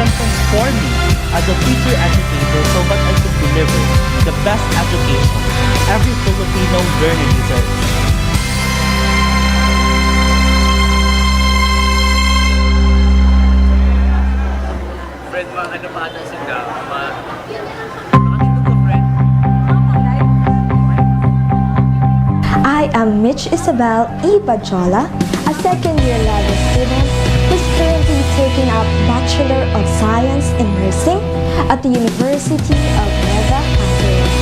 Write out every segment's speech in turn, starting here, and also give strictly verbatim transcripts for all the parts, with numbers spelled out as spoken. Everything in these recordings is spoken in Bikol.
Transform me as a future educator so that I could deliver the best education every Filipino learner deserves. Friend, mga ano pa ata sila, mga, mga friend. I am Mitch Isabel E. Badjola, a second year level student who's currently taking up Bachelor of Science in Nursing at the University of Nueva Angeles.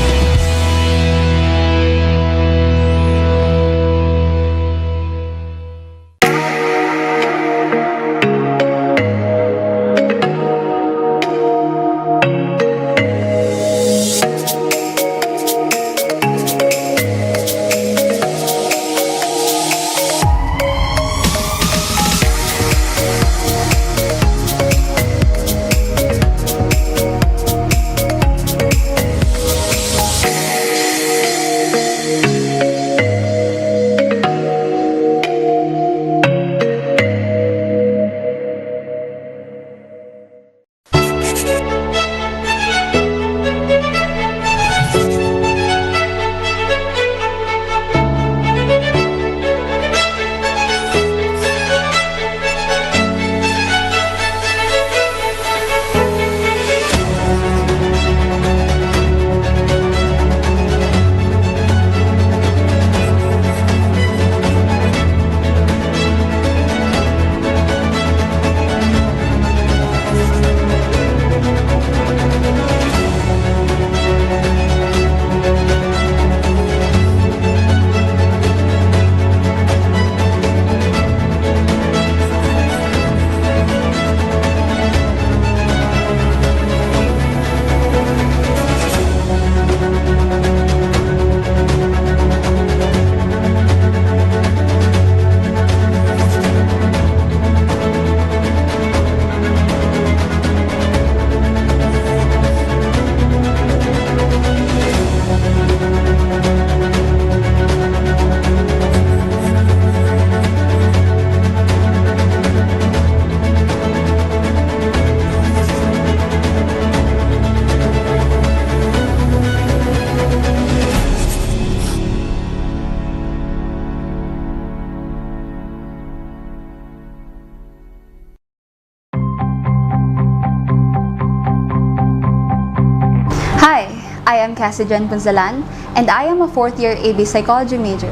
Hi, I am Cassie Jen Punzalan, and I am a fourth year A B Psychology major.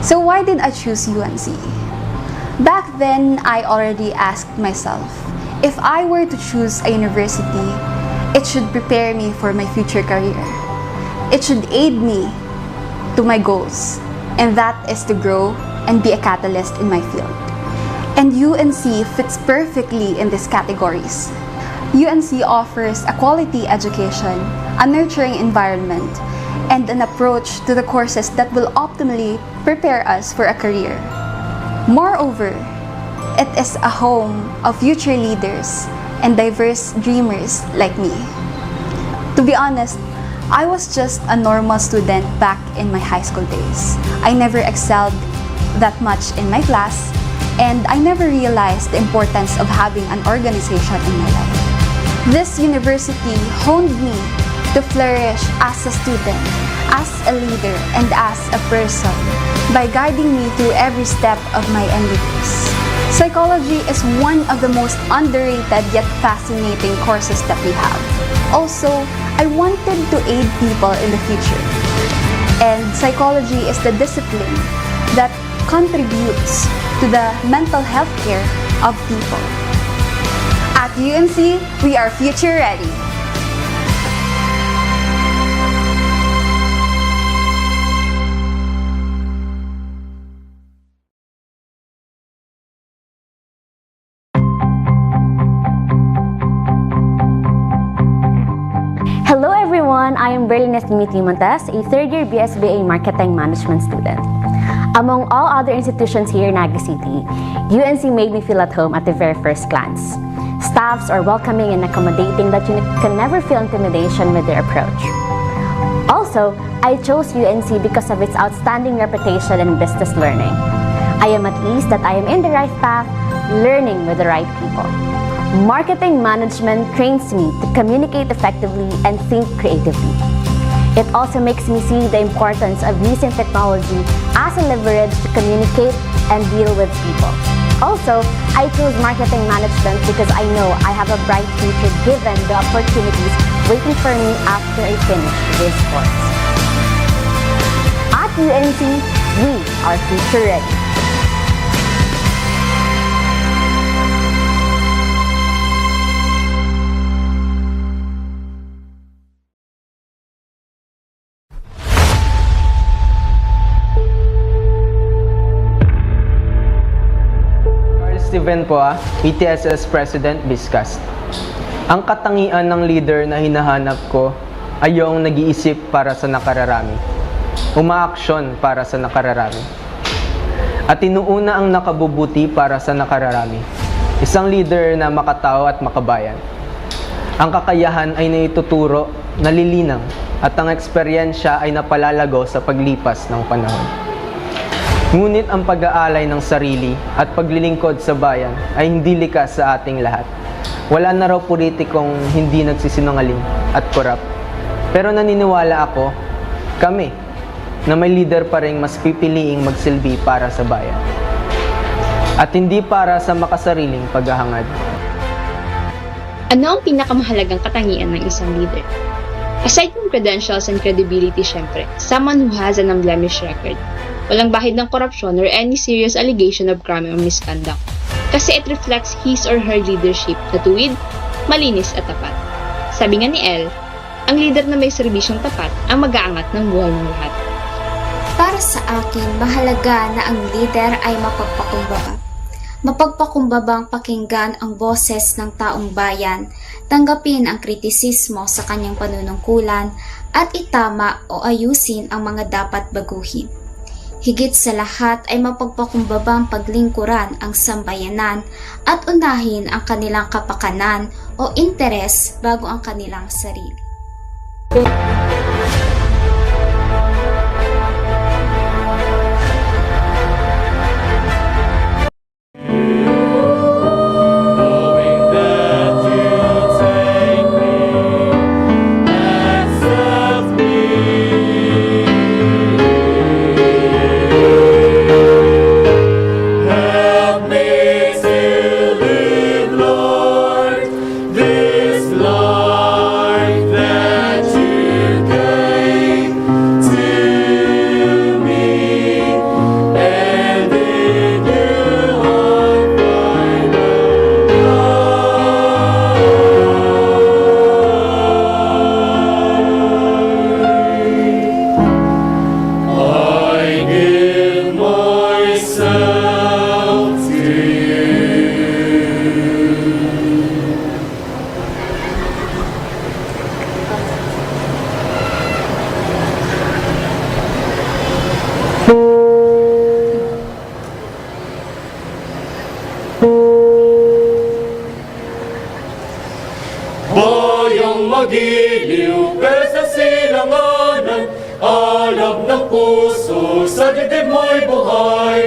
So why did I choose U N C? Back then, I already asked myself, if I were to choose a university, it should prepare me for my future career. It should aid me to my goals, and that is to grow and be a catalyst in my field. And U N C fits perfectly in these categories. U N C offers a quality education, a nurturing environment, and an approach to the courses that will optimally prepare us for a career. Moreover, it is a home of future leaders and diverse dreamers like me. To be honest, I was just a normal student back in my high school days. I never excelled that much in my class, and I never realized the importance of having an organization in my life. This university honed me to flourish as a student, as a leader, and as a person by guiding me through every step of my endeavors. Psychology is one of the most underrated yet fascinating courses that we have. Also, I wanted to aid people in the future. And psychology is the discipline that contributes to the mental health care of people. At U N C, we are future ready. Hello everyone! I am Berlines Dimitri Montes, a third year B S B A Marketing Management student. Among all other institutions here in Naga City, U N C made me feel at home at the very first glance. Staffs are welcoming and accommodating that you can never feel intimidation with their approach. Also, I chose U N C because of its outstanding reputation in business learning. I am at ease that I am in the right path, learning with the right people. Marketing management trains me to communicate effectively and think creatively. It also makes me see the importance of using technology as a leverage to communicate and deal with people. Also, I chose marketing management because I know I have a bright future given the opportunities waiting for me after I finish this course. At U N C, we are future ready. Carl Steven po, ah, E T S S President, Biscast. Ang katangian ng leader na hinahanap ko ay yung nag-iisip para sa nakararami, umaaksyon para sa nakararami, at inuuna ang nakabubuti para sa nakararami. Isang leader na makatao at makabayan. Ang kakayahan ay naituturo, nalilinang, at ang eksperyensya ay napalalago sa paglipas ng panahon. Ngunit ang pag-aalay ng sarili at paglilingkod sa bayan ay hindi likas sa ating lahat. Wala na raw politikong hindi nagsisinungaling at korap. Pero naniniwala ako, kami, na may lider pa ring mas pipiliing magsilbi para sa bayan at hindi para sa makasariling paghahangad. Ano ang pinakamahalagang katangian ng isang leader? Aside from credentials and credibility, syempre, someone who has an unblemished record. Walang bahid ng korupsyon or any serious allegation of crime or misconduct. Kasi it reflects his or her leadership na tuwid, malinis at tapat. Sabi nga ni El, ang lider na may serbisyong tapat ang mag-aangat ng buhay ng lahat. Para sa akin, mahalaga na ang lider ay mapagpakumbaba. Mapagpakumbabang pakinggan ang boses ng taong bayan, tanggapin ang kritisismo sa kanyang panunungkulan, at itama o ayusin ang mga dapat baguhin. Higit sa lahat ay mapagpakumbabang paglingkuran ang sambayanan at unahin ang kanilang kapakanan o interes bago ang kanilang sarili. Bayang magiliw, pero sa silanganan, alab ng puso, sa dibdib mo'y buhay.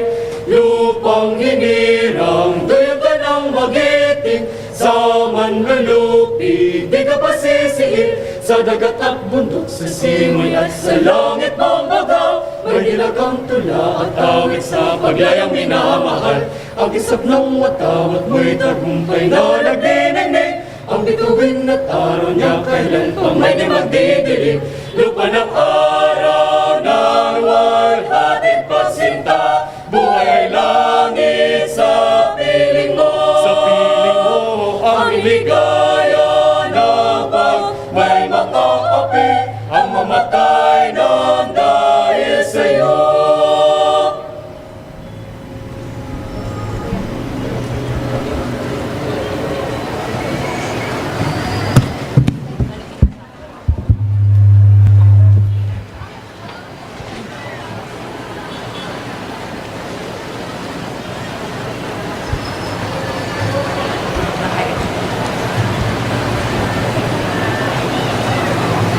Lupang hinirang, duyan ka nang magiting, sa manlulupi, di ka pasisiin, sa dagat at bundok, sa simoy at sa langit, mambaga, may dilag kang tula at awit sa paglayang minamahal. Ang isab ng watawat mo'y tagumpay na nagniningning. Ang bituin na taro niya kailan pa may di magdidilim. Lupa ng araw na luwal, hatid pagsinta, buhay ay langit sa piling mo. Sa piling mo, ang ligaya na pag may makaapi, ang mamatay nang dahil sa'yo.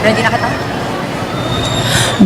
Ready na kita?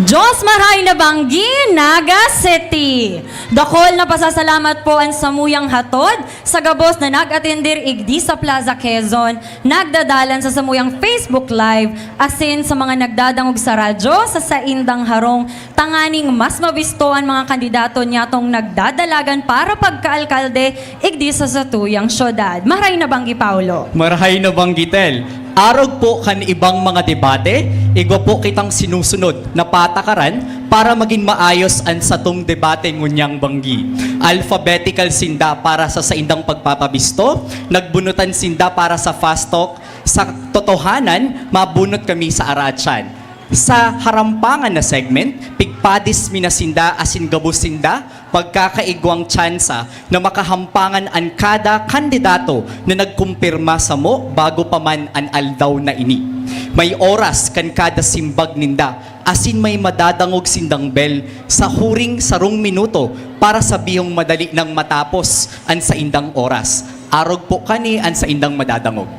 Diyos maray na banggi, Naga City! Dakol na pasasalamat po an samuyang hatod sa gabos na nag-atender igdi sa Plaza Quezon, nagdadalan sa samuyang Facebook Live, asin sa mga nagdadangog sa radyo sa saindang harong, tanganing mas mabisto an mga kandidato niyatong nagdadalagan para pagkaalkalde igdi sa satuyang syudad. Maray na banggi, Paulo. Marahay na banggi, Tel. Arog po kan ibang mga debate, igwa po kitang sinusunod na patakaran para magin maayos an satong debate ngunyang banggi. Alphabetical sinda para sa saindang pagpapabisto, nagbunutan sinda para sa fast talk. Sa totohanan, mabunot kami sa aratyan. Sa harampangan na segment, pigpadis mi na sinda asin gabos sinda pagkakaigwang tsansa na makahampangan an kada kandidato na nagkumpirma samo bago pa man an aldaw na ini. May oras kan kada simbag ninda, asin may madadangog sindang bell sa huring sarong minuto para sabihong madali nang matapos an saindang oras. Arog po kani an saindang madadangog.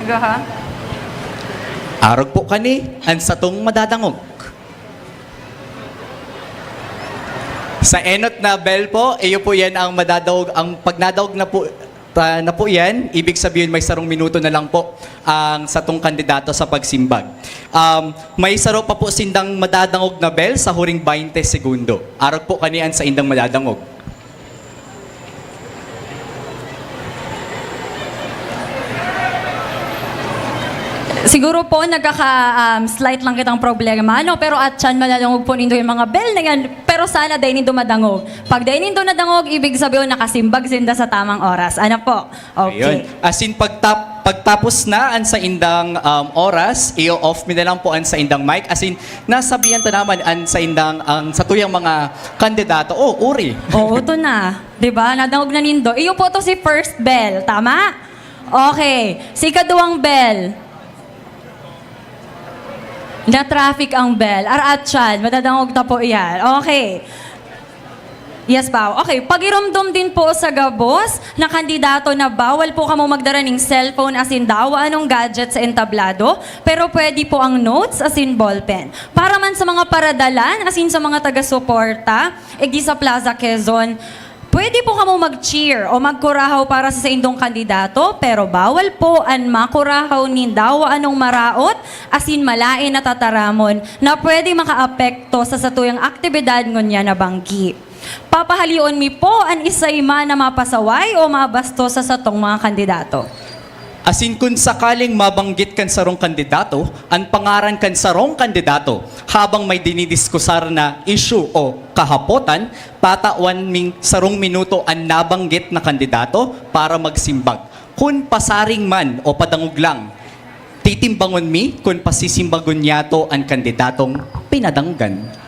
Gaha? Arog po kani an satong madadangog. Sa enot na bell po, iyo po yan ang madadaog. Ang pagnadaog na po, ta, na po yan, ibig sabihin may sarong minuto na lang po ang satong kandidato sa pagsimbag. Um, may saro pa po sindang madadangog na bell sa huring baynte segundo. Arog po kani an saindang madadangog. Siguro po, nagkaka, um, slight lang kitang problema, no? Pero atyan, madadangog po nindo yung mga bell na yan. Pero sana dai nindo madangog. Pag dai nindo nadangog, ibig sabihin, nakasimbag sinda sa tamang oras. Ano po? Okay. Ayun. Asin, pagtap-, pagtapos na an saindang, um, oras, i-off mi na lang po an saindang mic. Asin, nasabihan ta naman an saindang, ang satuyang mga kandidato. Oh, uri. Oo, to na. 'Di ba? Nadangog na nindo. Iyo po to si first bell. Tama? Okay. Si ikaduwang bell. Na-traffic ang bell. Aratyan, madadangog ta po iyan. Okay. Yes, Pao. Okay, pagiromdom din po sa gabos na kandidato na bawal po kamo magdara ning cellphone asin dawa anong gadget sa entablado, pero pwede po ang notes asin ballpen. Para man sa mga paradalan asin sa mga taga-suporta, igdi sa Plaza Quezon, pwede po kamo mag-cheer o magkurahaw para sa saindong kandidato, pero bawal po an makurahaw nin dawa anong maraot asin malaen na tataramon na pwede makaapekto sa satuyang aktibidad ngunyan na banggi. Papahalion mi po an isay man na mapasaway o mabastos sa satong mga kandidato. Asin kun sakaling mabanggit kan sarong kandidato an pangaran kan sarong kandidato habang may dinidiskusar na issue o kahapotan, tatawan ming sarong minuto an nabanggit na kandidato para magsimbag. Kun pasaring man o padangog lang, titimbangon mi kun pasisimbagon niyato an kandidatong pinadanggan.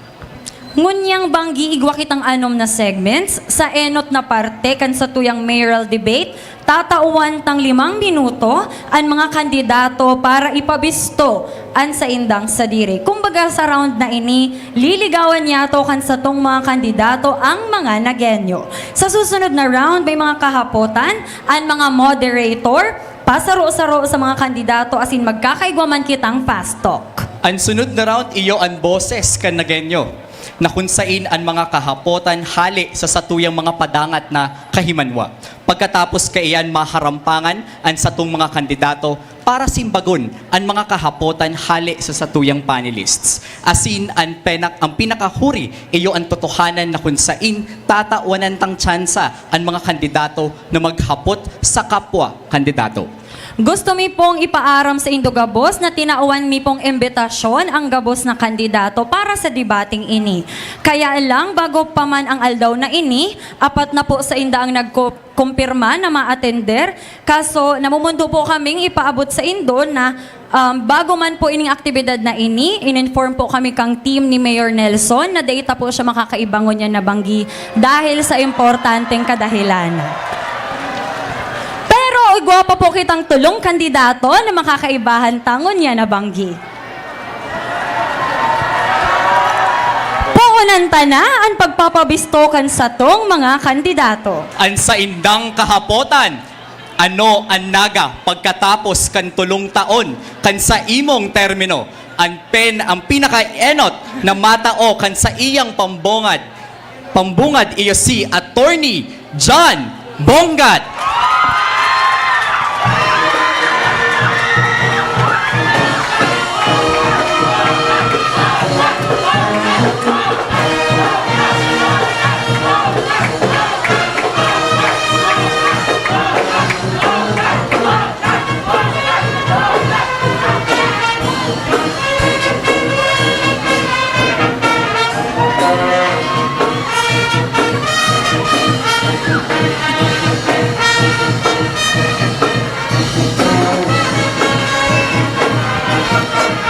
Ngunyang banggi igwa kitang anom na segments, sa enot na parte kan satuyang mayoral debate, tatawan tang limang minuto an mga kandidato para ipabisto an saindang sadiri. Kumbaga, sa round na ini, liligawan niyato kan satong mga kandidato ang mga Nagueño. Sa susunod na round, may mga kahapotan an mga moderator, pasaro-saro sa mga kandidato asin magkakaigwa man kitang fast talk. An sunod na round, iyo an Boses kan Nagueño, na kun sain an mga kahapotan hale sa satuyang mga padangat na kahimanwa. Pagkatapos kaiyan, maharampangan an satong mga kandidato para simbagon an mga kahapotan hale sa satuyang panelists. Asin an penak-, ang pinakahuri, iyo an totohanan na kun sain tatawanan tang tsansa an mga kandidato na maghapot sa kapwa kandidato. Gusto mi pong ipaaram saindo gabos na tinawan mi pong imbitasyon ang gabos na kandidato para sa debating ini. Kaya lang, bago pa man ang aldaw na ini, apat na po sainda ang nagko-, kumpirma na ma-attender. Kaso, namumundo po kaming ipaabot saindo na, um, bago man po ining aktibidad na ini, in-inform po kami kang team ni Mayor Nelson na dai ta po siya makakaiba ngunyan na banggi dahil sa importanteng kadahilan. Pero igwa pa po kitang tolong kandidato na makakaibahan ta ngunyan na banggi. Poonan ta na an pagpapabisto kan satong mga kandidato. An saindang kahapotan, ano an naga pagkatapos kan tolong taon kan sa imong termino? An pen ang pinakaenot na matao kan saiyang pambungad. Pambungad iyo si Attorney John Bongat.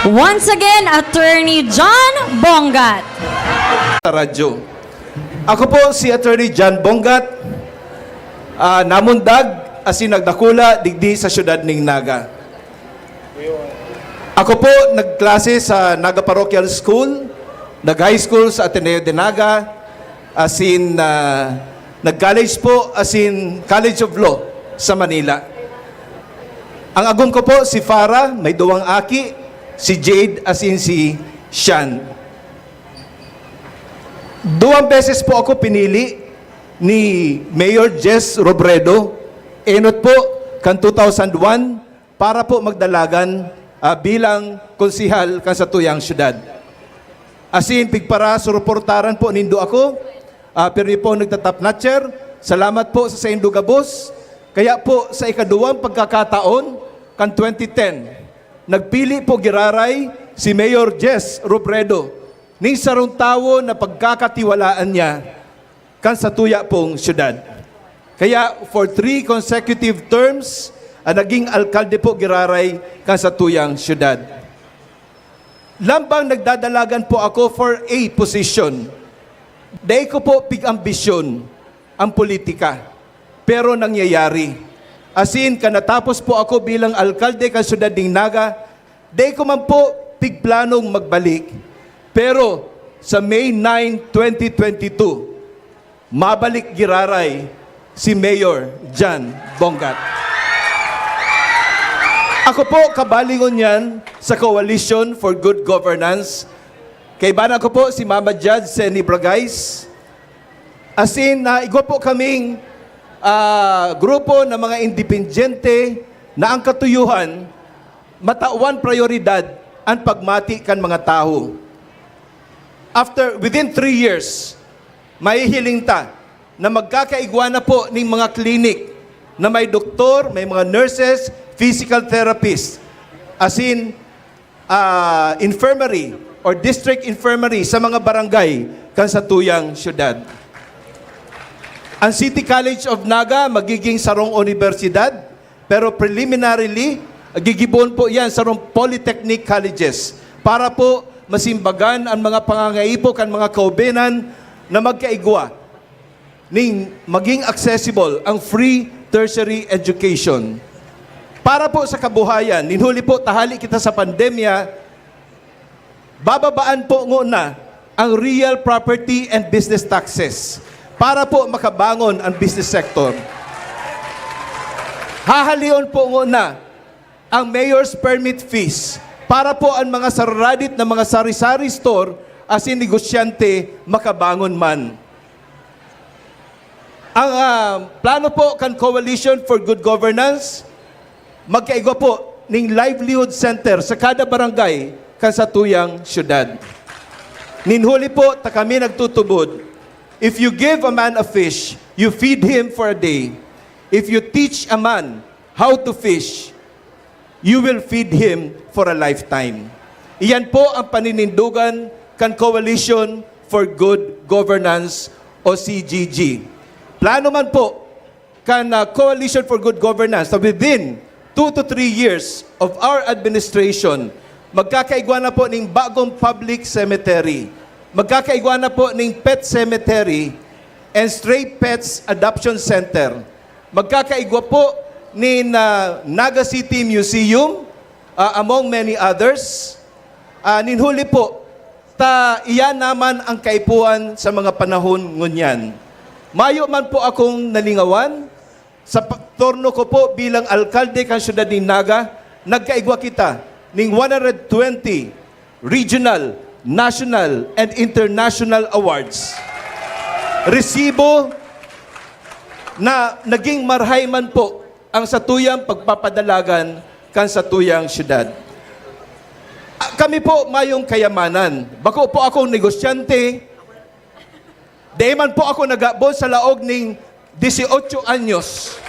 Once again, Attorney John Bongat. Sa radyo. Ako po si Attorney John Bongat, ah, namundag asin nagdakula digdi sa siyudad ning Naga. Ako po nagklase sa Naga Parochial School, nag-high school sa Ateneo de Naga, asin ah, nag-college po asin College of Law sa Manila. Ang agom ko po si Farah, may duwang aki, si Jade asin si Shan. Duwang beses po ako pinili ni Mayor Jess Robredo, enot po kan two thousand one, para po magdalagan ah, bilang konsehal kan satuyang syudad. Asin pigparasuportaran po nindo ako, ah, pirmi po nagtatapnatcher. Salamat po sa saindo gabos. Kaya po sa ikaduwang pagkakataon kan twenty ten, nagpili po giraray si Mayor Jess Robredo ning sarong tawo na pagkakatiwalaan niya kan satuya pong syudad. Kaya for three consecutive terms, ang naging alkalde po giraray kan satuyang syudad. Lambang nagdadalagan po ako for a position. Dai ko po pig-ambisyon ang politika, pero nangyayari. Asin, kan natapos po ako bilang alkalde kan syudad ning Naga, dai ko man po pigplanong magbalik. Pero sa May nine, twenty twenty-two, mabalik giraray si Mayor John Bongat. Ako po, kabali ngunyan sa Coalition for Good Governance. Kaibanan ko po si Mama Judge Seni Bragais. Asin, na igwa po kaming ah, grupo ng mga independyente na ang katuyuhan, matawan prioridad ang pagmati kan mga tawo. After, within three years, mahihiling ta na magkakaigwa na po ning mga clinic na may doktor, may mga nurses, physical therapist, asin ah, infirmary or district infirmary sa mga barangay kan satuyang syudad. Ang City College of Naga magiging sarong unibersidad, pero preliminarily, gigibohon po yan sarong polytechnic colleges para po masimbagan ang mga pangangaipo kan mga kaubenan na magkaigwa ning maging accessible ang free tertiary education. Para po sa kabuhayan, nin huli po ta hali kita sa pandemya, bababaan po nguna ang real property and business taxes para po makabangon ang business sector. Hahalion po nguna ang mayor's permit fees para po ang mga sararadit na mga sari-sari store asin negosyante makabangon man. Ang ah, plano po kan Coalition for Good Governance, magkaigwa po ning livelihood center sa kada barangay kan satuyang syudad. Nin huli po ta kami nagtutubod, if you give a man a fish, you feed him for a day. If you teach a man how to fish, you will feed him for a lifetime. Iyan po ang paninindogan kan Coalition for Good Governance o C G G. Plano man po kan ah, Coalition for Good Governance na within two to three years of our administration, magkakaigwa na po ning bagong public cemetery. Magkakaigwa na po ning pet cemetery and stray pets adoption center. Magkakaigwa po nin ah, Naga City Museum, ah, among many others. Ah, nin huli po, ta iyan naman ang kaipuhan sa mga panahon ngunyan. Mayo man po akong nalingawan, sa pa- turno ko po bilang alkalde kan siyudad nin Naga, nagkaigwa kita ning one hundred twenty regional, national, and international awards. Resibo na naging marahay man po ang satuyang pagpapadalagan kan satuyang syudad. Ah, kami po mayong kayamanan. Bako po akong negosyante. Dai man po ako nagabon sa laog ning dieciocho anyos.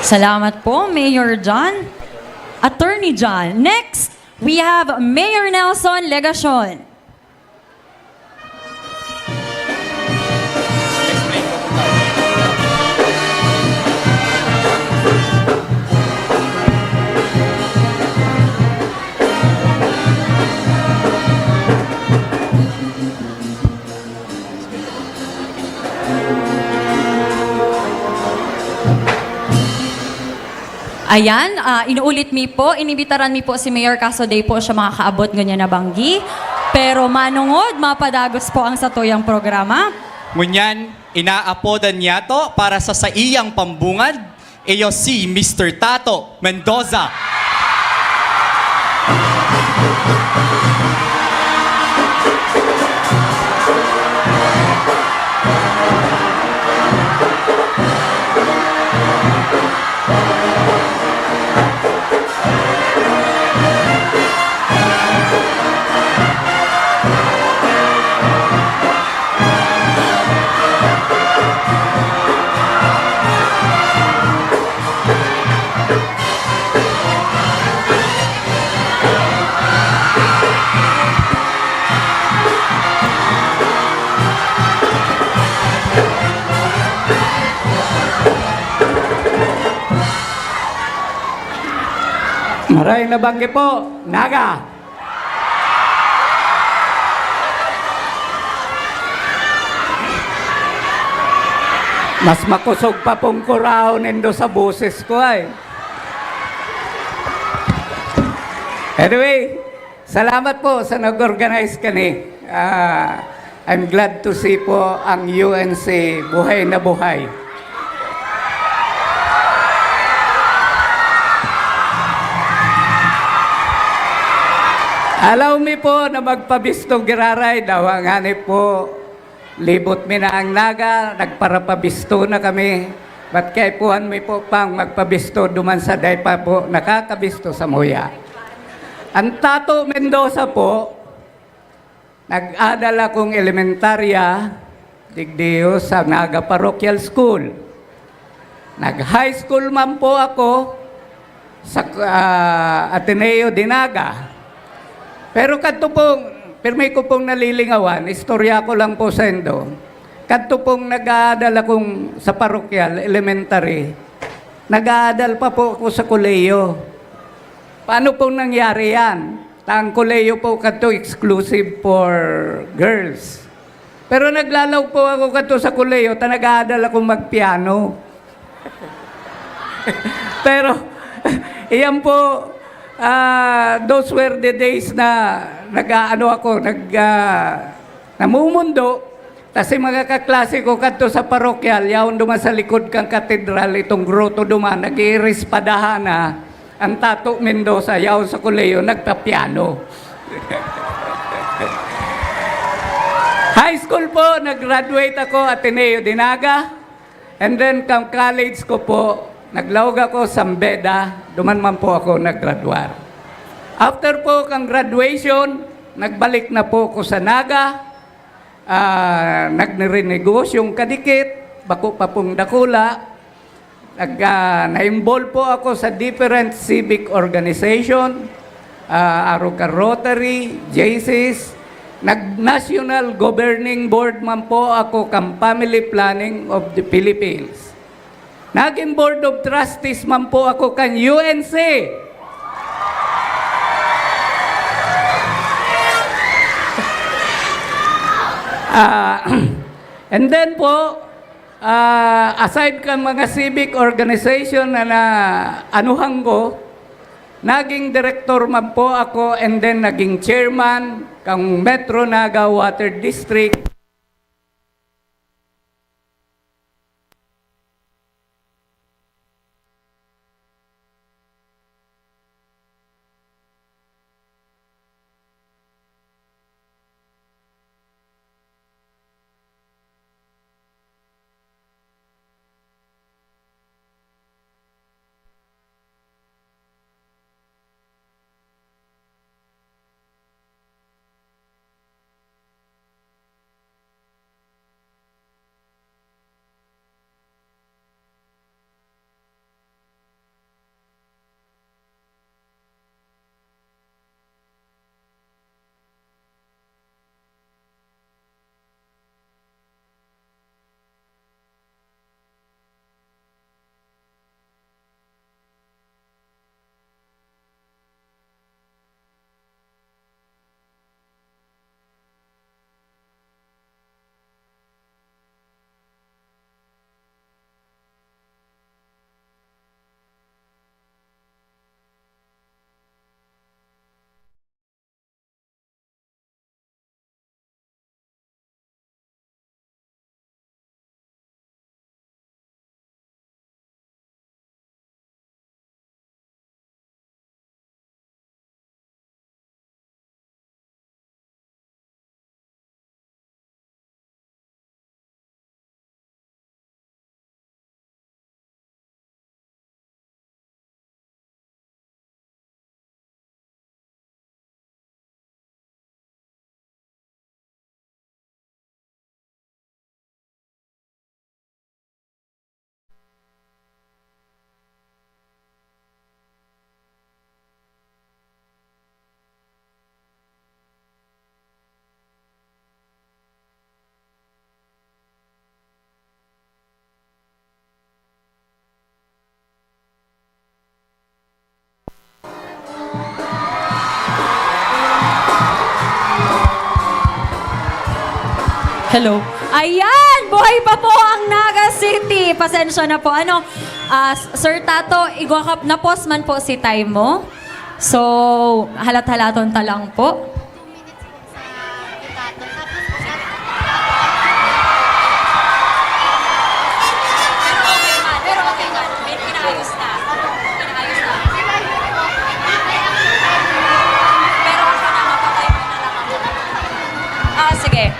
Salamat po, Mayor John. Attorney John. Next, we have Mayor Nelson Legacion. Ayan, ah, inuulit mi po, inibitaran mi po si Mayor, kaso dai po siya makakaabot ngunyan na banggi. Pero manongod, mapadagos po ang satuyang programa. Ngunyan, inaapodan niyato para sa saiyang pambungad, iyo si Mister Tato Mendoza. Maray na banggi po, Naga! Mas makosog pa pong kurahon nindo sa boses ko ay. Anyway, salamat po sa nag-organize kani. Ah, I'm glad to see po ang U N C buhay na buhay. Allow me po na magpabisto giraray daw ang hanip po. Libot mi na ang naga, nagparapabisto na kami. Ba't kaipuhan mi po pang magpabisto duman sa dai pa po nakakabisto sa muya? Ang Tato Mendoza po, nag-adal akong elementarya, digdiyo sa Naga Parochial School. Nag-high school man po ako sa ah, Ateneo de Naga. Pero kadto pong, pirmi ko pong nalilingawan, istorya ko lang po sa indo. Kadto pong nag-aadal akong sa parokyal, elementary, nag-aadal pa po ako sa kolehiyo. Paano pong nangyari yan? Ta ang kolehiyo po kadto exclusive for girls. Pero naglalaog po ako kadto sa kolehiyo ta nag-aadal akong magpiano. Pero iyan po, ah, those were the days na nag-aano ako, nag ah, namumundo. Tas si mga kaklase ko kadto sa parokyal, yaon duman sa likod kan katedral, itong groto duman, nag-iirispadahan na. Ang Tato Mendoza, yaon sa kolehiyo, nagpapiano. High school po, nag-graduate ako, Ateneo de Naga. And then, kang college ko po, naglaog ako sa Mbeda, duman man po ako naggraduar. After po kang graduation, nagbalik na po ako sa Naga. Ah, nagnirenegosyong kadikit, bako pa pong dakula. Nag, ah, na-involve po ako sa different civic organization, ah, Aroca Rotary, J C S, nag-National Governing Board man po ako kan Family Planning of the Philippines. Naging Board of Trustees man po ako kan U N C. Ah, and then po, Ah, aside kan mga civic organization na naanuhan ko, naging direktor man po ako and then naging chairman kan Metro Naga Water District. Hello. Ayan! Buhay pa po ang Naga City! Pasensya na po. Ano, ah, s- Sir Tato, igwakap na pos man po si time mo. So, halat-halaton ta lang po. Pero okay man, pero okay man. May pinaayos na. Pinaayos na. Pero ako na, mapatay ko na lang ako. Ah, sige.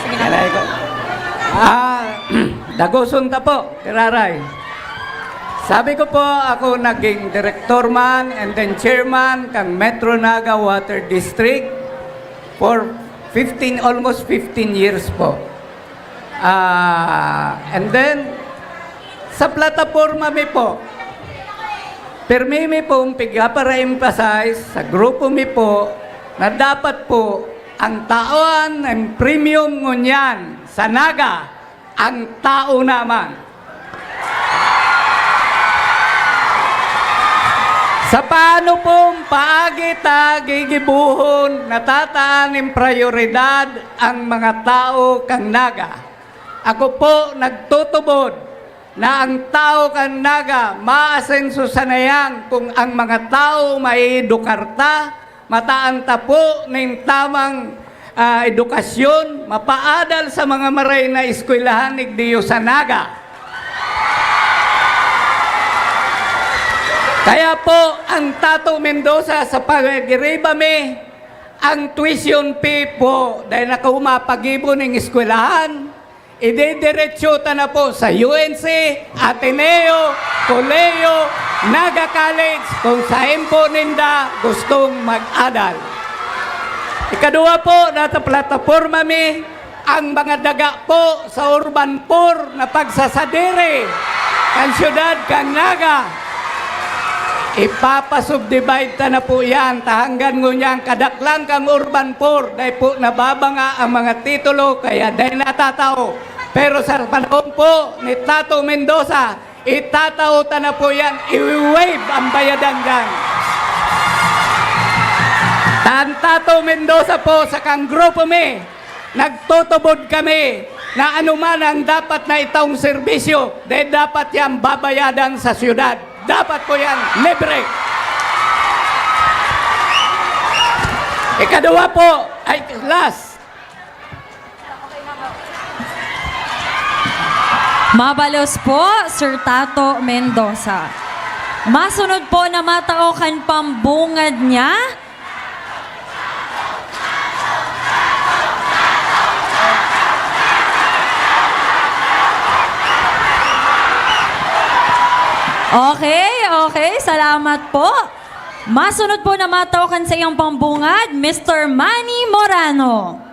Sige na. Aray ko. Ah, dagoson ta po, kiraray. Sabi ko po, ako naging direktor man and then chairman kang Metro Naga Water District for fifteen, almost fifteen years po. Ah, and then, sa plataporma mi po, pirmi mi pong pigapara-emphasize sa grupo mi po na dapat po ang tawan ng premium ngunyan sa Naga, ang tao naman. Sa paano pong paagi ta gigibohon natataan nin prayoridad ang mga tao kan Naga? Ako po nagtutubod na ang tao kan Naga maasenso sana yan kung ang mga tao maiedukar ta, mataan ta po nin tamang, ah, edukasyon, mapaadal sa mga maray na eskwelahan nin Dios sa Naga. Kaya po, ang Tato Mendoza sa pagiriba mi, ang tuition fee po, dahil nakauma pagibo ning eskwelahan, idediretso ta na po sa U N C, Ateneo, Kolehiyo, Naga College, kung saen po ninda gustong mag-adal. Ikaduwa po, nasa plataporma mi, ang mga daga po sa urban poor na pagsasadiri kan siyudad kan Naga. Ipapasubdivide ta na po yan, ta hanggang ngunyan kadaklan kang urban poor, dai po nababanga ang mga titulo, kaya dai natatao. Pero sa panahon po ni Tato Mendoza, itatao ta na po yan, i-waive ang bayadan dyan. Tan Tato Mendoza po sa kang grupo mi, nagtutubod kami na anuman ang dapat na itong serbisyo, dahil dapat yan babayadan sa siyudad. Dapat po yan libre. Ikaduwa po, ay, last. Mabalos po, Sir Tato Mendoza. Masunod po na matao kan pambungad niya. Okay, okay. Salamat po. Masunod po na matao kan saiyang pambungad, Mister Manny Morano.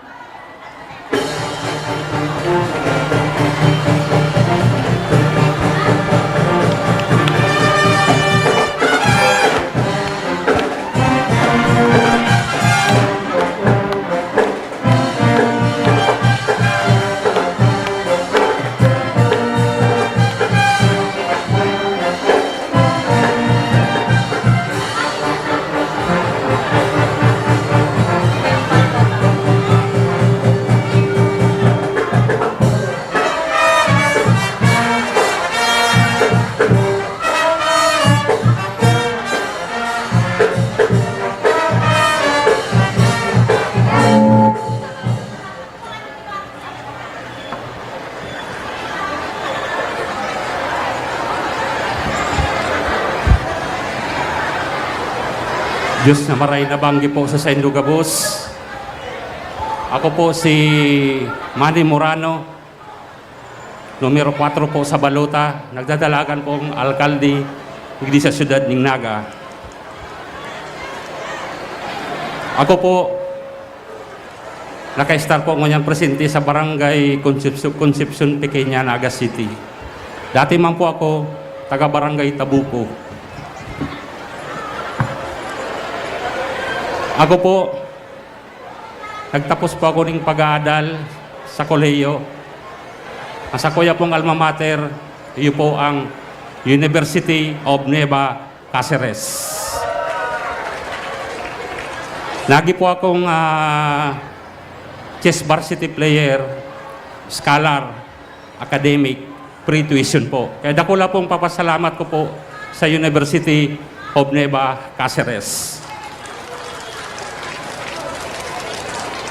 Diyos na maray na banggi po sa saindo gabos. Ako po si Manny Morano, numero kwatro po sa balota, nagdadalagan pong alkalde digdi sa siyudad ning Naga. Ako po, naka-estar po ngunyan presente sa Barangay Concepcion, Concepcion Pequeña, Naga City. Dati man po ako taga Barangay Tabuco. Ako po, nagtapos po ako ning pag-aadal sa kolehiyo. Ang sakuya pong alma mater, iyo po ang University of Nueva Caceres. Nagi po akong, ah, chess varsity player, scholar, academic, free tuition po. Kaya dakula pong papasalamat ko po sa University of Nueva Caceres.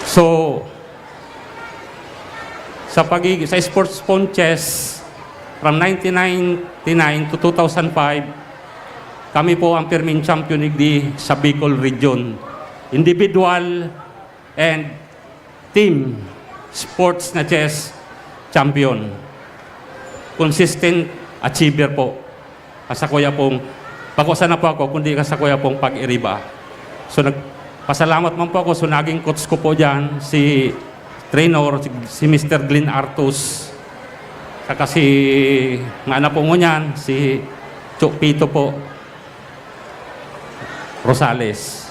So, sa pagig-, sa sports pong chess, from nineteen ninety-nine to two thousand five, kami po ang pirming champion igdi sa Bicol Region. Individual and team sports na chess champion. Consistent achiever po. Sa kuya pong, bako sana po ako, kundi sa kuya pong pag-iriba. So, nagpasalamat man po ako. So, naging coach ko po dyan, si trainer, si, si Mister Glenn Artus. Saka si, nga anak po ngunyan, si Chupito po Rosales.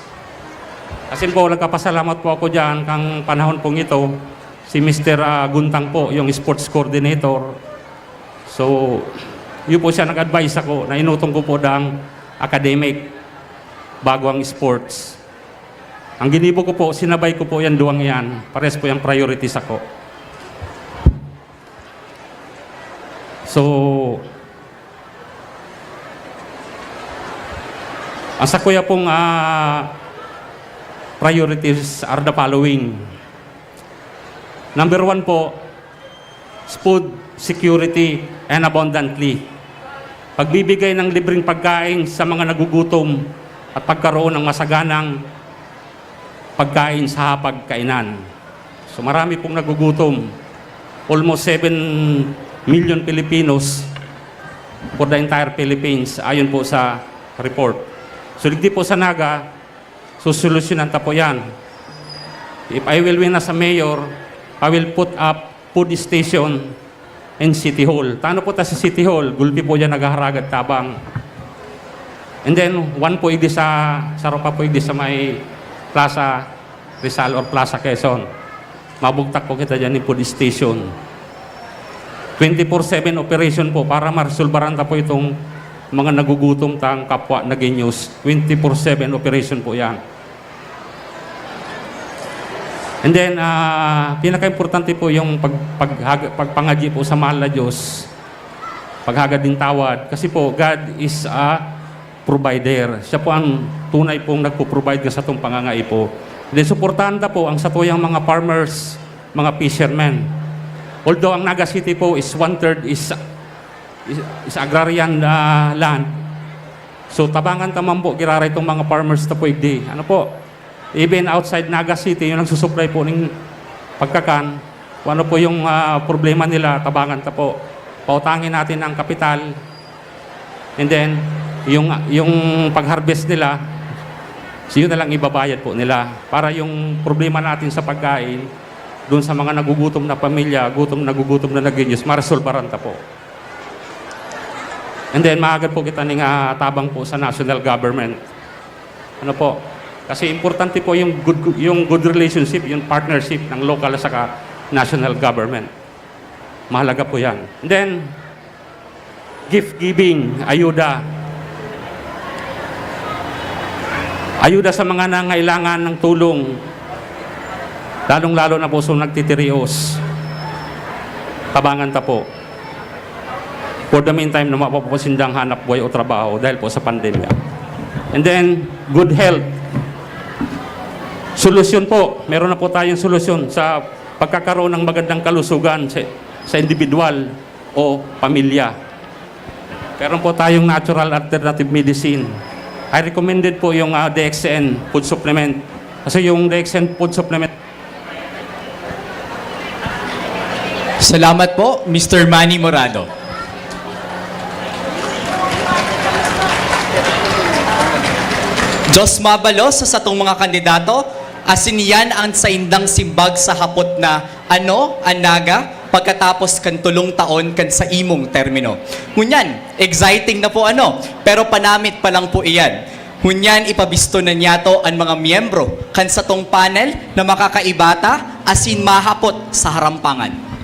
Kasi po, nagkapasalamat po ako dyan kang panahon pong ito, si Mister, ah, Guntang po, yung sports coordinator. So, yun po siya nag-advise ako na inutong ko po dang academic bago ang sports. Ang ginibo ko po, sinabay ko po yan, duwang yan. Pares po yung priorities ako. So, ang sakuya pong, ah, priorities are the following. Number one po, food security and abundantly. Pagbibigay ng libreng pagkain sa mga nagugutom at pagkaroon ng masaganang pagkain sa hapagkainan. So, marami pong nagugutom. Almost seven million Filipinos for the entire Philippines, ayon po sa report. So, digdi po sa Naga, susolusyonan ta po yan. If I will win as a mayor, I will put up food station in City Hall. Tano po ta sa City Hall, gulpi po dyan naghaharagad tabang. And then, one po igdi sa, saro pa po igdi sa may Plaza Rizal or Plaza Quezon. Mabugtak po kita dyan yung food station. Twenty-four seven operation po para maresolbaran ta po itong mga nagugutom tang kapwa Nagueños. Twenty-four seven operation po yan. And then, ah, pinaka-importante po yung pag-, pag-, pagpangadyi po sa mahal na Diyos, paghagad ng tawad. Kasi po, God is a provider. Siya po ang tunay pong nagpo-provide ka sa atong pangangaipo. Then, suportahan ta po ang satuyang mga farmers, mga fishermen. Although ang Naga City po is one-third is, is, is agrarian, ah, land. So, tabangan ta man po, giraray itong mga farmers ta po, igdi. Ano po? Even outside Naga City, yung nagsusupply po ng pagkakan, kung ano po yung, ah, problema nila, tabangan ta po. Pautangin natin ang kapital. And then, yung, yung pag-harvest nila, yun na lang ibabayad po nila. Para yung problema natin sa pagkain, doon sa mga nagugutom na pamilya, gutom, nagugutom na Nagueños, maresolbaran ta po. And then, maagad po kita ning, ah, tabang po sa national government. Ano po? Kasi importante po yung good, yung good relationship, yung partnership ng local at saka national government. Mahalaga po yan. And then, gift giving, ayuda. Ayuda sa mga nangailangan ng tulong, lalong-lalo na po sa nagtitirios. Tabangan ta po. For the meantime, na mapapasindang hanap buhay o trabaho dahil po sa pandemya. And then, good health. Solusyon po, meron na po tayong solusyon sa pagkakaroon ng magandang kalusugan sa, sa individual o pamilya. Meron po tayong natural alternative medicine. I recommended po yung, ah, D X N food supplement. Kasi yung D X N food supplement, Salamat po, Mister Manny Morado. Diyos mabalos sa satong mga kandidato, asin iyan ang saindang simbag sa hapot na ano an Naga pagkatapos kan tulong taon kan sa imong termino. Ngunyan, exciting na po ano, pero panamit pa lang po iyan. Ngunyan ipabisto na niyato an mga miyembro kan satong panel na makakaibata asin mahapot sa harampangan.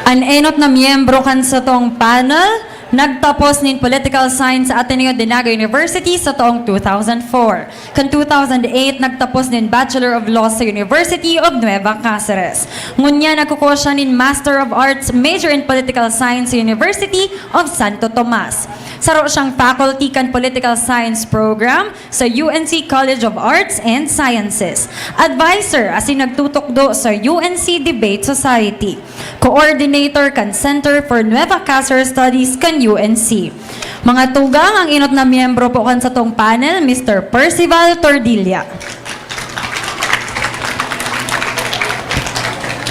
An enot na miyembro kan satong panel nagtapos nin Political Science sa Ateneo de Naga University sa taong two thousand four. Kan two thousand eight, nagtapos nin Bachelor of Laws sa University of Nueva Cáceres. Ngunyan, nagkukua siya nin Master of Arts, major in Political Science sa University of Santo Tomas. Saro siyang faculty kan Political Science Program sa U N C College of Arts and Sciences. Advisor asin nagtutukdo sa U N C Debate Society. Coordinator kan Center for Nueva Cáceres Studies kan U N C. Mga tugang, ang enot na miyembro po kan satong panel, Mister Percival Tordilla.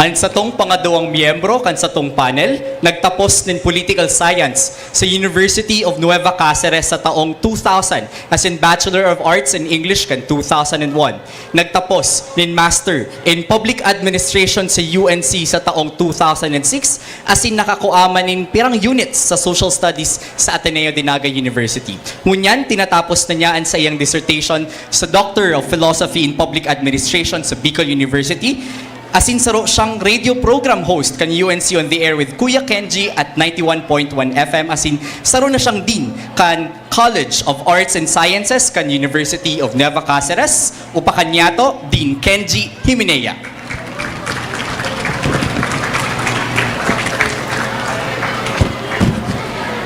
An satong pangaduwang miyembro kan satong panel nagtapos nin Political Science sa University of Nueva Cáceres sa taong two thousand, asin Bachelor of Arts in English kan two thousand and one. Nagtapos nin Master in Public Administration sa U N C sa taong two thousand and six, asin nakakua man nin pirang units sa Social Studies sa Ateneo de Naga University. Ngunyan, tinatapos na niya an saiyang dissertation sa Doctor of Philosophy in Public Administration sa Bicol University. Asin saro siyang radio program host kan U N C On The Air with Kuya Kenji at ninety-one point one F M. Asin saro na siyang dean kan College of Arts and Sciences kan University of Nueva Cáceres, o pakanyato, Dean Kenji Himenea.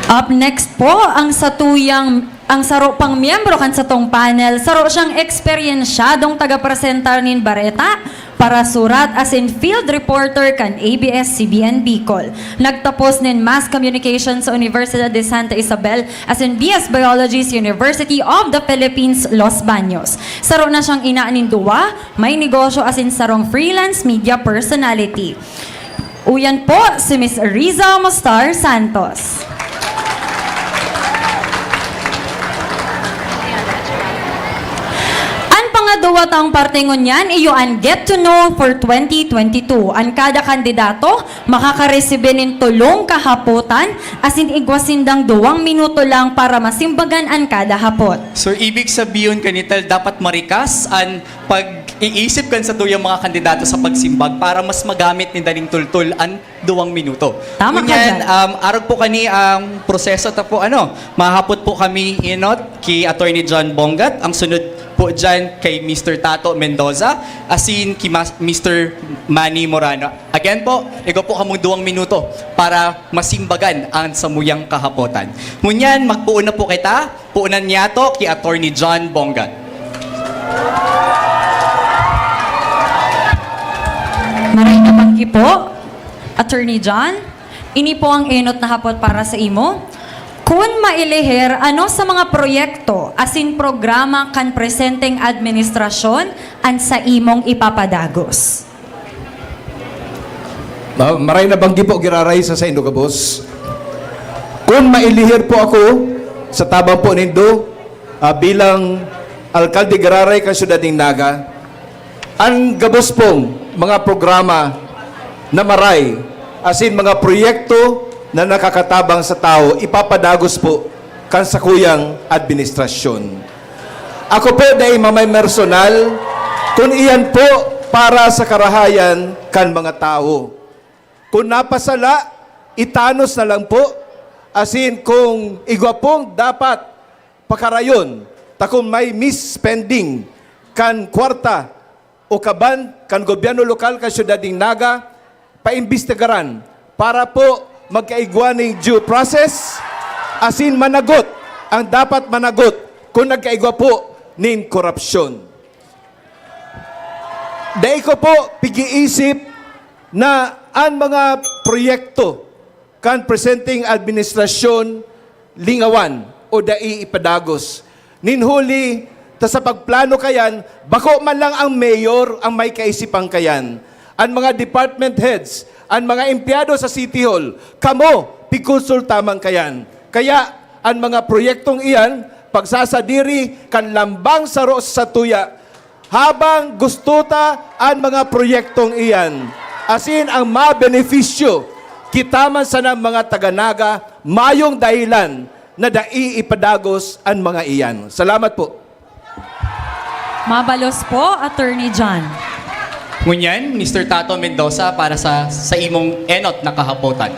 Up next po, ang satuyang, ang saro pang miyembro kan satong panel, saro siyang eksperyensyadong tagapresentar nin bareta, parasurat asin field reporter kan A B S C B N Bicol. Nagtapos nin Mass Communication sa Universidad de Santa Isabel asin B S Biology sa University of the Philippines, Los Baños. Saro na siyang ina nin duwa, may negosyo asin sarong freelance media personality. Uyan po si Miss Riza Mostar Santos. An pangaduwa tang parte ngunyan iyo an Get to Know for twenty twenty-two. An kada kandidato makakaresibe nin tolong kahapotan asin igwa sindang duwang minuto lang para masimbagan an kada hapot. So, ibig sabihon kanital dapat marikas an pag-iisip kan satuyang mga kandidato sa pagsimbag para mas magamit ninda nin tultol an duwang minuto. Tama ka Ngunyan, dyan. um, arog po kani ang proseso ta po, ano, mahapot po kami inot ki Attorney John Bongat, ang sunod po dyan kay Mister Tato Mendoza, asin ki Mas-, Mister Manny Morano. Again po, igo po kamong duwang minuto para masimbagan ang samuyang kahapotan. Ngunyan, magpoon na po kita, poonan niyato ki Attorney John Bongat. Maray na banggi po, Attorney John. Ini po ang enot na hapot para sa imo. Kun mailihir, ano sa mga proyekto asin programa kan presenteng administrasyon an sa imong ipapadagos? Ma- Maray na banggi po giraray sa saindo gabos. Kun mailihir po ako sa tabang po nindo, ah, bilang alkalde giraray kan syudad nin Naga, an gabos pong mga programa na maray asin mga proyekto na nakakatabang sa tawo ipapadagos po kan sakuyang administrasyon. Ako po dai mamay personal, kun iyan po para sa karahayan kan mga tawo. Kun napasala, itanos na lang po, asin kung igwa pong dapat pakarayon, ta kun may misspending kan kwarta o kaban kan gobyerno lokal kan syudad nin Naga, paimbestigaran para po magkaigwa ning due process asin managot ang dapat managot kun nagkaigwa po nin korupsyon. Dai ko po pig-iisip na an mga proyekto kan presenteng administrasyon lingawan o dai ipadagos. Nin huli ta sa pagplano kayan, bako man lang ang mayor ang may kaisipan kayan. An mga department heads, an mga empleyado sa City Hall, kamo, pigkonsulta man kayan. Kaya, an mga proyektong iyan, pagsasadiri kan lambang saro sa satuya, habang gusto ta an mga proyektong iyan, asin ang mabenepisyo, kita man sanang mga taga-Naga, mayong dahilan na dai ipadagos an mga iyan. Salamat po. Mabalos po, Attorney John. Ngunyan, Mister Tato Mendoza, para sa, sa imong enot na kahapotan.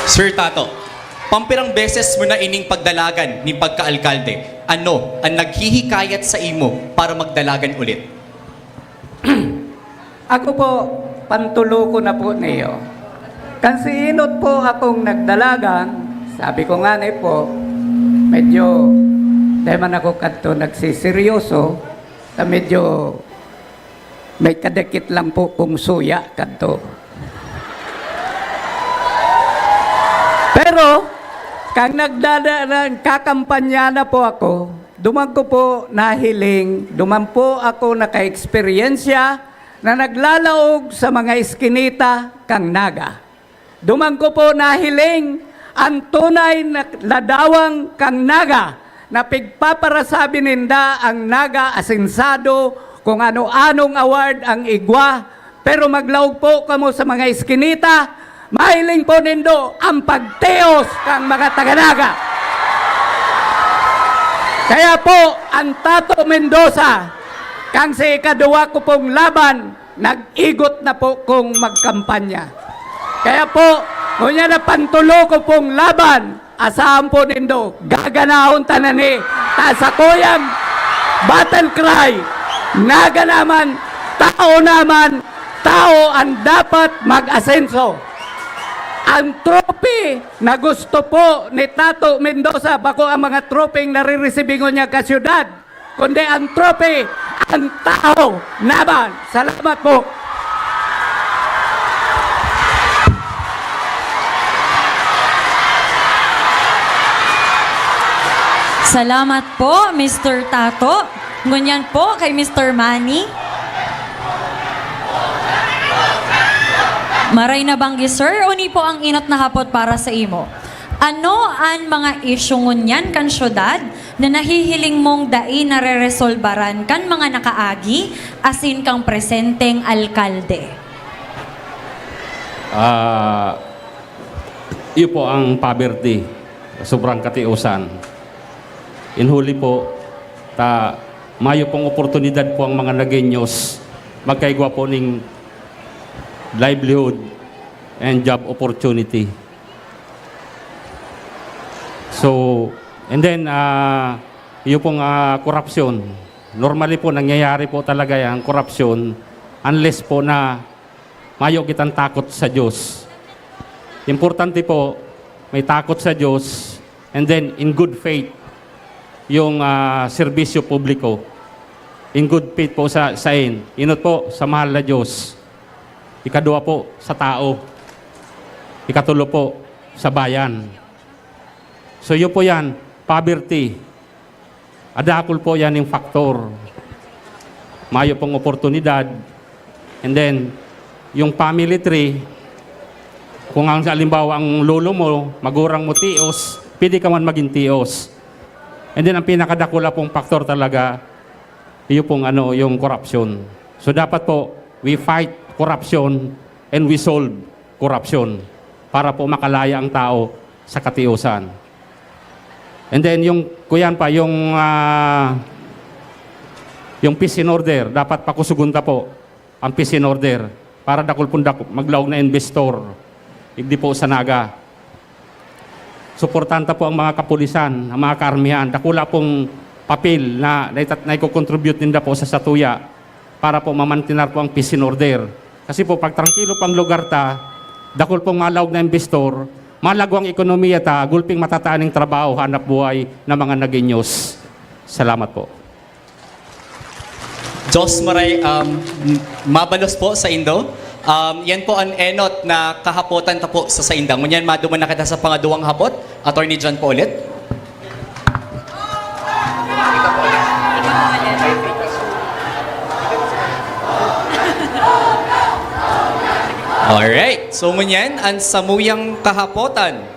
Sir Tato, pampirang beses mo na ining pagdalagan nin pagkaalkalde? Ano an naghihikayat sa imo para magdalagan ulit? Ako po, pantulo ko na po niyo. Kan si enot po akong nagdalagan, sabi ko nga ni po, medyo, dai man ako kadto nagsiseryoso, ta medyo may kadikit lang po kong suya kadto. Pero, kang nagdada-, nagkakampanya na po ako, duman ko po nahiling, duman po ako naka-eksperyensya na naglalaog sa mga eskinita kang Naga. Duman ko po nahiling ang tunay na ladawang kang Naga na pigpaparasabi ninda ang Naga asensado, kung ano-anong award ang igwa, pero maglaog po kamo sa mga eskinita, mahiling po nindo ang pagtios kang mga taga-Naga. Kaya po, ang Tato Mendoza, kang sa ikaduwa ko pong laban, nag-igot na po kong magkampanya. Kaya po, ngunyan na pantulo ko pong laban, asahan po nindo, gaganahon ta na ni. Ta sakuyang battle cry, Naga naman, tao naman, tao ang dapat mag-asenso. Ang trophy na gusto po ni Tato Mendoza, bako ang mga tropeng nariresibi ngunyan ka syudad, kundi ang trophy, ang tao naman. Salamat po. Salamat po, Mister Tato. Ngunyan po kay Mister Manny. Maray na banggi, sir. Uni po ang enot na hapot para sa imo. Ano an mga isyu ngunyan kan syudad na nahihiling mong dai nareresolbaran kan mga nakaagi asin kan presenteng alkalde? Ah, iyo po ang poverty, sobrang katiusan. In huli po, ta mayo pong oportunidad po ang mga Nagueños magkaigwa po ning livelihood and job opportunity. So, and then, ah, iyo pong ah, korupsyon. Normally po, nangyayari po talaga yan, korupsyon, unless po na mayo kitang takot sa Diyos. Importante po, may takot sa Diyos, and then in good faith, yung ah, serbisyo publiko. In good faith po sa, sa in. Inot po sa mahal na Diyos. Ikadua po, sa tao. Ikatulo po, sa bayan. So, yun po yan, poverty. Adakol po yan yung factor. Mayo pong oportunidad. And then, yung family tree, kung ang halimbawa ang lolo mo, magurang mo tios, pwede ka man maging tios. And then, ang pinakadakula pong factor talaga, yung pong ano, yung corruption. So, dapat po, we fight corruption and we solve corruption para po makalaya ang tao sa katiusan. And then, yung, kuyan pa, yung, ah, yung peace and order, dapat pakusugon ta po ang peace and order para dakul pong dak- maglaog na investor, igdi po sa Naga. Suportahan ta po ang mga kapulisan, ang mga kaarmihan. Dakula pong papel na naitat- naiko-contribute ninda po sa satuya para po mamantinar po ang peace and order. Kasi po, pag trangkilo po ang lugar ta, dakul pong malaog na investor, malago ang ekonomiya ta, gulping matataan ang trabaho, hanap buhay ng mga Nagueños. Salamat po. Diyos maray, um, mabalos po sa indo. Um, yan po ang enot na kahapotan ta po sa sainda. Ngunyan, maduman na kita sa pangaduwang hapot. Attorney John po ulit. Alright. So, ngunyan, ang samuyang kahapotan.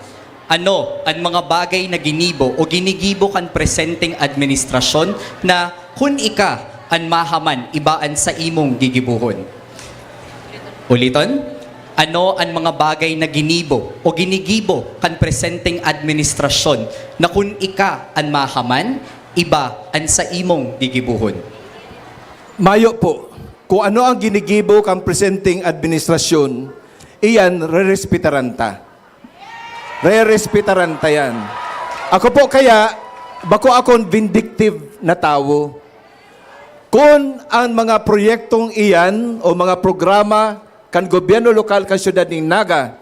Ano an mga bagay na ginibo o ginigibo kan presenteng administrasyon na kun ika an mahaman, iba an saimong gigibohon? Uliton, ano an mga bagay na ginibo o ginigibo kan presenteng administrasyon na kun ika an mahaman, iba an saimong gigibohon. Mayo po, kung ano ang ginigibo kan presenteng administrasyon, iyan rerespetaran ta. Rerespetaran ta yan. Ako po kaya, bako akong vindictive na tawo. Kun ang mga proyektong iyan o mga programa kan gobyerno lokal kan siyudad nin Naga,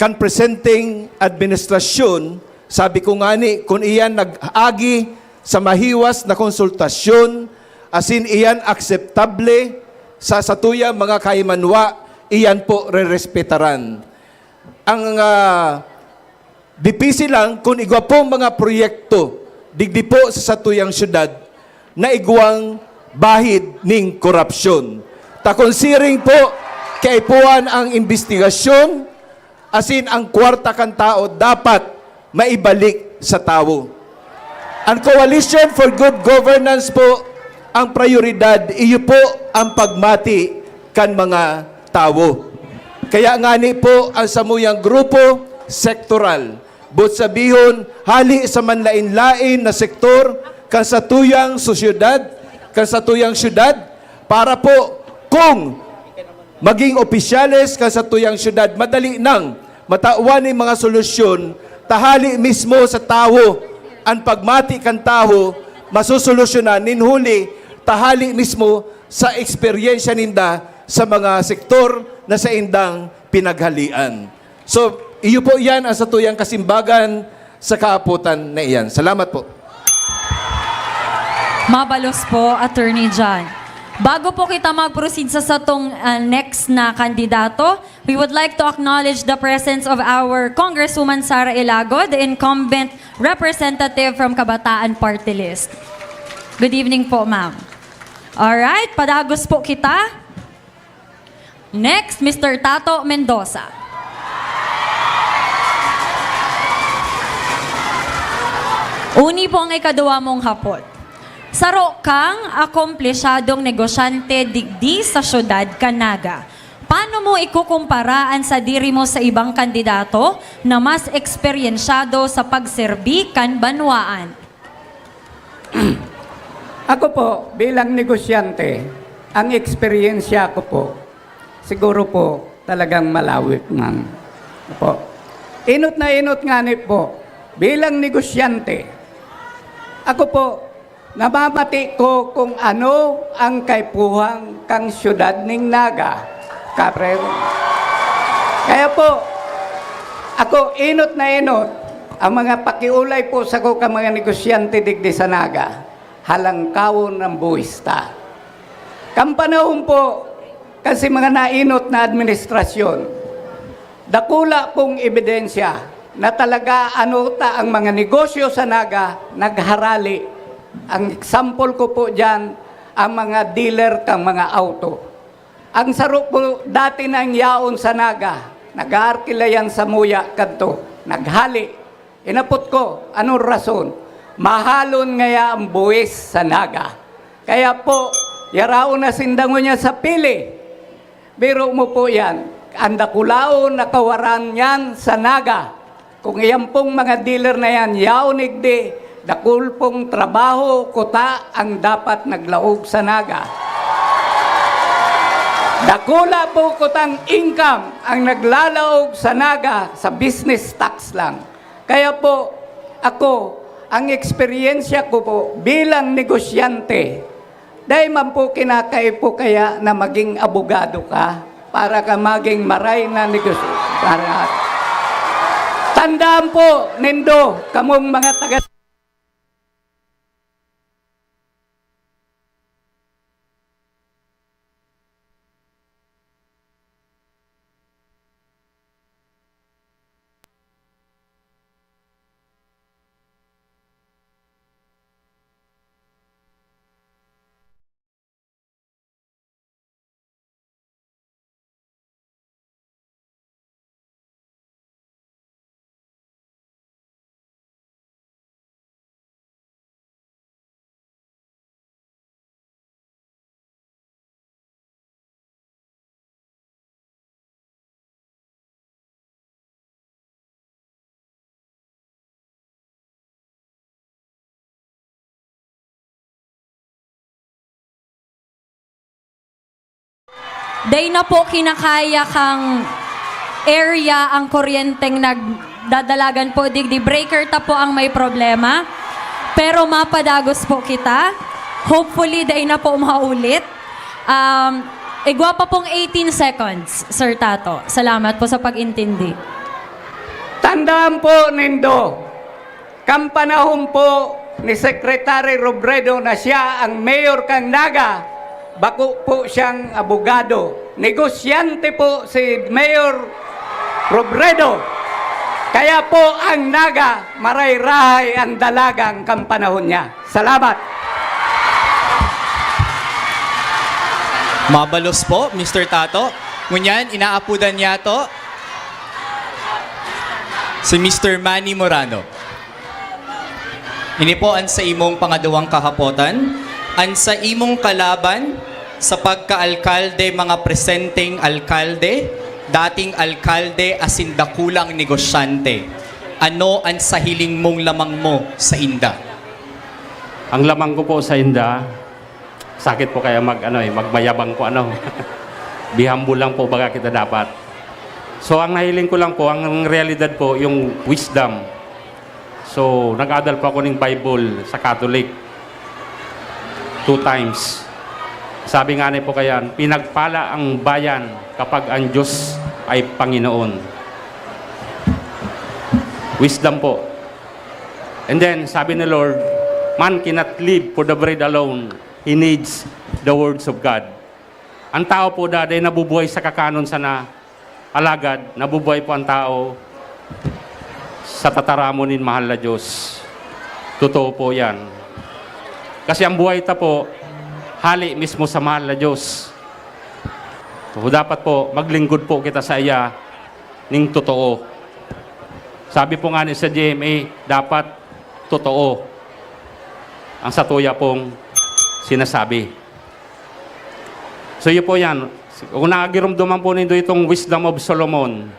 kan presenteng administrasyon, sabi ko ngani, kun iyan nag-agi sa mahiwas na konsultasyon, asin iyan akseptable sa satuyang mga kaimanwa, iyan po rerespetaran. Ang, ah, dipisi lang kun igwa pong mga proyekto digdi po sa satuyang syudad na igwang bahid ning korapsyon. Ta kun siring po, kaipuhan ang imbestigasyon, asin ang kwarta kan tao dapat maibalik sa tawo. Ang Coalition for Good Governance po, ang prayoridad, iyo po ang pagmati kan mga tawo. Kaya ngani po, ang samuyang grupo, sektoral. Boot sabihon, hali sa manlain-lain na sektor, kan satuyang sosyedad, kan satuyang syudad, para po kung maging opisyales kan satuyang syudad, madali nang matawan nin mga solusyon, ta hali mismo sa tawo an pagmati kan tawo, masosolusyonan nin huli, ta hali mismo sa eksperyensya ninda sa mga sektor na saindang pinaghalian. So, iyo po iyan ang satuyang kasimbagan sa kaaputan na iyan. Salamat po. Mabalos po, Attorney John. Bago po kita mag-proceed sa satong ah, next na kandidato, we would like to acknowledge the presence of our Congresswoman Sara Ilago, the incumbent representative from Kabataan Party List. Good evening po, ma'am. Alright, padagos po kita. Next, Mister Tato Mendoza. Uni po ang ikaduwa mong hapot. Saro kang akomplisyadong negosyante digdi sa syudad kan Naga. Paano mo ikukumpara an sadiri mo sa ibang kandidato na mas eksperyensyado sa pagserbi kan banwaan? Ako po, bilang negosyante, ang eksperyensya ko po, siguro po talagang malawik man. Opo. Inot na inot ngani po, bilang negosyante, ako po, namamati ko kung ano ang kaipuhan kan siyudad ning Naga. Kapre, kaya po, ako inot na inot ang mga pakiolay po sako kan mga negosyante digdi sa Naga, halangkawon an buhis ta. Kan panahon po kan si mga naenot na administrasyon, dakula pong ebidensya na talaga ano ta ang mga negosyo sa Naga nagharali. Ang example ko po diyan, ang mga dealer kan mga auto. Ang saro po dati nang yaon sa Naga, nag-aarkila yan sa Muya kadto, naghali. Inapot ko, anong rason? Mahalon ngaya ang buwis sa Naga. Kaya po, yaraon na sinda ngunyan sa pili. Biro mo po yan, ang dakulaon na kawaran yan sa Naga. Kung iyan pong mga dealer na yan, yaon igdi, dakul pong trabaho, kuta ang dapat naglaog sa Naga. Dakula po kutang income ang naglalaog sa Naga sa business tax lang. Kaya po, ako, ang eksperyensya ko po bilang negosyante, dai man po kinakaipo kaya na maging abogado ka para ka maging maray na negosyo. Para tandaan po nindo, kamong mga taga Dai na po kinakaya kang area ang kuryenteng nagdadalagan po digdi. Breaker ta po ang may problema. Pero mapadagos po kita. Hopefully, dai na po maulit. Um, igwa pa pong eighteen seconds, Sir Tato. Salamat po sa pag-intindi. Tandaan po nindo, kan panahon po ni Secretary Robredo na siya ang mayor kan Naga, bako po siyang abogado. Negosyante po si Mayor Robredo. Kaya po ang Naga, maray-rahay ang dalagan kan panahon niya. Salamat. Mabalos po, Mister Tato. Ngunyan, inaapodan niya to si Mister Manny Morano. Ini po ang sa imong pangaduwang kahapotan. Ang sa imong kalaban sa pagkaalkalde, mga presenteng alkalde, dating alkalde asin dakulang negosyante. Ano ang sa hiling mong lamang mo sa inda? Ang lamang ko po sa inda, sakit po kaya mag ano eh, magmayabang po ano. Be humble lang po baga kita dapat. So ang nahiling ko lang po, ang realidad po yung wisdom. So nag-adal po ako ng Bible sa Catholic two times. Sabi nga ni po kaya, pinagpala ang bayan kapag ang Diyos ay Panginoon. Wisdom po. And then, sabi ni Lord, man cannot live for the bread alone. He needs the words of God. Ang tao po daday nabubuhay sa kakanon sana, alagad nabubuhay po ang tao sa tataramon nin mahal na Diyos. Totoo po yan. Kasi ang buhay ta po, hali mismo sa mahal na Diyos. So, dapat po, maglinggod po kita sa iya ning totoo. Sabi po nga ni sa G M A, dapat totoo ang satuya pong sinasabi. So yun po yan. Kung nagirumduman po nindo itong Wisdom of Solomon,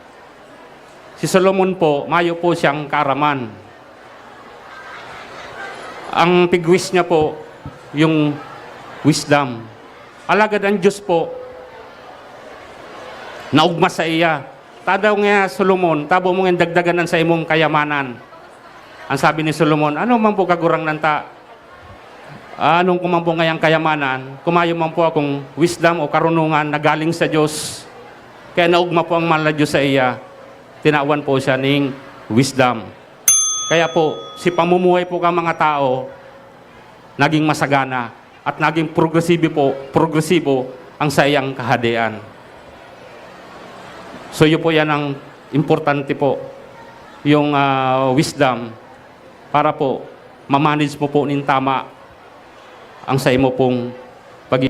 si Solomon po, mayo po siyang kaaraman. Ang pigwis niya po, yung wisdom. Alagad ang Diyos po, naugma sa iya. Tadaw nga Solomon, tabo mo nga dagdagan an saimong kayamanan. Ang sabi ni Solomon, ano man po kagurangnan ta? Anong kuman po ngayang kayamanan? Kumayo man po akong wisdom o karunungan na galing sa Diyos. Kaya naugma po ang mahal na Diyos sa iya. Tinawan po siya ning wisdom. Kaya po, si pamumuhay po ka mga tao, naging masagana at naging progresibo po, progresibo ang saiyang kahadean. So, yun po yan ang importante po, yung ah, wisdom para po ma-manage mo po nin tama ang sa imo pong pag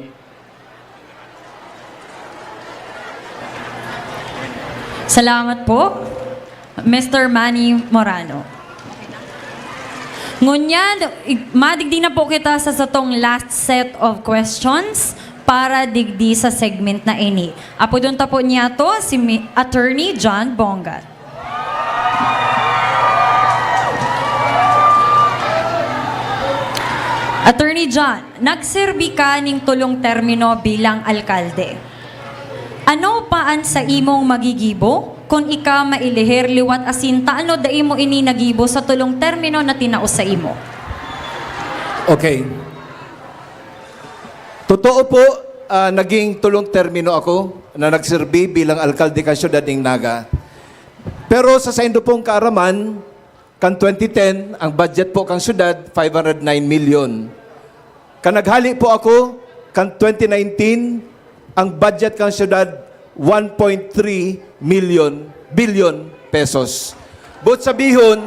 Salamat po, Mister Manny Morano. Ngunyan, ig- madigdi na po kita sa satong last set of questions para digdi sa segment na ini. Apodon ta po niya to si Mi- Attorney John Bongat. Attorney John, nagserbi ka ning tulong termino bilang alkalde. Ano pa an sa imong magigibo kun ika mailihir liwat asin taano dai mo ini nagibo sa tulong termino na tinao sa imo? Okay. Totoo po, ah, naging tulong termino ako na nagserbi bilang alkalde kan siyudad ning Naga. Pero sa saindo pong kaaraman, kan twenty ten, ang budget po kan siyudad, five hundred nine million. Kan naghali po ako, kan twenty nineteen, ang budget kan siyudad, one point three million, billion pesos. But sabihon,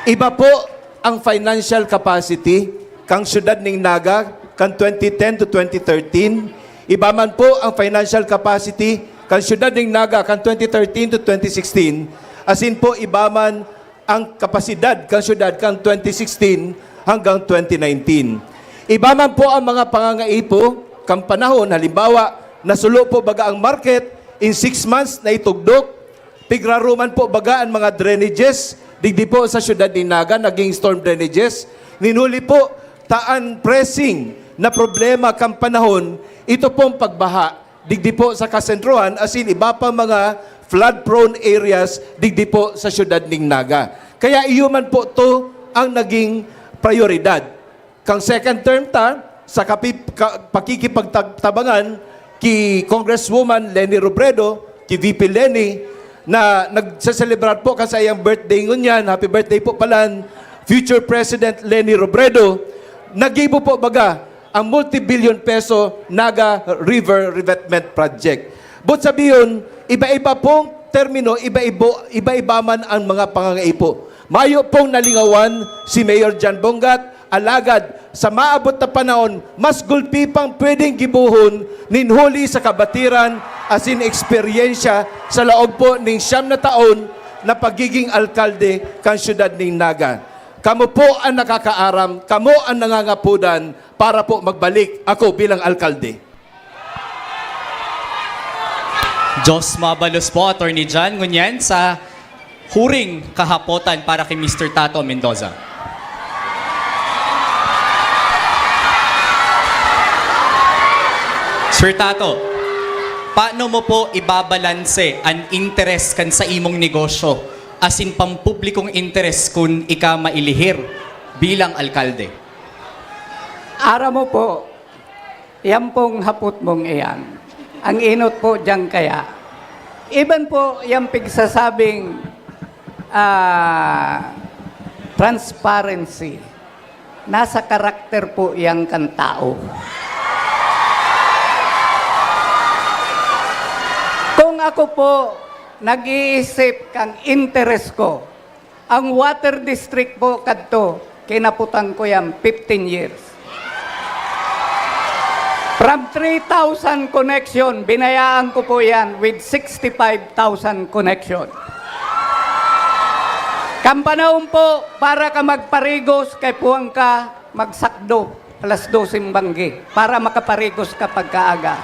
iba po ang financial capacity kan siyudad ning Naga kan twenty ten to twenty thirteen. Iba man po ang financial capacity kan siyudad ning Naga kan twenty thirteen to twenty sixteen. Asin po, iba man ang kapasidad kan siyudad kan twenty sixteen hanggang twenty nineteen. Iba man po ang mga pangangaipo kan panahon, halimbawa, nasulo po baga ang market, in six months na itugdok, pigraruman po baga ang mga drainages, digdi po sa siyudad ni Naga, naging storm drainages. Ninuli po, taan pressing na problema kan panahon, ito pong pagbaha. digdi po sa kasentrohan, asin iba pa mga flood-prone areas digdi po sa siyudad ning Naga. Kaya iyo man po to ang naging prioridad. Kang second term ta, sa kapi-, ka-, pakikipagtabangan ki Congresswoman Leni Robredo, ki V P Leni, na nagse-celebrate po kan saiyang birthday ngunyan. Happy birthday po palan, future President Leni Robredo. Nagibo po baga ang multi-billion peso Naga River Revetment Project. But sabihon, iba-iba pong termino, iba-ibo-, iba-iba man ang mga pangangaipo. Mayo pong nalingawan si Mayor John Bongat, alagad sa maabot na panahon, mas gulpi pang pwedeng gibohon nin huli sa kabatiran asin eksperyensya sa laog po ning siyam na taon na pagiging alkalde kan siyudad ning Naga. Kamo po ang nakakaaram, kamo ang nangangapodan para po magbalik ako bilang alkalde. Diyos mabalos po, Attorney John. Ngunyan, sa huring kahapotan para kay Mister Tato Mendoza. Sir Tato, paano mo po ibabalanse an interes kan sa imong negosyo asin pampublikong interes kun ika mailihir bilang alkalde? Aram mo po, yan pong hapot mong iyan. Ang inot po diyan kaya. Even po yung pigsasabing, ah, transparency, nasa karakter po yan kan tao. Kung ako po nag-iisip kang interes ko, ang water district po kadto, kinaputan ko yan fifteen years. From three thousand connection, binayaan ko po yan with sixty-five thousand connection. Kan panahon po, para ka magparigos, kay puwang ka magsakdo, alas dose ng banggi, para makaparigos ka pagkaaga.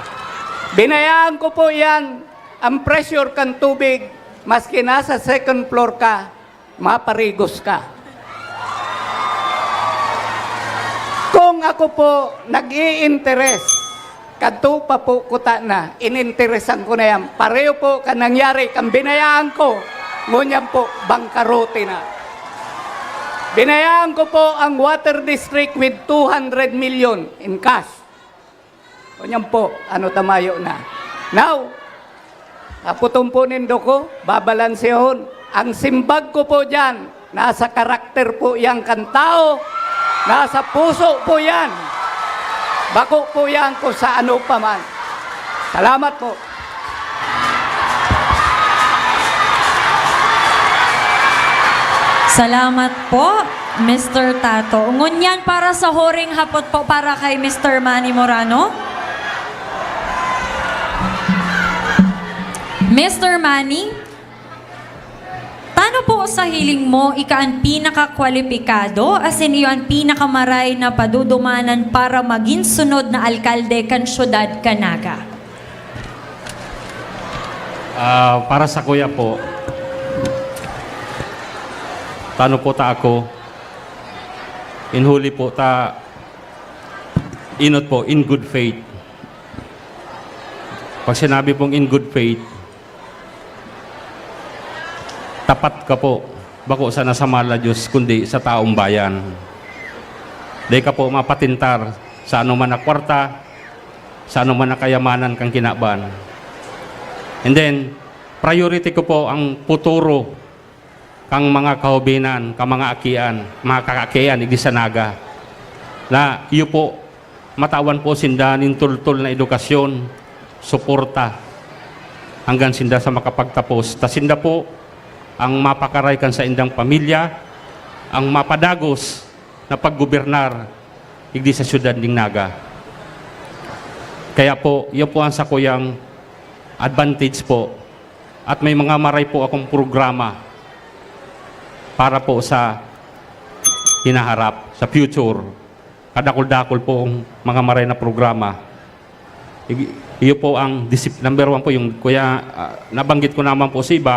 Binayaan ko po yan, ang pressure kan tubig, maski nasa second floor ka, maparigos ka. Kung ako po nag-i-interes, kadto pa po kuta na, ininteresan ko na yan. Pareho po kan nangyari kan binayaan ko, ngunyan po, bangkarote na. Binayaan ko po ang water district with two hundred million in cash. Ngunyan po, ano tamayo na. Now, aputon po nindo ko, babalansehon. Ang simbag ko po diyan, nasa karakter po yan kan tao, nasa puso po yan. Bako po yan kung sa ano pa man. Salamat po. Salamat po, Mister Tato. Ngunyan para sa huring hapot po para kay Mister Manny Morano. Mister Manny, tano po sa hiling mo, ika an pinakakwalipikado, asin iyo an pinakamaray na padudumanan para magin sunod na alkalde kan siyudad kan Naga? Ah, para sa kuya po, tano po ta ako, in huli po ta, inot po, in good faith. Pag sinabi pong in good faith, tapat ka po, bako sa nasama la Diyos, kundi sa taong bayan. Dai ka po mapatintar sa anuman na kwarta, sa anuman na kayamanan kang kinaban. And then, priority ko po ang puturo kang mga kahubinan, kang mga akian, mga kakakian, igdi sa Naga, na iyo po, matawan po sinda nin tultol na edukasyon, suporta, hanggang sinda sa makapagtapos. Ta sinda po ang mapakaray kan saindang pamilya, ang mapadagos na paggobernar igdi sa siyudad ning Naga. Kaya po, iyo po ang sakuyang advantage po. At may mga maray po akong programa para po sa hinaharap, sa future. Kadakul-dakul pong mga maray na programa. I-, iyo po ang disip-, number one po, yung kuya, ah, nabanggit ko naman po sa iba,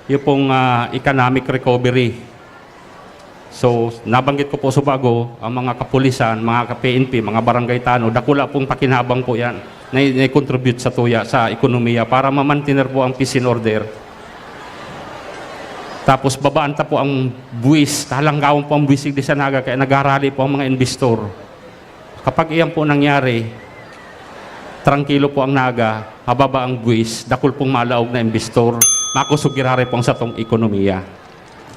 yung pong, ah, economic recovery. So, nabanggit ko po sa bago, ang mga kapulisan, mga ka-P N P, mga barangay tanod, dakula pong pakinabang po yan. na, na-contribute sa tuya, sa ekonomiya, para ma-mantener po ang peace and order. Tapos babaan ta po ang buwis, talanggawan po ang buwis digdi sa Naga, kaya nagarali po ang mga investor. Kapag iyan po nangyari, trangkilo po ang Naga, mababa ang buwis, dakul pong malaog na investor, makosog giraray po ang satong ekonomiya.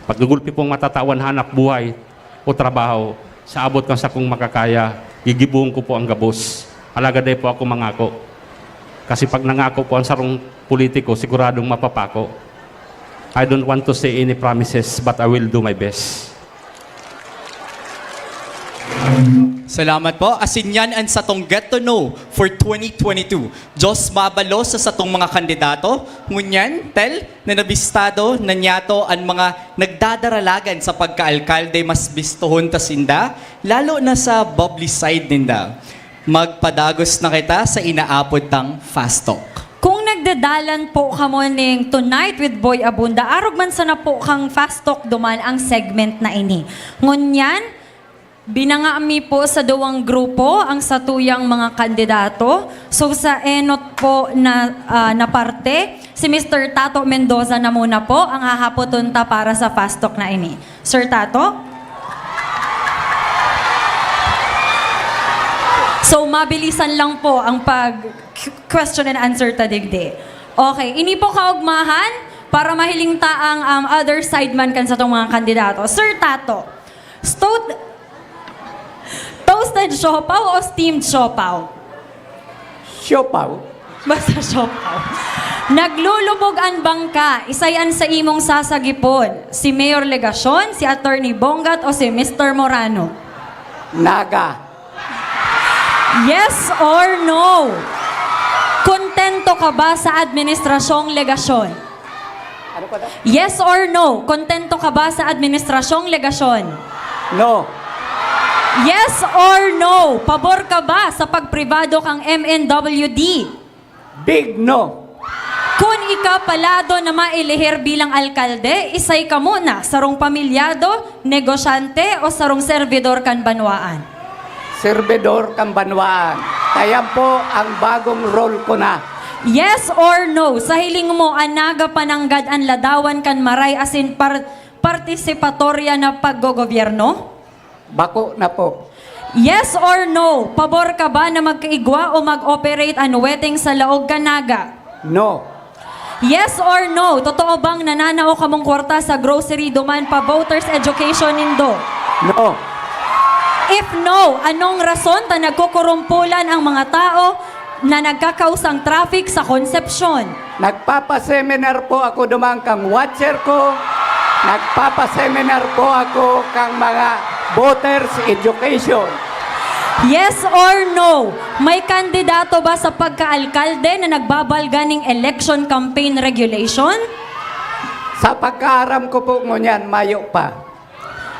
Pagdugulpi pong matatawan hanap buhay o trabaho, sa abot kan sakong makakaya, gigibohon ko po ang gabos. Alagad dai po ako mangako. Kasi pag nangako po ang sarong politiko, siguradong mapapako. I don't want to say any promises, but I will do my best. Salamat po. Asin yan ang satong Get to Know for twenty twenty-two. Diyos mabalos sa satong mga kandidato. Ngunyan, Tel, na nabistado na niyato an mga nagdadaralagan sa pagkaalkalde, mas bistohon ta sinda, lalo na sa bubbly side ninda. Magpadagos na kita sa inaapod tang Fast Talk. Kung nagdadalan po kamo ning Tonight with Boy Abunda, arog man sana po kang Fast Talk duman ang segment na ini. Ngunyan, Binanga mi po sa duwang grupo ang satuyang mga kandidato. So sa enot po na, ah, na parte, si Mister Tato Mendoza na muna po ang hahapoton ta para sa Fast Talk na ini. Sir Tato? So mabilisan lang po ang pag question and answer ta digdi. Okay, ini po kaugmahan para mahiling ta ang um, other side man kan satong mga kandidato. Sir Tato, Stout Toasted siopaw o steamed siopaw? Siopaw. Basta siopaw. Naglulubog an bangka, isay an sa imong sasagipon? Si Mayor Legacion, si Attorney Bongat o si Mister Morano? Naga. Yes or no? Kontento ka ba sa Administrasyong Legacion? Ano pa daw? Yes or no? Kontento ka ba sa Administrasyong Legacion? No. Yes or no? Pabor ka ba sa pagpribado kang M N W D? Big no. Kun ika palado na mailihir bilang alkalde, isay ka muna, sarong pamilyado, negosyante o sarong serbidor kan banwaan? Serbidor kan banwaan. Kaya po ang bagong role ko na. Yes or no? Sa hiling mo, anaga pa nanggad an ladawan kan maray asin par- partisipatorya na paggogobyerno? Bako na po. Yes or no? Pabor ka ba na magkaigwa o mag-operate an weteng sa laog kan Naga? No. Yes or no? Totoo bang nananao kamong kwarta sa grocery duman pa voters education nindo? No. If no, anong rason ta nagkukurumpulan ang mga tao na nagkakausang traffic sa Concepcion? Nagpapaseminar po ako duman kang watcher ko. Nagpapaseminar po ako kang mga voters education. Yes or no? May kandidato ba sa pagkaalkalde na nagbabalga ning election campaign regulation? Sa pagkaaram ko po ngunyan, mayo pa.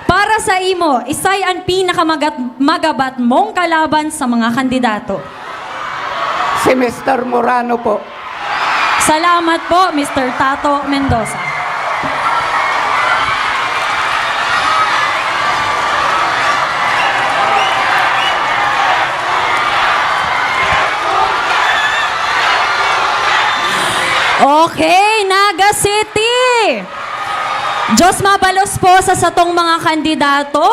Para sa imo, isay an pinakamagabat mong kalaban sa mga kandidato? Si Mister Morano po. Salamat po, Mister Tato Mendoza. Okay, Naga City! Diyos mabalos po sa satong mga kandidato.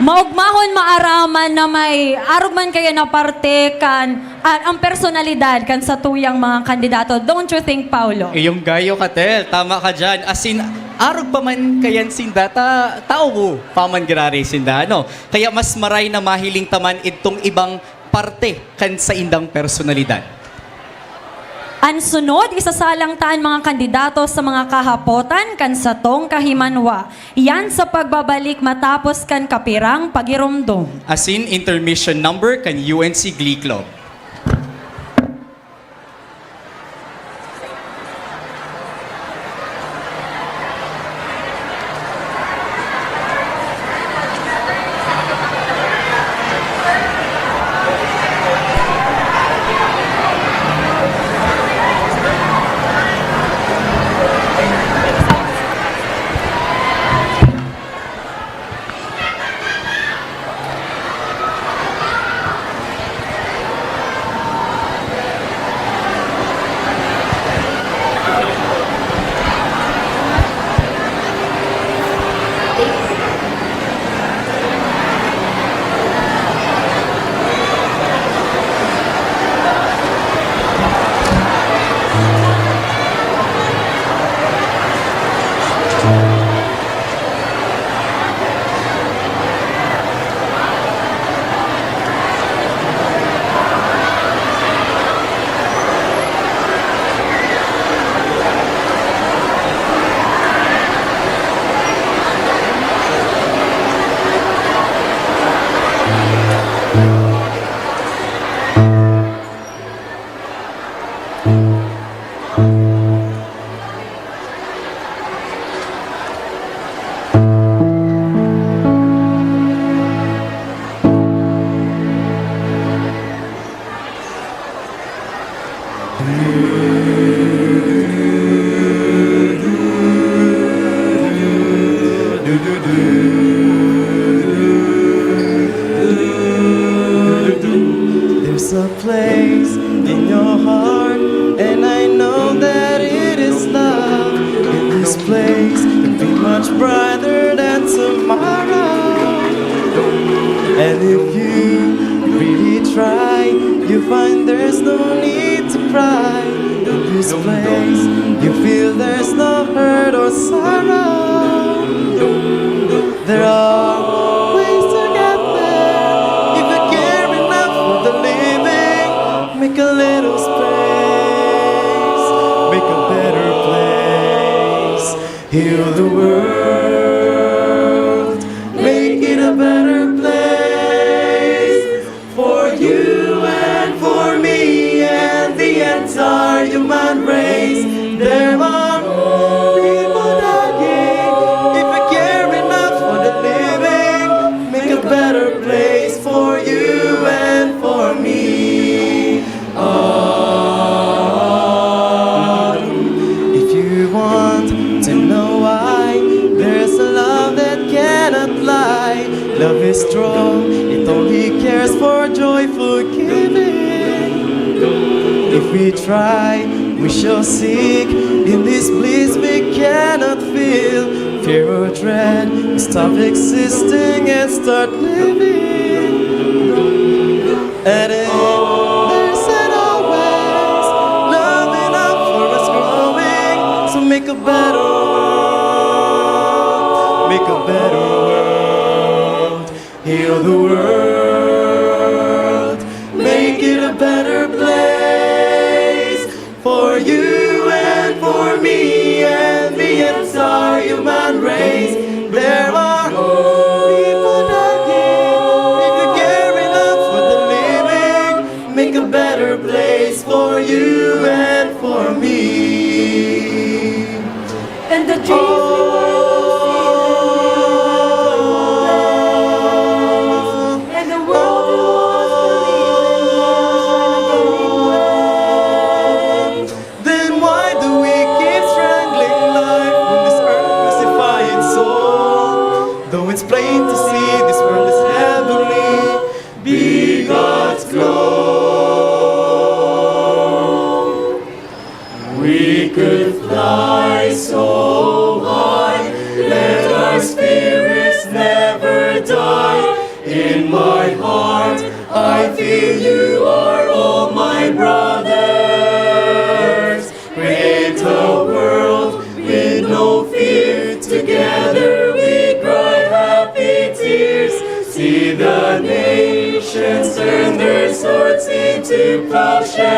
Maugmahon maaraman na may arog man kaya na parte kan ah, ang personalidad kan satuyang mga kandidato. Don't you think, Paulo? Iyong gayo, Katel. Tama ka dyan. As in, arog pa man kayan sinda, ta, tao pa man giraray sinda, ano? Kaya mas maray na mahiling ta man itong ibang parte kan saindang personalidad. An sunod, isasalang ta an mga kandidato sa mga kahapotan kan satong kahimanwa. Yan sa pagbabalik matapos kan kapirang pagiromdom. Asin intermission number kan U N C Glee Club. There's a place in your heart, and I know that it is love. In this place can be much brighter than tomorrow. And if you really try, you find there's no need to cry. In this place, you feel there's no hurt or sorrow. There are ways to get there. If you care enough for the living, make a little space, make a better place. Heal the world, make it a better place for you and for me and the entire human race. There are people dying. If you care enough for the living, make a better place for you and for me. Ah, if you want to know why, there's a love that cannot lie. Love is strong, it only cares for joyful giving. If we try, we shall seek. In this bliss we cannot feel. Fear or dread, stop existing and start living. And if there's an always love enough for us growing, so make a better world, make a better world, heal the world, make it a better place for you and for me and the entire human race. There are people dying. If you care enough for the living, make a better place for you and for me. And the dreams we were to see will be a joyful place. And the world we once believed in will shine a burning way. Then why do we keep strangling life when this earth crucify its soul? Though it's plain to see this world is heavenly, be God's glow. We could fly so high, let our spirits never die. In my heart, I feel you are all my brothers. Create a world with no fear. Together we cry happy tears. See the nations turn their swords into plowshares.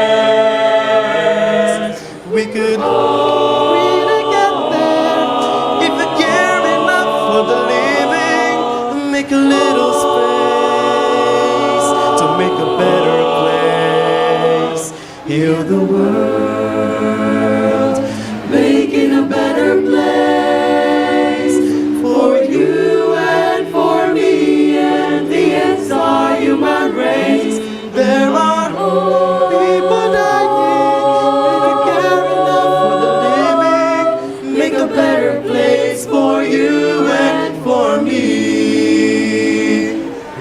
We could really get there if you care enough for the living. Make a little space to make a better place. Heal the world, make it a better place for you and for me and the entire human race. There are people dying. If you care enough for the living, make a better place for you and for me.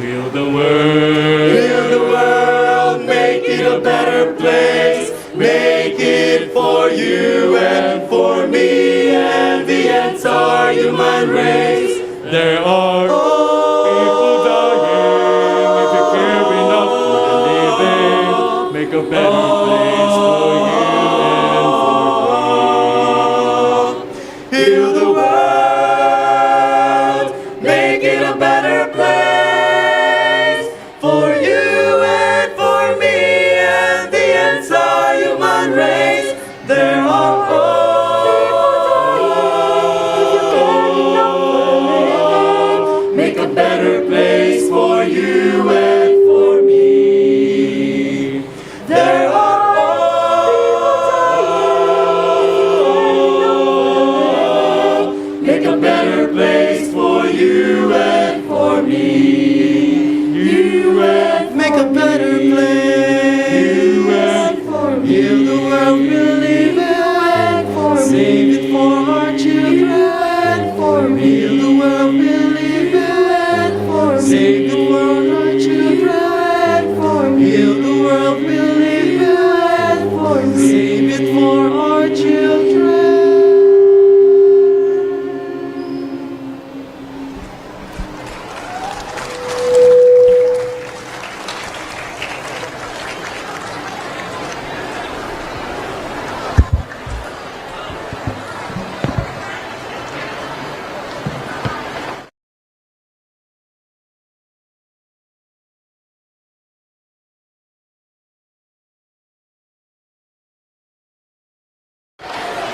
Heal the world. Heal the world. Make it a better place. Make it for you and for me and the entire human race. There are people dying. If you care enough for the living, make a better place for you and for me. Heal the world, make it a better place for you and for me and the entire human race. There are all, make a better place for you and for me. There are all, make a better place for you and for me. You and make a better place. You and for me. Heal the world.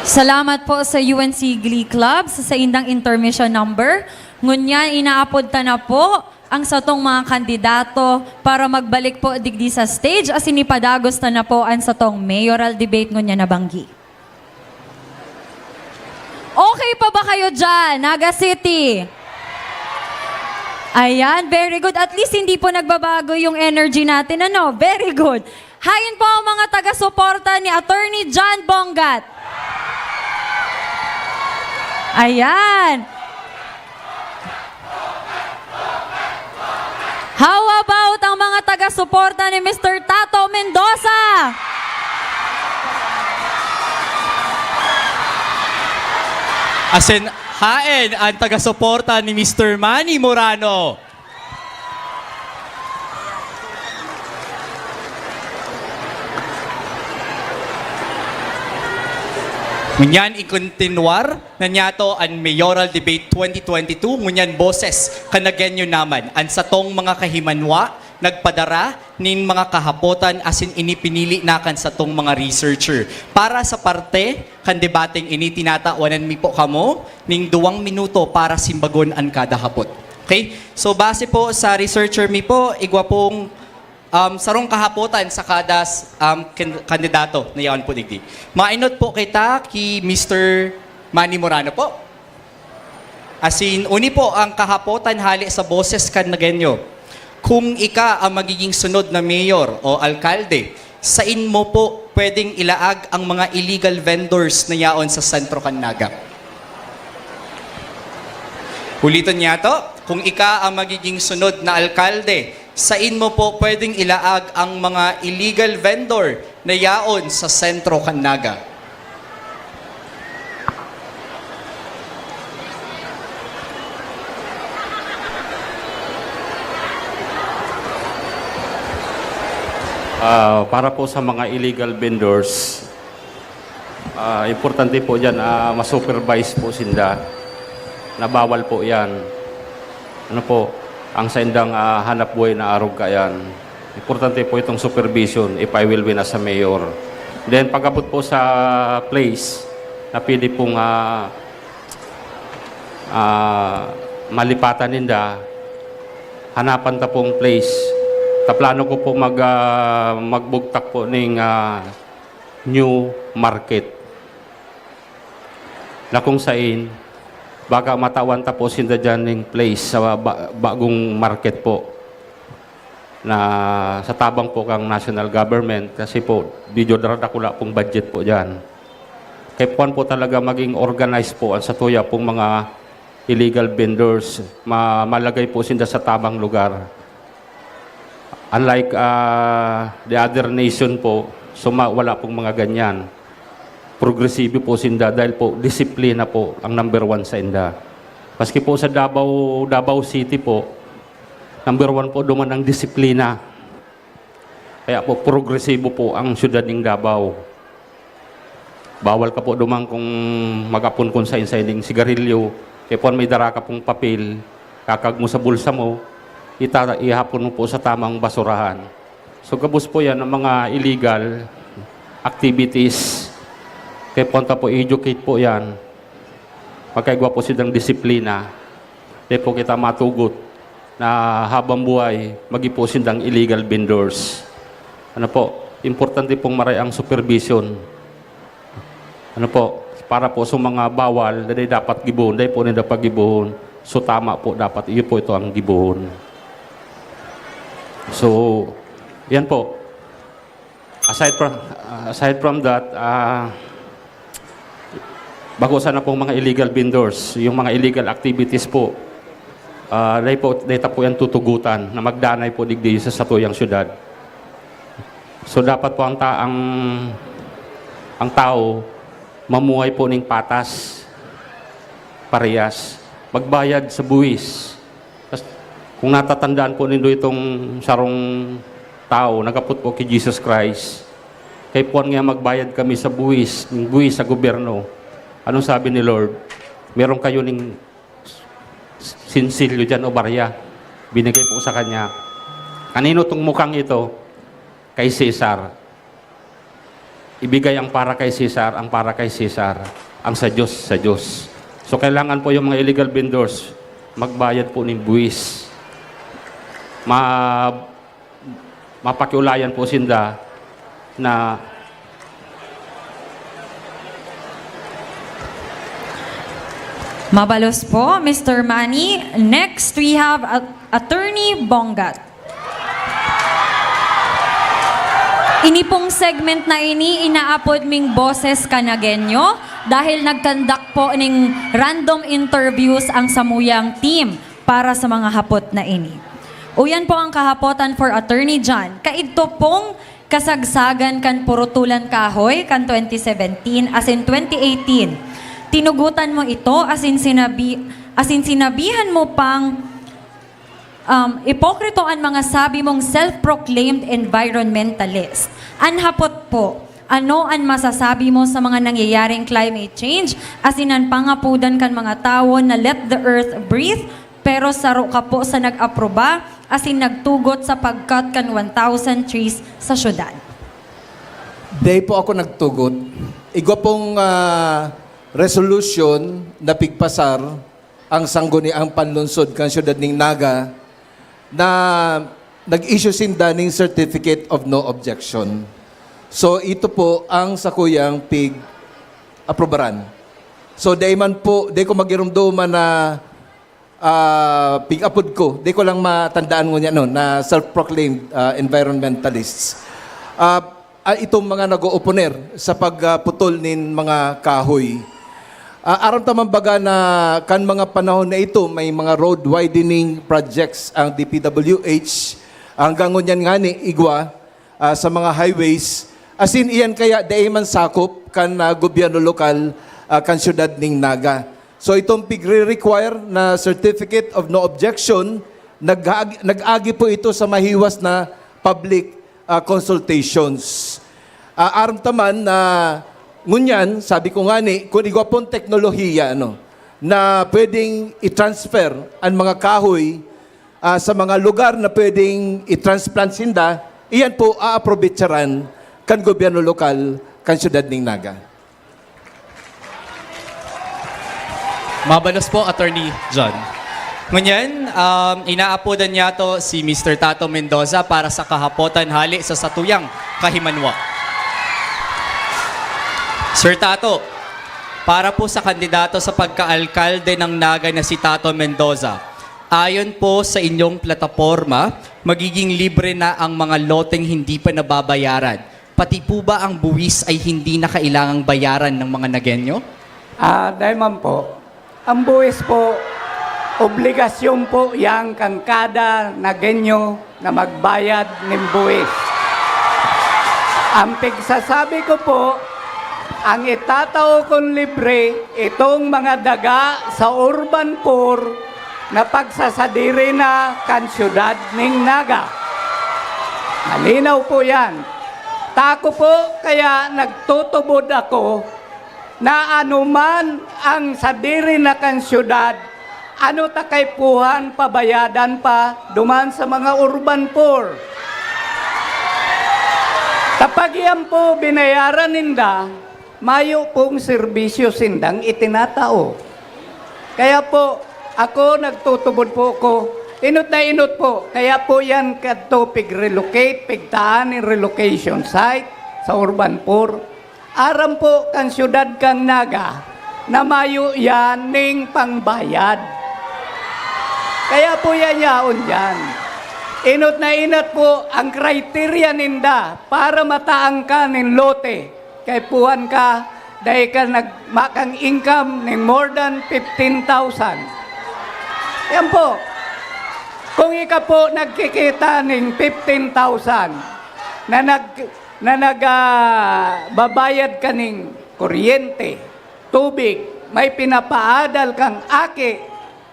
Salamat po sa U N C Glee Club sa saindang intermission number. Ngunyan, inaapod ta na po ang satong mga kandidato para magbalik po digdi sa stage asin ipadagos ta na po ang satong mayoral debate ngunyan na banggi. Okay pa ba kayo dyan, Naga City? Ayan, very good. At least hindi po nagbabago yung energy natin, ano? Very good. Hain po ang mga taga-suporta ni Attorney John Bongat. Ayan. How about ang mga taga-suporta ni Mister Tato Mendoza? Asin, haen ang taga-suporta ni Mister Manny Morano? Ngunyan, ikontinuar na niyato an Mayoral Debate twenty twenty-two. Ngunyan, boses kan Nagueño naman, an satong mga kahimanwa nagpadara nin mga kahapotan asin ini pinili na kan satong mga researcher. Para sa parte kan debateng ini, tinatawanan mi po kamo ning duwang minuto para simbagon an kada hapot. Okay? So, base po sa researcher mi po, igwa pong, um, sarong kahapotan sa kada s-, um, kin-, kandidato na yaon po digdi. Mainot po kita ki Mister Manny Morano po. Asin, uni po ang kahapotan hale sa boses kan Nagueño. Kung ika ang magiging sunod na mayor o alkalde, sain mo po pwedeng ilaag ang mga illegal vendors na yaon sa sentro kan Naga? Uliton niyato, kung ika ang magiging sunod na alkalde, sain mo po pwedeng ilaag ang mga illegal vendor na yaon sa sentro kan Naga? Ah, para po sa mga illegal vendors, ah, importante po diyan, ah, ma-supervise po sinda na bawal po 'yan. Ano po, ang saindang, ah, hanapbuhay na arog kaiyan. Importante po itong supervision if I will win as a mayor. Then, pag-abot po sa place na pwede pong, ah, ah, malipatan ninda, hanapan ta pong place. Ta plano ko po mag, ah, magbugtak po ning, ah, new market. Na kung sain, baka matawan ta po sinda diyan ning place sa ba-, bagong market po na sa tabang po kang national government, kasi po, medyo daradakula pong budget po diyan. Kaipuhan po talaga maging organized po ang satuya pong mga illegal vendors. Ma-, malagay po sinda sa tamang lugar. Unlike, ah, the other nation po, suma-, wala pong mga ganyan. Progresibo po sinda dahil po disiplina po ang number one sa inda. Maski po sa Davao, Davao City po, number one po duman ang disiplina. Kaya po, progresibo po ang siyudad ning Davao. Bawal ka po duman kung mag-apon kung sain-sain ning sigarilyo. Kaya po, may dara ka pong papel, kakag mo sa bulsa mo, ita-, ihapon mo po sa tamang basurahan. So, gabos po yan ang mga illegal activities. Kaya po, ta po, educate po yan. Pagkaigwa po silang disiplina, di po kita matugot na habang buhay, magi po sindang illegal vendors. Ano po, importante pong maray ang supervision. Ano po, para po sa mga bawal, na di dapat gibohon, di po nila paggibohon. So, tama po, dapat iyo po ito ang gibohon. So, yan po. Aside from, aside from that, ah, bako sana pong mga illegal vendors, yung mga illegal activities po, ah, dahil po, dahil po yan tutugutan na magdanay po digdi sa satuyang syudad. So, dapat po ang ta-, ang, ang tao mamuhay po ning patas, parehas, magbayad sa buwis. Tas, kung natatandaan po nindo itong sarong tao, nagapot po ki Jesus Christ, kay puwan nga magbayad kami sa buwis, yung buwis sa gobyerno. Anong sabi ni Lord? "Meron kayo ning sinsilyo diyan o barya." Binigay po sa kanya. "Kanino tong mukhang ito?" "Kay Cesar." Ibigay ang para kay Cesar, ang para kay Cesar, ang sa Diyos, sa Diyos. So, kailangan po yung mga illegal vendors, magbayad po ng buwis. Ma-, mapakiulayan po sinda na Mabalos po, Mister Manny. Next, we have a- Attorney Bongat. Ini pong segment na ini inaapod ming Boses Kanagenyo dahil nagkandak po ning random interviews ang samuyang team para sa mga hapot na ini. Uyan po ang kahapotan for Attorney John. Kaidto pong kasagsagan kan purutulan kahoy kan twenty seventeen asin twenty eighteen. Tinugotan mo ito asin sinabi asin sinabihan mo pang um, ipokrito an mga sabi mong self-proclaimed environmentalist. An hapot po, ano an masasabi mo sa mga nangyayaring climate change asin an pangapodan kan mga tawo na let the earth breathe pero saro ka po sa nag-aproba asin nagtugot sa pag-cut kan one thousand trees sa syudad? Dai po ako nagtugot. Igwa pong ah, resolution na pigpasar ang sangguniang panlunsod kan siyudad ning Naga na nag-issue sinda ning Certificate of No Objection. So ito po ang sakuyang pig-aprobaran. So dai man po, dai ko magirumduman na ah, pig-apod ko, di ko lang matandaan ngunyan no, na self-proclaimed ah, environmentalists. Ah, ah, itong mga nag-ooponer sa pagputol nin mga kahoy. Ah, aram ta man baga na kan mga panahon na ito, may mga road widening projects ang D P W H. Hanggang ngunyan ngani, igwa, ah, sa mga highways. Asin iyan kaya dai man sakop kan ah, gobyerno lokal ah, kan siyudad ning Naga. So itong pigre-require na Certificate of No Objection, nag-agi, nag-agi po ito sa mahiwas na public ah, consultations. Ah, aram ta man na ngunyan, sabi ko ngani, kung igwa pong teknolohiya ano, na pwedeng i-transfer ang mga kahoy ah, sa mga lugar na pwedeng i-transplant sinda, iyan po aaprobetsaran kan gobyerno lokal kan siyudad ning Naga. Mabalos po, Attorney John. Ngunyan, um, inaapodan niya to si Mister Tato Mendoza para sa kahapotan hali sa satuyang kahimanwa. Sir Tato, para po sa kandidato sa pagkaalkalde ng Naga na si Tato Mendoza, ayon po sa inyong plataporma, magiging libre na ang mga loteng hindi pa nababayaran. Pati po ba ang buwis ay hindi na kailangang bayaran ng mga Nagenyo? Ah, dai man po. Ang buwis po, obligasyon po yan kan kada Nagenyo na magbayad nin buwis. Ang pigsasabi ko po, ang itatao kong libre, itong mga daga sa urban poor na pagsasadiri na kan siyudad ning Naga. Malinaw po yan. Tako po, kaya nagtutubod ako na anuman ang sadiri na kan syudad, ano ta kaipuhan pabayadan pa duman sa mga urban poor. Kapag iyan po binayaran ninda, mayo pong serbisyo sindang itinatao. Kaya po, ako nagtutubod po ko, inot na inot po, kaya po yan kadto pig-relocate, pigtaan in relocation site sa urban poor. Aram po kan syudad kan Naga na mayo yan ning pangbayad. Kaya po yan yaon dyan. Inot na inot po ang criteria ninda para mataan ka nin lote. Kaipuhan ka, dai ka nagmakang income nin more than fifteen thousand. Yan po. Kung ika po nagkikita ning fifteen thousand na nag na nag ah, babayad ka ning kuryente, tubig, may pinapaadal kang aki,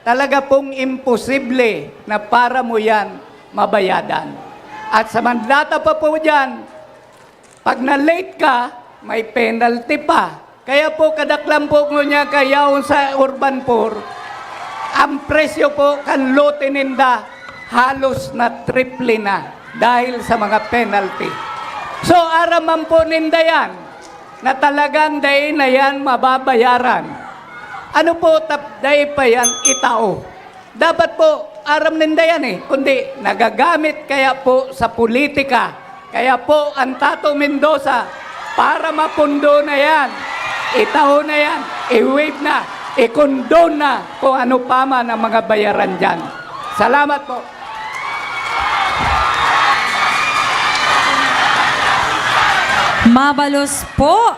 talaga pong imposible na para mo yan mabayadan. At sa mandata pa po dyan, pag na-late ka, may penalty pa. Kaya po kadaklan po ngunyan kayaon sa urban poor, ang presyo po kan lote ninda halos na triple na dahil sa mga penalty. So, araman po ninda yan. na talagang dai na yan mababayaran. Ano po tap dai pa yan itao? Dapat po, aram ninda yan eh, kundi nagagamit kaya po sa politika. Kaya po, ang Tato Mendoza, para mapundo na yan, itao na yan, i-waive na, i-condone na kung ano pa man ang mga bayaran dyan. Salamat po. Mabalos po,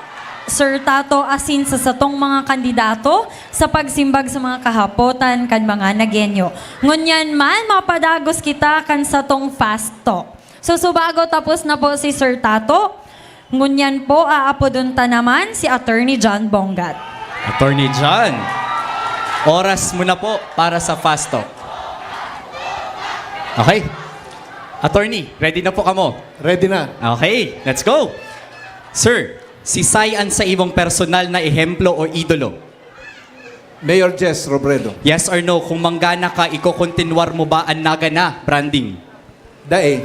Sir Tato, asin sa satong mga kandidato sa pagsimbag sa mga kahapotan kan mga Nagueño. Ngunyan man, mapadagos kita kan satong fast talk. So, subago tapos na po si Sir Tato, ngunyan po aapodon ta naman si Attorney John Bongat. Attorney John, oras mo na po para sa fast talk. Okay. Attorney, ready na po kamo? Ready na. Okay, let's go. Sir, sisay an sa imong personal na ehemplo o idolo? Mayor Jess Robredo. Yes or no, kung manggana ka, ikokontinuar mo ba an Naga na branding? Dai.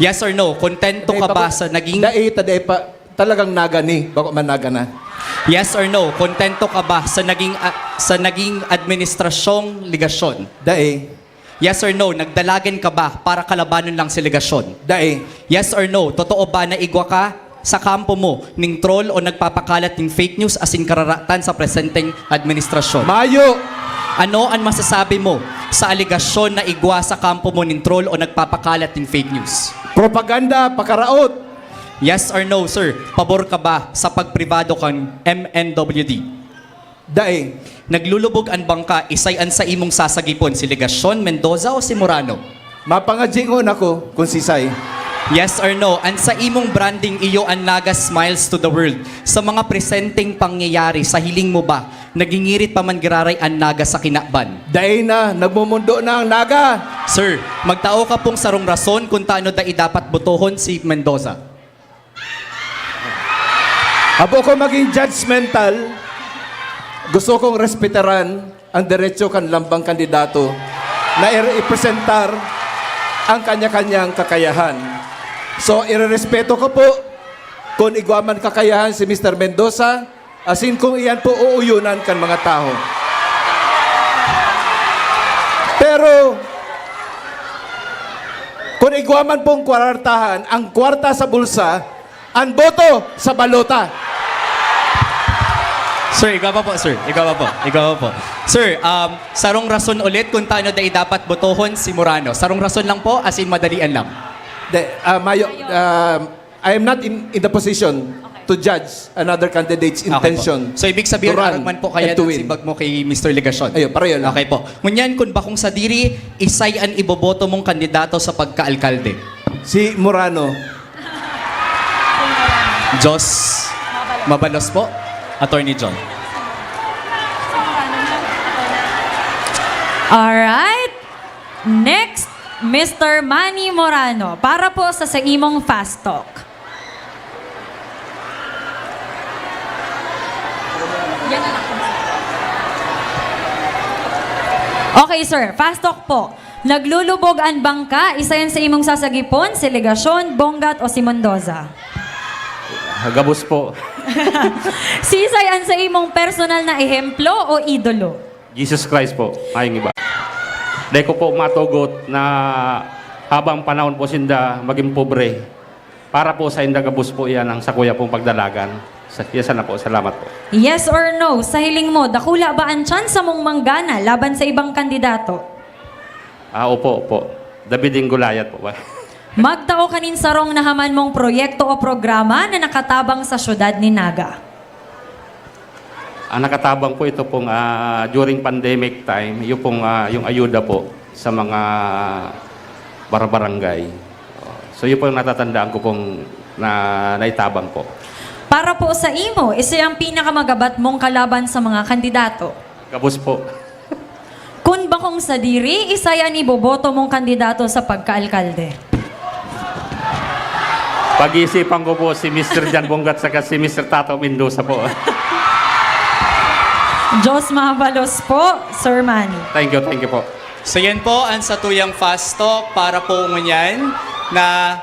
Yes or no, kontento ka ba sa naging Dai, ta dai pa, talagang Naga ni, bako man Naga na. Yes or no, kontento ka ba sa naging a- sa naging administrasyong Legacion? Dai. Yes or no, nagdalagan ka ba para kalabanon lang si Legacion? Dai. Yes or no, totoo ba na igwa ka sa kampo mo ning troll o nagpapakalat ning fake news asin kararatan sa presenteng administrasyon? Mayo. Ano an masasabi mo sa alegasyon na igwa sa kampo mo nin troll o nagpapakalat nin fake news? Propaganda, pakaraot. Yes or no, sir? Pabor ka ba sa pagpribado kan M N W D? Dai. Naglulubog an bangka, isay an sa imong sasagipon, si Legacion, Mendoza o si Morano? Mapangadjingon ako kung sisay. Yes or no? An sa imong branding iyo an Naga Smiles to the World. Sa mga presenteng pangyayari, sa hiling mo ba, nagingirit pa man giraray an Naga sa kinaban? Dai na, nagmumundo na ang Naga. Sir, magtao ka pong sarong rason kung tano dai dapat botohon si Mendoza. Habo ko maging judgmental, gusto kong respetaran ang derecho kan lambang kandidato na i-representar ang kanya-kanyang kakayahan. So, irerespeto ko po kung igwa man kakayahan si Mister Mendoza, asin kung iyan po uuyonan kan mga tawo. Pero, kung igwa man pong kwartahan, ang kwarta sa bulsa, ang boto sa balota. Sir, ikaw pa po, sir. Ikaw pa po. Ikaw pa po. Sir, um, sarong rason ulit kung tano dai dapat botohon si Morano. Sarong rason lang po, as in madalian lang. De, ah, mayo, ah, I am not in, in the position to judge another candidate's Okay po. intention So, ibig sabihin, to run aragman po and kaya to ng win. Simbag mo kay Mister Legacion? Ayun, pareho lang. Okay po. Ngunyan, kung bakong sadiri, isay an iboboto mong kandidato sa pagkaalkalde? Si Morano. Diyos mabalos po, Attorney John. Alright. Next, Mister Manny Morano, para po sa sa imong fast talk. Okay, sir. Fast talk po. Naglulubog an bangka, isa yan sa imong sasagipon, si Legacion, Bongat o si Mendoza? Gabos po. Sisay an sa imong personal na ehemplo o idolo? Jesus Christ po, mayong iba. Dai ko po matugot na habang panahon po sinda maging pobre. Para po sa inda gabos po yan ang sakuya pong pagdalagan. Sa, yan sana po. Salamat po. Yes or no? Sa hiling mo, dakula ba ang tsansa mong manggana laban sa ibang kandidato? Ah, opo, opo. David and Goliath po ba? Magtao ka nin sarong nahaman mong proyekto o programa na nakatabang sa syudad ni Naga. Ang nakatabang po ito pong ah, during pandemic time, yung pong ah, yung ayuda po sa mga barabarangay. So yun po yung natatandaan ko pong na naitabang po. Para po sa imo, isa ang pinakamagabat mong kalaban sa mga kandidato. Gabos po. Kun bakong sadiri, isay an iboboto mong kandidato sa pagkaalkalde? Pag-iisipan ko po si Mister John Bongat saka si Mister Tato Mendoza po. Diyos mabalos po, Sir Manny. Thank you, thank you po. So yan po ang satuyang fast talk para po ngunyan na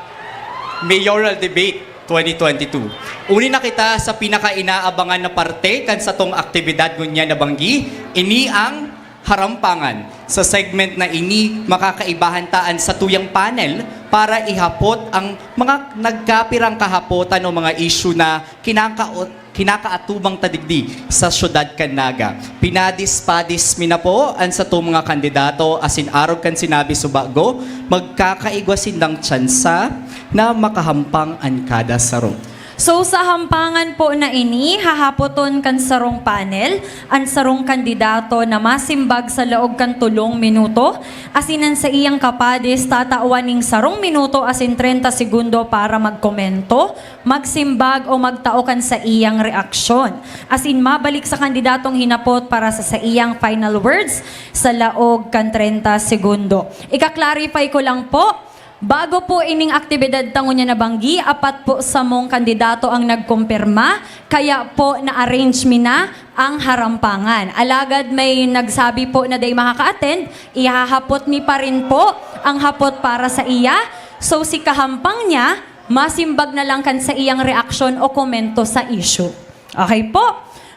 mayoral debate. twenty twenty-two. Uli na kita sa pinakainaabangan na parte kan satong aktibidad ngunyan na banggi, ini ang harampangan. Sa segment na ini, makakaibahan ta an satuyang panel para ihapot ang mga nagkapirang kahapotan o mga issue na kinaka- kinakaatubang ta digdi sa syudad kan Naga. Pinadis-padis mi na po an satong mga kandidato asin arog kan sinabi subago, magkakaigwa sindang tsansa na makahampang an kada saro. So, sa hampangan po na ini, hahapoton kan sarong panel an sarong kandidato na masimbag sa laog kan tolong minuto, asin an saiyang kapadis tatawan ning sarong minuto asin trenta segundo para magkomento, magsimbag o magtao kan saiyang reaksyon. Asin mabalik sa kandidatong hinapot para sa saiyang final words sa laog kan trenta segundo. Ika-clarify ko lang po, bago po ining aktibidad ta ngunyan na banggi, apat po samong kandidato ang nagkumpirma, kaya po na-arrange mi na ang harampangan. Alagad may nagsabi po na dai makaka-attend, ihahapot mi pa rin po ang hapot para sa iya. So, si kahampang niya, masimbag na lang kan saiyang reaksyon o komento sa issue. Okay po?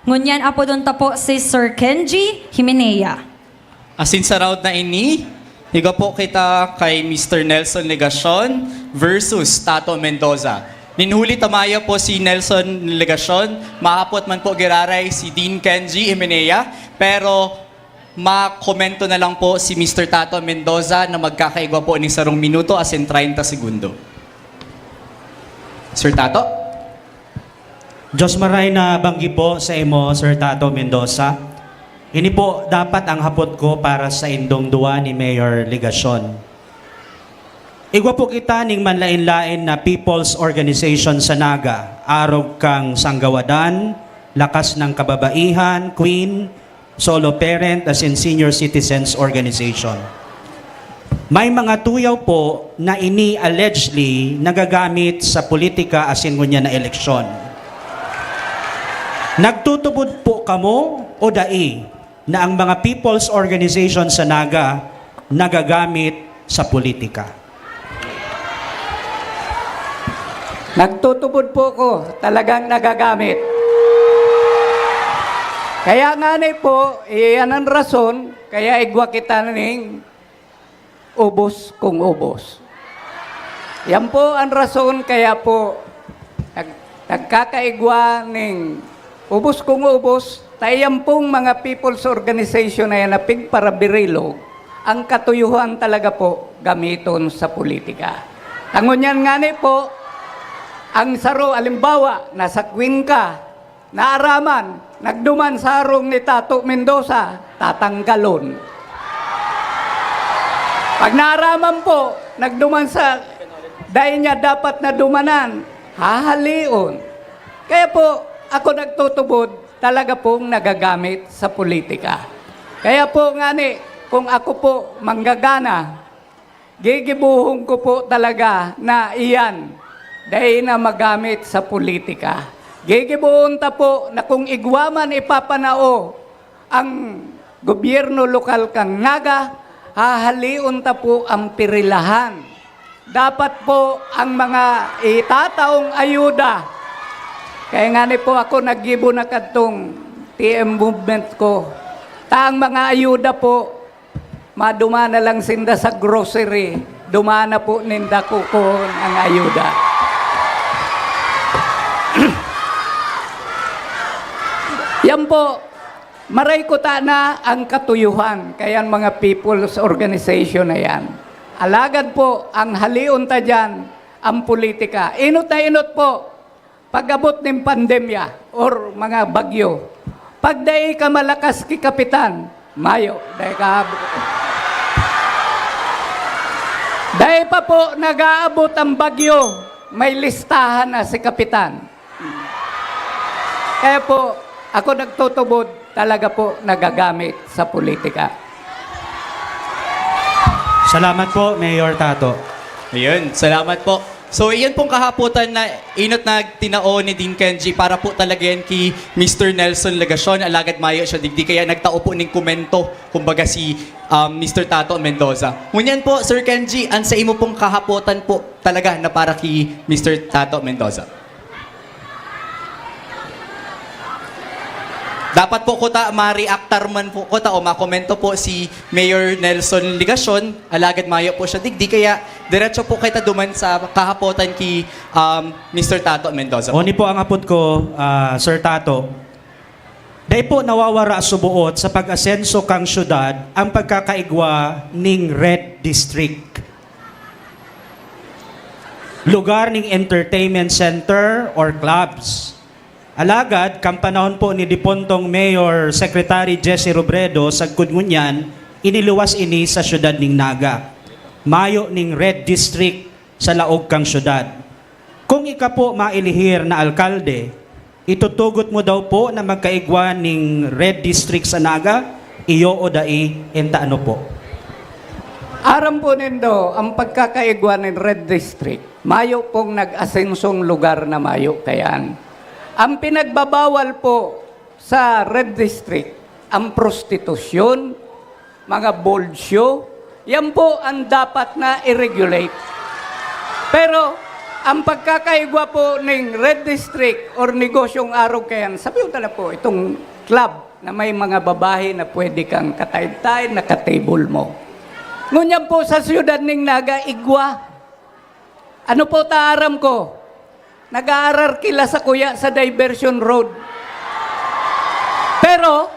Ngunyan, apodon ta po si Sir Kenji Himenea. Asin sa round na ini, higa po kita kay Mister Nelson Legacion versus Tato Mendoza. Nin huli ta mayo po si Nelson Legacion, mahapot man po giraray si Dean Kenji Himenea, pero makomento na lang po si Mister Tato Mendoza na magkakaigwa po ning sarong minuto asin treinta segundo. Sir Tato? Diyos maray na banggi po sa imo, Sir Tato Mendoza. Ini po dapat ang hapot ko para sa indong duwa ni Mayor Legacion. Igwa po kita ning manlaen-laen na people's organization sa Naga, arog kang Sanggawadan, Lakas ng Kababaihan, Queen, Solo Parent, asin Senior Citizens Organization. May mga tuyaw po na ini allegedly nagagamit sa politika asin ngunyan na eleksyon. Nagtutubod po kamo o dai na ang mga people's organization sa Naga nagagamit sa politika? Nagtutubod po ko, talagang nagagamit. Kaya ngani po, iyan ang rason, kaya igwa kita ning ubos kung ubos. Yan po ang rason kaya po nag-, nagkakaigwa ning ubos kung ubos, ta iyan pong mga people's organization na yan na pigparabirilog, ang katuyuhan talaga po gamiton sa politika. Tangon yan ngani po, ang saro, alimbawa, nasa Cuenca, naaraman, nagduman sa harong ni Tato Mendoza, tatanggalon. Pag naaraman po, nagduman sa dai niya dapat na dumanan, hahalion. Kaya po, ako nagtutubod, talaga pong nagagamit sa politika. Kaya po ngani, kung ako po manggagana, gigibohon ko po talaga na iyan, dai na magamit sa politika. Gigibohon ta po na kung igwa man ipapanao ang gobyerno lokal kan Naga, hahalion ta po ang pirilahan. Dapat po ang mga itataong ayuda, kaya ngani po ako naggibo na kadtong T M movement ko, ta ang mga ayuda po, maduma na lang sinda sa grocery, duma na po ninda kukuhon ang ayuda. Yan po, maray kuta na ang katuyuhan, kaya ang mga people's organization na yan. Alagad po, ang halion ta dyan, ang politika. Inot na inot po, pag-abot nin pandemya or mga bagyo, pag dai ka malakas ki kapitan, mayo, dai ka abot. Dai pa po nag-aabot ang bagyo, may listahan na si kapitan. Kaya po, ako nagtutubod, talaga po nagagamit sa politika. Salamat po, Mayor Tato. Ayun, salamat po. So, iyan pong kahapotan na inot na tinao ni Dean Kenji para po talaga yan kay Mister Nelson Legacion. Alagad mayo siya digdi, kaya nagtao po ning komento, kumbaga si, um, Mister Tato Mendoza. Ngunyan po, Sir Kenji, an sa imo pong kahapotan po talaga na para kay Mister Tato Mendoza? Dapat po kuta ma-reactar man po kuta o makomento po si Mayor Nelson Legacion, alagad mayo po siya digdi, kaya diretso po kita duman sa kahapotan ki, um, Mister Tato Mendoza po. Oni po ang apot ko, ah, Sir Tato. Dai po nawawara suboot sa pag-asenso kang syudad ang pagkakaigwa ning Red District. Lugar ning entertainment center or clubs. Alagad, kan panahon po ni dipuntong Mayor Secretary Jesse Robredo, sagkod ngunyan, iniluwas ini sa siyudad nin Naga. Mayo ning Red District sa laog kan siyudad. Kung ika po mailihir na alkalde, itutugot mo daw po na magkaigwa ning Red District sa Naga? Iyo o dai, enta ano po? Aram po nindo, ang pagkakaigwa nin Red District, mayo pong nag-asensong lugar na mayo kayan. Ang pinagbabawal po sa Red District, ang prostitusyon, mga bolsyo, yan po ang dapat na i-regulate. Pero, ang pagkakaigwa po ning Red District or negosyong arog kayan, sabi ko talaga po, itong club na may mga babae na pwede kang kataid-taid, nakatable mo. Ngunyan po sa siyudad ning Naga, igwa. Ano po ta aram ko? Nag-aarkila sa kuya sa diversion road. Pero,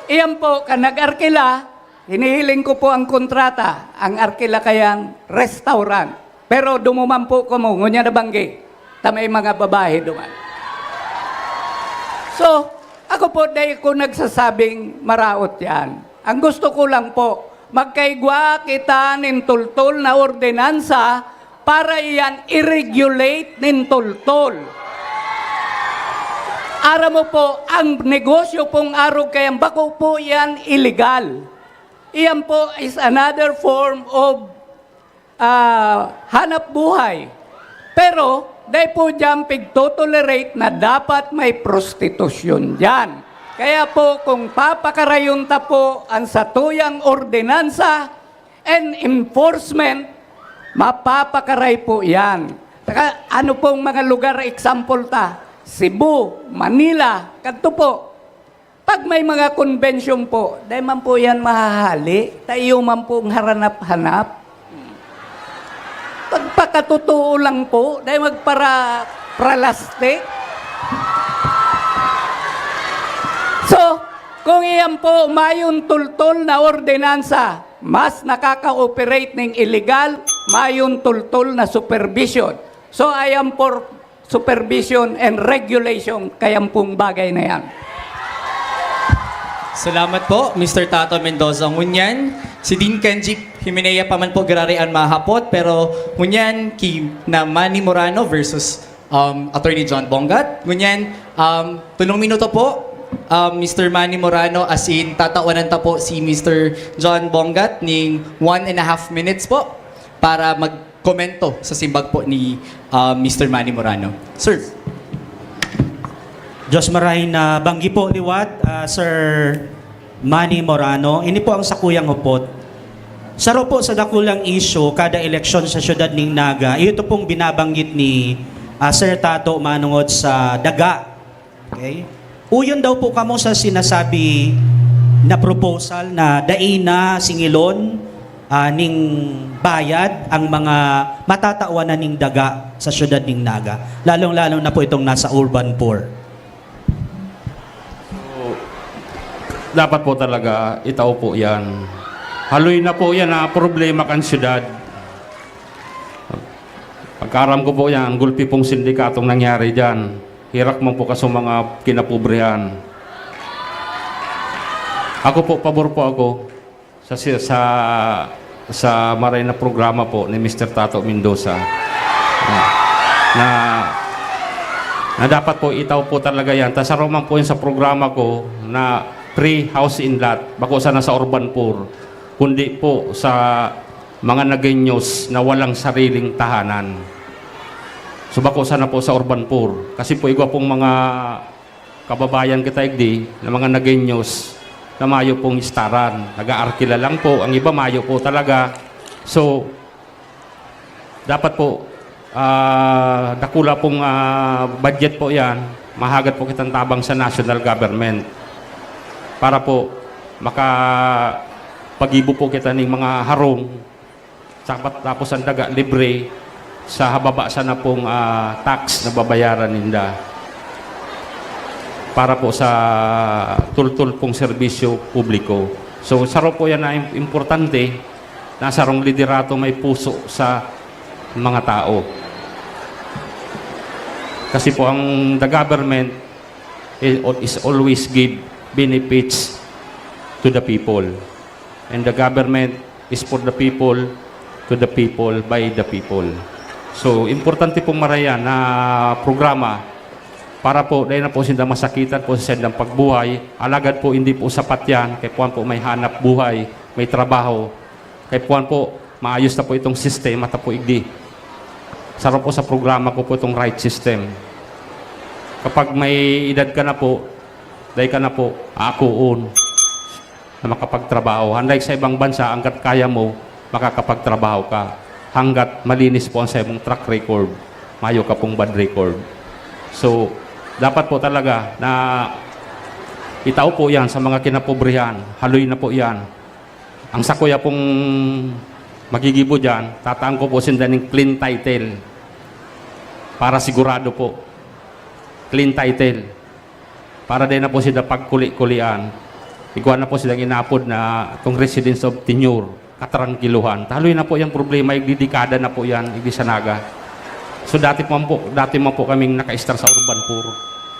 iyan po, kan nag-arkila, hinihiling ko po ang kontrata, ang arkila kayang restaurant. Pero dumuman po kamo, ngunyan na banggi, ta may mga babae duman. So, ako po, dai ko nagsasabing maraot yan. Ang gusto ko lang po, magkaigwa kita nin tultol na ordinansa para iyan i-regulate nin tultol. Aram mo po, ang negosyo pong arog kayan, bako po yan illegal. Iyan po is another form of, ah, hanap buhay. Pero, dai po diyan pigtotolerate na dapat may prostitusyon diyan. Kaya po, kung papakarayon ta po ang satuyang ordinansa and enforcement, mapapakaray po yan. Saka, ano pong mga lugar, example ta? Cebu, Manila, kadto po. Pag may mga konbensyon po, dai man po yan mahahali, ta iyo man pong haranap-hanap. Pagpakatotoo lang po, dai magpara-, pralastik. So, kung iyan po, mayong tultol na ordinansa, mas nakaka-operate ning illegal, mayong tultol na supervision. So, I am for supervision and regulation kayan pong bagay na yan. Salamat po, Mister Tato Mendoza. Ngunyan, si Dean Kenji Himenea pa man po giraray an mahapot, pero ngunyan, ki na Manny Morano versus, um, Attorney John Bongat. Ngunyan, um, tunong minuto po, um, Mister Manny Morano, as in, tatawanan ta po si Mister John Bongat ning one and a half minutes po para magkomento sa simbag po ni, ah, Mister Manny Morano. Sir. Diyos maray na banggi po liwat, ah, Sir Manny Morano. Ini po ang sakuyang hupot. Saro po sa dakulang isyu kada eleksyon sa siyudad ning Naga, iyo to pong binabanggit ni, ah, Sir Tato manungod sa daga. Okay? Uyon daw po kamo sa sinasabi na proposal na dai na singilon, ah, ning bayad ang mga matatawan na ning daga sa siyudad ning Naga, lalong-lalo na po itong nasa urban poor. So, dapat po talaga itao po yan. Haloy na po yan na problema kan syudad. Pagkaram ko po yan, ang gulpi pong sindikatong nangyari dyan. Hirak man po kaso mga kinapobrehan. Ako po, pabor po ako sa, sa, sa maray na programa po ni Mister Tato Mendoza. Na, na dapat po itaw po talaga yan. Tas aroman po yun sa programa ko na free house and lot. Bako sana sa urban poor, kundi po sa mga Nagueños na walang sariling tahanan. So, bako sana po sa urban poor. Kasi po, igwa pong mga kababayan kita igdi na mga Nagueños na mayo pong istaran. Nag-aarkila lang po. Ang iba mayo po talaga. So, dapat po, ah, dakula pong, ah, budget po yan. Mahagad po kitang tabang sa national government. para po makapaggibo po kita ning mga harong, sapat tapos ang daga libre sa hababa sana pong, ah, tax na babayaran ninda para po sa tultol pong serbisyo publiko. So, saro po yan na im-, importante na sarong liderato may puso sa mga tao. Kasi po ang the government i-, is always give benefits to the people. And the government is for the people, to the people, by the people. So, importante pong marayan na programa para po, dahil na po sinda masakitan po sa sindang pagbuhay, alagad po hindi po sapat yan, kay puwan po may hanap buhay, may trabaho, kay puwan po, maayos na po itong sistema, ta po igdi. Saro po sa programa ko po itong right system. Kapag may edad ka na po, dahil ka na po, akoon na makapagtrabaho. Unlike sa ibang bansa, hanggat kaya mo, makakapagtrabaho ka. Hanggat malinis po ang sa imong track record, mayo ka pong bad record. So, dapat po talaga na itao po yan sa mga kinapobrehan. Haloy na po yan. Ang sakuya pong magigibo dyan, tataan ko po sinda ning clean title. Para sigurado po. Clean title. Para din na po sila pagkuli-kulian. Igwa na po silang inapod na itong residence of tenure, katrangkiluhan. Taloy na po yung problema, igdidekada na po yan, igdi sa Naga. So dati po, po, dati man po kaming naka-star sa urban poor.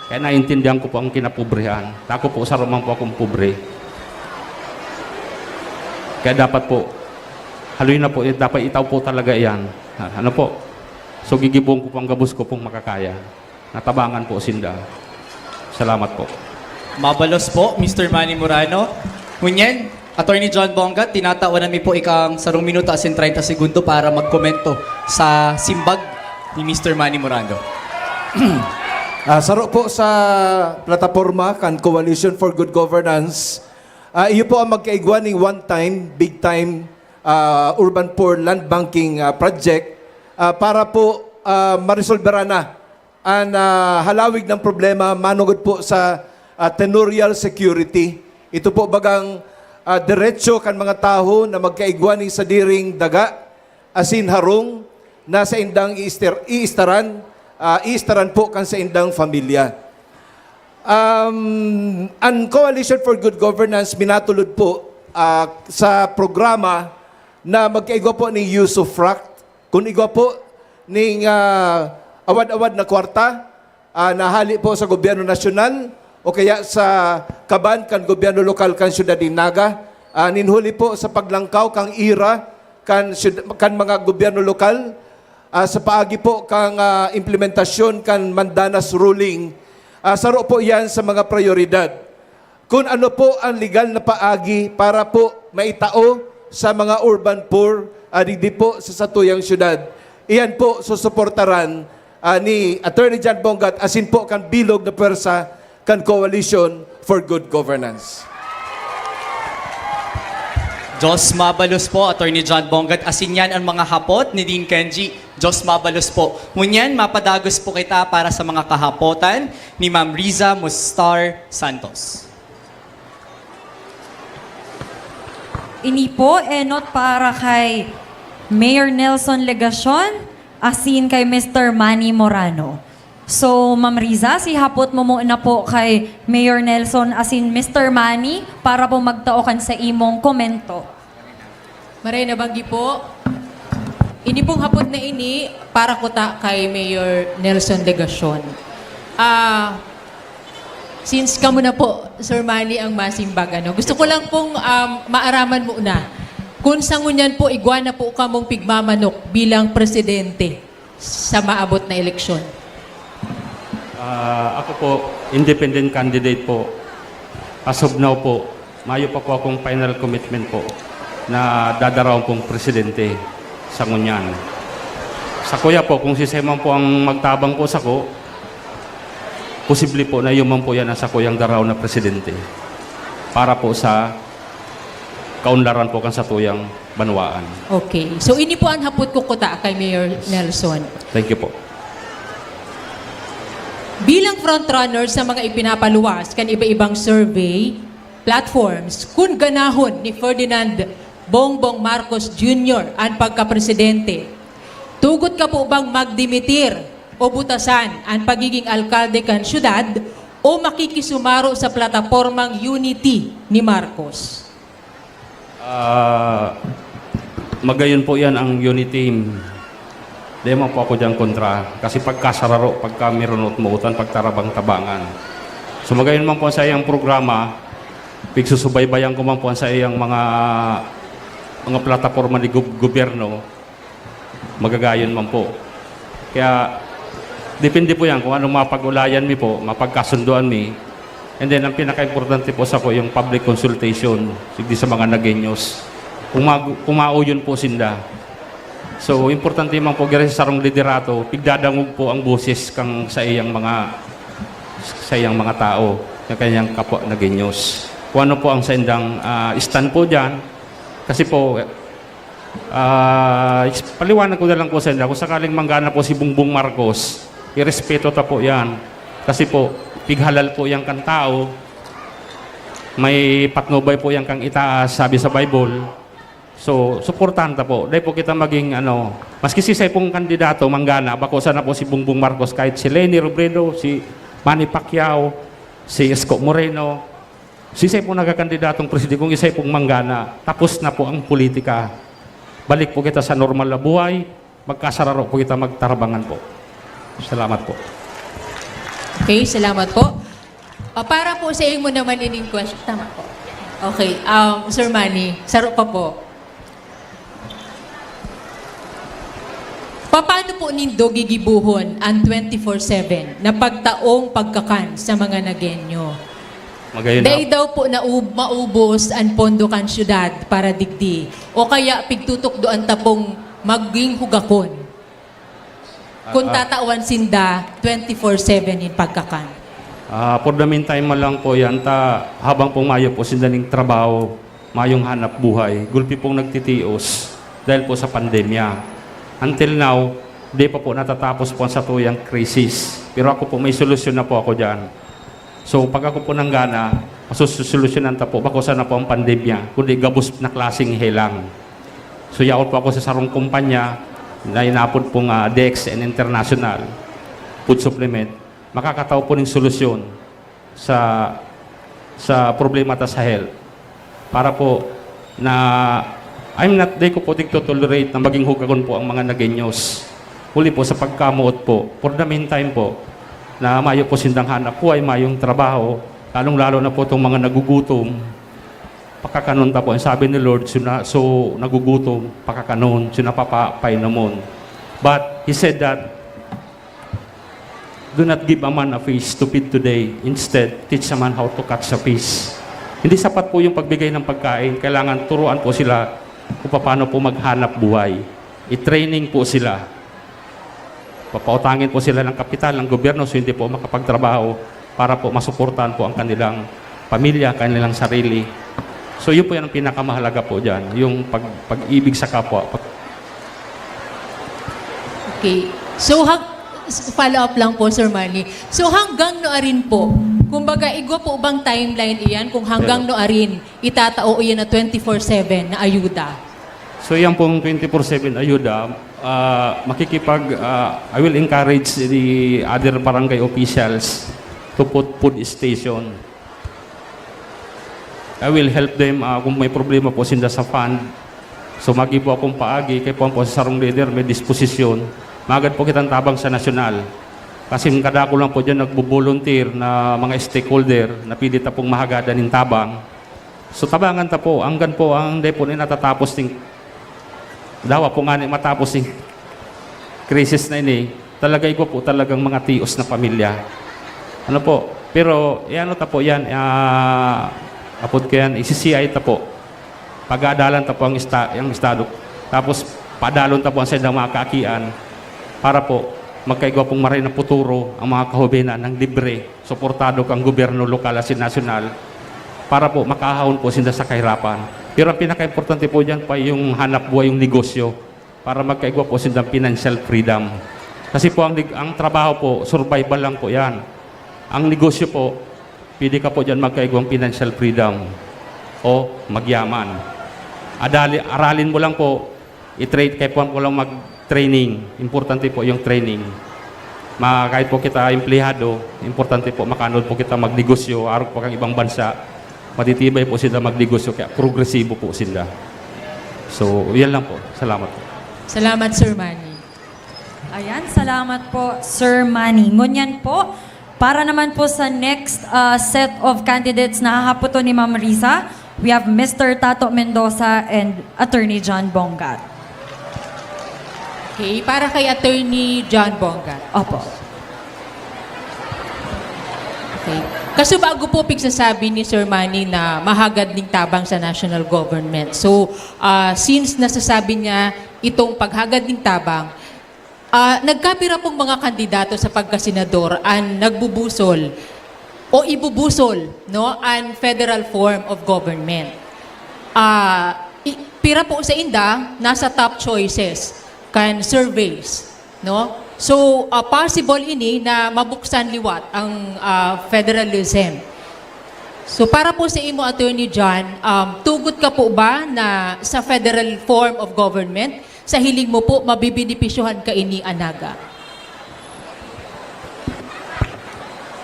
Kaya naintindihan ko po ang kinapobrehan. Ako po, saro man po akong pobre. Kaya dapat po, haloy na po, dapat itaw po talaga yan. Ha, ano po? So gigibong ko po ang gabos ko pong makakaya. Natabangan po sinda. Salamat po. Mabalos po, Mister Manny Morano. Ngunyan, Attorney John Bongat, tinatawan mi po ikang sarong minuto asin treinta segundo para magkomento sa simbag ni Mister Manny Morano. Ah, saro po sa plataporma kan Coalition for Good Governance, ah, iyo po ang magkaigwa ning one time, big time, ah, urban poor land banking, ah, project, ah, para po, ah, maresolbera na an, ah, halawig ng problema manugod po sa, ah, tenurial security. Ito po bagang, ah, diretso kan mga tawo na magkaigwa ning sadiring daga asin harong na saindang iister-, iistaran, ah, iistaran po kan saindang pamilya. Um, an Coalition for Good Governance minatulod po, ah, sa programa na magkaigwa po ning usufruct, kun igwa po ning, ah, awad-awad na kwarta, ah, na hali po sa gobyerno nasyonal o kaya sa kaban kan gobyerno lokal kan siyudad nin Naga, ah, nin huli po sa paglangkaw kan IRA kan syud-, kan mga gobyerno lokal, ah, sa paagi po kan, ah, implementasyon kan Mandanas Ruling, ah, saro po yan sa mga prayoridad. Kun ano po ang legal na paagi para po maitao sa mga urban poor, ah, digdi po sa satuyang syudad. Iyan po susuportaran, ah, ni Attorney John Bongat asin po kan bilog na pwersa kan Coalition for Good Governance. Diyos mabalos po, Attorney John Bongat. Asin yan ang mga hapot ni Dean Kenji. Diyos mabalos po. Ngunyan, mapadagos po kita para sa mga kahapotan ni Ma'am Riza Mustar Santos. Ini po enot para kay Mayor Nelson Legacion asin kay Mister Manny Morano. So, Ma'am Riza, sihapot mo muna po kay Mayor Nelson asin Mister Manny para po magtao kan sa imong komento. Maray na banggi po. Ini pong hapot na ini para ko ta kay Mayor Nelson Legacion. Ah, since kamo na po, Sir Manny, ang masimbag, ano, gusto ko lang pong um, maaraman muna kung sa ngunyan po, igwa na po kamong pigmamanok bilang presidente sa maabot na eleksyon. Ah, ako po, independent candidate po. As of now po, mayo pa po akong final commitment po na dadaraon pong presidente sa ngunyan. Sa kuya po, kung si Simon po ang magtabang po sa ko, posible po na iyo man po yan ang sa kuyang daraw na presidente para po sa kaunlaran po kan satuyang banwaan. Okay. So, ini po ang hapot ko kuta kay Mayor Nelson. Thank you po. Bilang frontrunner sa mga ipinapaluwas kan iba-ibang survey, platforms kun ganahon ni Ferdinand Bongbong Marcos Junior an pagkapresidente. Tugot ka po bang magdimitir o butasan an pagiging alkalde kan syudad o makikisumaro sa platapormang Unity ni Marcos? Ah, magayon po yan ang Unity. Di man po ako dyan kontra. Kasi pagkasararo, pagka mirunot mautan, pagtarabang-tabangan. So magayon man po sa iyang programa, pigsusubaybayan ko man po sa iyang mga mga plataporma ni gob- gobyerno, magagayon man po. Kaya depende po yan kung anong mapag-ulayan mi po, mapagkasundoan mi. And then, ang pinaka-importante po sa ko, yung public consultation, digdi sa mga Nagueños. Kung, mag, kung mauyon po sinda. So, importante man po, giraray sa sarong liderato, pigdadangog po ang boses kang sa iyang mga sa iyang mga tao, ng kanyang kapwa Nagueños. Kung ano po ang saindang ah, stand po dyan, kasi po, ah, paliwanag ko na lang po sa inyo, kung sakaling manggana po si Bongbong Marcos, irespeto ta po yan. Kasi po, pighalal po yan kan tao, may patnubay po yan kang itaas, sabi sa Bible. So, suportahan ta po. Dahil po kita maging, ano, maski si pong kandidato, manggana, bako sana po si Bongbong Marcos, kahit si Leni Robredo, si Manny Pacquiao, si Isko Moreno, si isay po nagkakandidatong presidente, kung isay pong manggana, tapos na po ang politika. Balik po kita sa normal na buhay, magkasararo po kita, magtarabangan po. Salamat po. Okay, salamat po. Ah, para po sa imo naman ining question. Tama po. Okay, um, Sir Manny, saro pa po. Paano po nindo gigibuhon ang twenty-four seven na pagtaong pagkakan sa mga Nagueño? Magayon na. Dai daw po naub- maubos ang pondo kan syudad para digdi o kaya pigtutukdoan ta pong maging hugakon kun Ah, ah. tatawan sinda twenty-four seven in pagkakan. Ah, for the meantime man lang po yan, ta habang pong mayo po sinda ning trabaho, mayong hanap buhay, gulpi pong nagtitios dahil po sa pandemya. Until now, di pa po natatapos po ang satuyang krisis. Pero ako po, may solusyon na po ako dyan. So, pag ako po nanggana, masusolusyonan ta po, bako sana po ang pandemya, kundi gabos na klaseng helang. So, yaon po ako sa sarong kumpanya na inapod pong ah, D X N International Food Supplement. Makakatao po ng solusyon sa sa problema ta sa health. Para po na I'm not, di ko po tigtotolerate na maging hugagon po ang mga Nagueños. Huli po sa pagkamoot po, for the meantime po, na mayo po sindang hanap buhay, mayong trabaho, lalong-lalo na po itong mga nagugutom, pakakanon ta po. Ang sabi ni Lord, so, na, so nagugutom, pakakanon, so napapapainomon. But He said that Do not give a man a fish to feed today. Instead, teach a man how to catch a fish. Hindi sapat po yung pagbigay ng pagkain. Kailangan turuan po sila kung paano po maghanap buhay. I-training po sila. Papautangin po sila ng kapital ng gobyerno so hindi po makapagtrabaho para po masuportahan po ang kanilang pamilya, kanilang sarili. So yun po yan ang pinakamahalaga po dyan, yung pag, pag-ibig sa kapwa. Pag- Okay. So, hag- follow up lang po, Sir Manny. So, hanggang no arin po? Kumbaga, igwa po bang timeline iyan kung hanggang no arin itatao iyan na twenty-four seven na ayuda? So yan pong twenty-four seven ayuda, ah, makikipag, ah, I will encourage the other barangay officials to put food station. I will help them ah, kung may problema po sinda sa fund. So magi po akong paagi, kay po ang po sa sarong leader may disposisyon. Magad po kitang tabang sa nasyonal. Kasi kadako lang po dyan nagbo-volunteer na mga stakeholder na pwede ta pong mahagadan ng tabang. So tabangan ta po, hanggang po ang depo na natatapos ning dawa po nga ni matapos ning krisis na ini, talaga igwa po talagang mga tios na pamilya. Ano po? Pero, eh, ano ta po yan? Ah, apod ko yan, isi-C I ta po. Pag-aadalan ta po ang, esta, ang estado. Tapos, padalon ta po ang sa mga kaakian para po magkaigwa pong maray na puturo ang mga kahubenan ng libre, suportado kang gobyerno lokal at nasyonal para po makahahon po sinda sa kahirapan. Pero ang pinaka-importante po dyan pa yung hanap buhay, yung negosyo, para magkaigwa po sinda financial freedom. Kasi po ang, neg- ang trabaho po, survival lang po yan. Ang negosyo po, Pwede ka po dyan magkaigwang financial freedom o magyaman. Adali, aralin mo lang po, i-train, kaya po lang mag-training. Importante po yung training. Ma, kahit po kita empleyado, importante po makanood po kita magnegosyo, arog po kang ibang bansa, matitibay po sila magnegosyo, kaya progresibo po sila. So, yan lang po. Salamat po. Salamat, Sir Manny. Ayan, salamat po, Sir Manny. Ngunyan po, para naman po sa next uh, set of candidates na hahaputon ni Ma'am Riza, we have Mister Tato Mendoza and Attorney John Bongat. Okay, para kay Attorney John Bongat. Opo. Okay. Kaso bago po pigsasabi ni Sir Manny na mahagad ning tabang sa national government. So, ah, since nasasabi niya itong paghagad ning tabang, ah, nagkapira pong mga kandidato sa pagkasenador ang nagbubusol o ibubusol, no, ang federal form of government. Ah, i- pira po sa inda nasa top choices kan surveys, no? So, ah, possible ini na mabuksan liwat ang ah, federalism. So, para po sa imo, Attorney John, um, tugot ka po ba na sa federal form of government, sa hiling mo po, mabibenepisyohan ka ini, Anaga?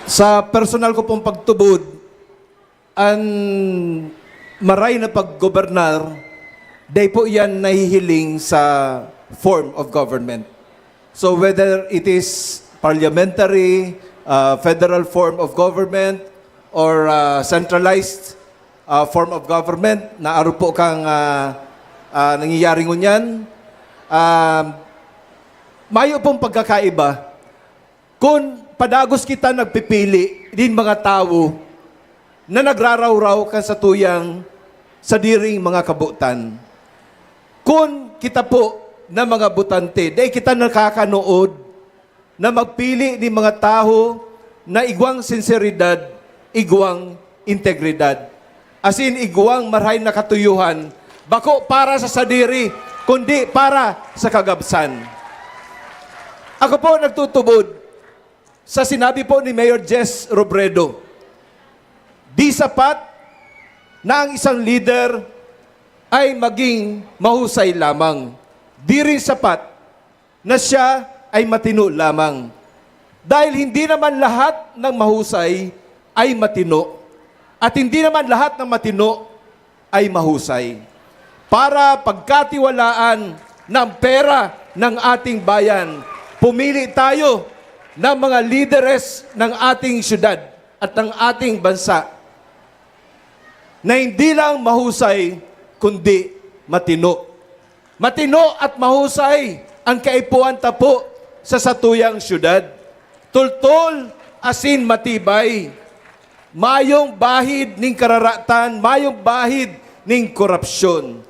Sa personal ko pong pagtubod, ang maray na paggobernar, dai po yan nahihiling sa form of government. So whether it is parliamentary, uh, federal form of government, or uh, centralized uh, form of government, na aro po kang uh, uh, nangyayari ngunyan, uh, mayo pong pagkakaiba. Kun padagos kita nagpipili nin mga tawo na nagrarawraw kan satuyang sadiring mga kabotan. Kun kita po na mga botante, dai kita nakakanood na magpili nin mga tawo na igwang sinseridad, igwang integridad. Asin igwang marahay na katuyohan, bako para sa sadiri, kundi para sa kagabsan. Ako po nagtutubod sa sinabi po ni Mayor Jess Robredo. Di sapat na ang isang lider ay maging mahusay lamang. Di rin sapat na siya ay matino lamang. Dahil hindi naman lahat ng mahusay ay matino. At hindi naman lahat ng matino ay mahusay. Para pagkatiwalaan ng pera ng ating bayan, pumili tayo ng mga lideres ng ating syudad at ng ating bansa na hindi lang mahusay, kundi matino. Matino at mahusay ang kaipuhan ta po sa satuyang syudad. Tultol asin matibay. Mayong bahid ning kararatan, mayong bahid ning korupsyon.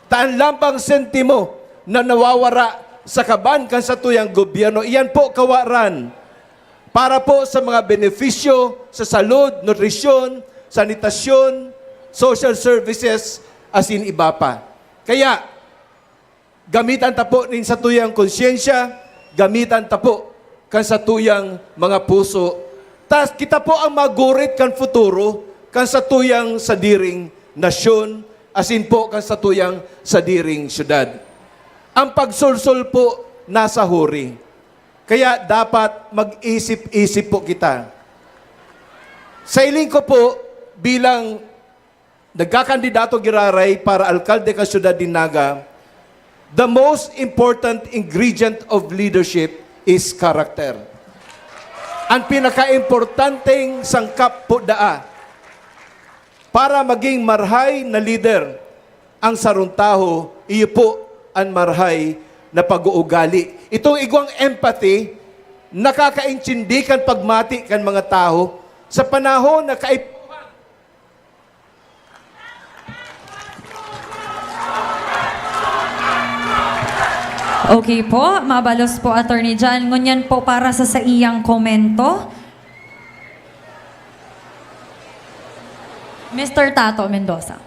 Taan lang bang sentimo na nawawara sa kaban kan satuyang gobyerno, iyan po kawaran para po sa mga benepisyo sa salud, nutrisyon, sanitasyon, social services, asin iba pa. Kaya, gamitan ta po nin satuyang konsyensya, gamitan ta po kan satuyang mga puso. Ta kita po ang magurit kan futuro kan satuyang sadiring nasyon, asin po kan satuyang sadiring syudad. Ang pagsulsol po nasa huri. Kaya dapat mag-isip-isip po kita. Sa hiling ko po, bilang nagkakandidato giraray para alkalde kan siyudad nin Naga, the most important ingredient of leadership is character. Ang pinakaimportanteng sangkap po daa para maging marhay na lider ang sarong tawo, iyo po an marhay na pag-uugali. Itong igwang empathy, nakakaintindi kan pagmati kan mga tawo sa panahon na kaipuhan. Okay po, mabalos po, Attorney John. Ngunyan po para sa saiyang komento, Mister Tato Mendoza.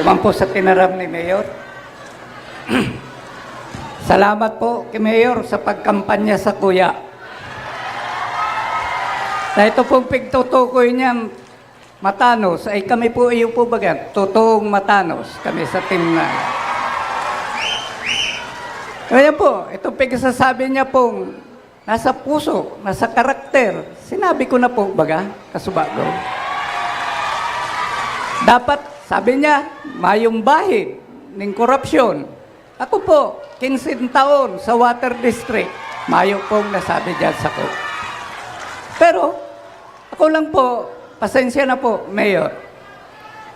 Duman po sa tinaram ni Mayor. Salamat po kay Mayor sa pagkampanya sa kuya. Na ito pong pigtutukoy niya, Matanos, ay kami po, iyo po baga, totoong Matanos kami sa team na. Kaya po, itong pigsasabi niya pong nasa puso, nasa karakter, sinabi ko na po baga, kasubago. Dapat, sabi niya, mayong bahid ning korupsyon. Ako po, kinse taon sa Water District, mayo pong nasabi diyan sako. Pero, ako lang po, pasensya na po, Mayor.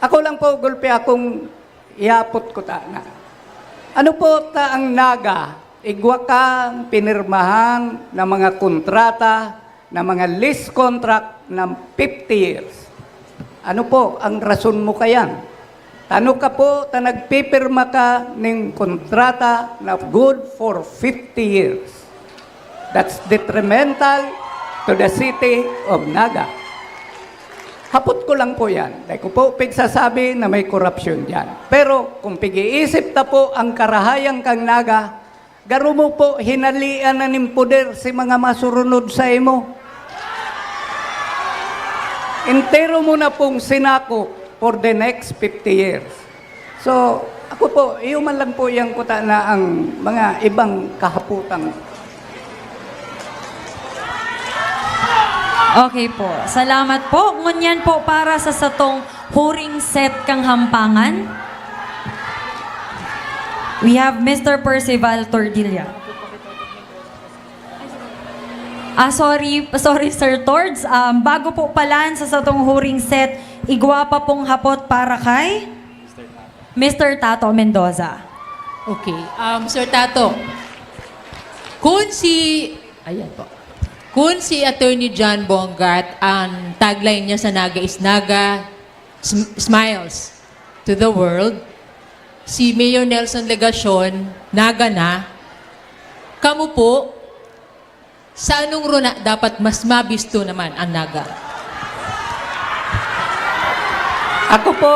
Ako lang po, gulpi akong iapot ko ta na. Ano po ta ang Naga? Igwa kang pinirmahan na mga kontrata na mga lease contract na fifty years. Ano po ang rason mo kayan? Tano ka po ta nagpipirma ka ning kontrata na good for fifty years. That's detrimental to the city of Naga. Hapot ko lang po yan. Dai ko po pigsasabi na may korupsyon dyan. Pero kung pig-iisip ta po ang karahayan kang Naga, garo mo po hinalian na nin poder si mga masurunod sa imo. Entero mo na pong sinakop for the next fifty years. So, ako po, iyo man lang po yang kuta na ang mga ibang kahapotan. Okay po. Salamat po. Ngunyan po para sa satong huring set kang hampangan. We have Mister Percival Tordilla. Ah, sorry, sorry Sir Tords. Um, bago po palan sa satong huring set, igwa pa pong hapot para kay Mister Tato Mendoza. Okay. Um, Sir Tato, kung si, ayan po, kung si Attorney John Bongat, ang tagline niya sa Naga is Naga sm- Smiles to the World, si Mayor Nelson Legacion, Naga na, kamo po, sa anong runa dapat mas mabisto naman ang Naga? Ako po,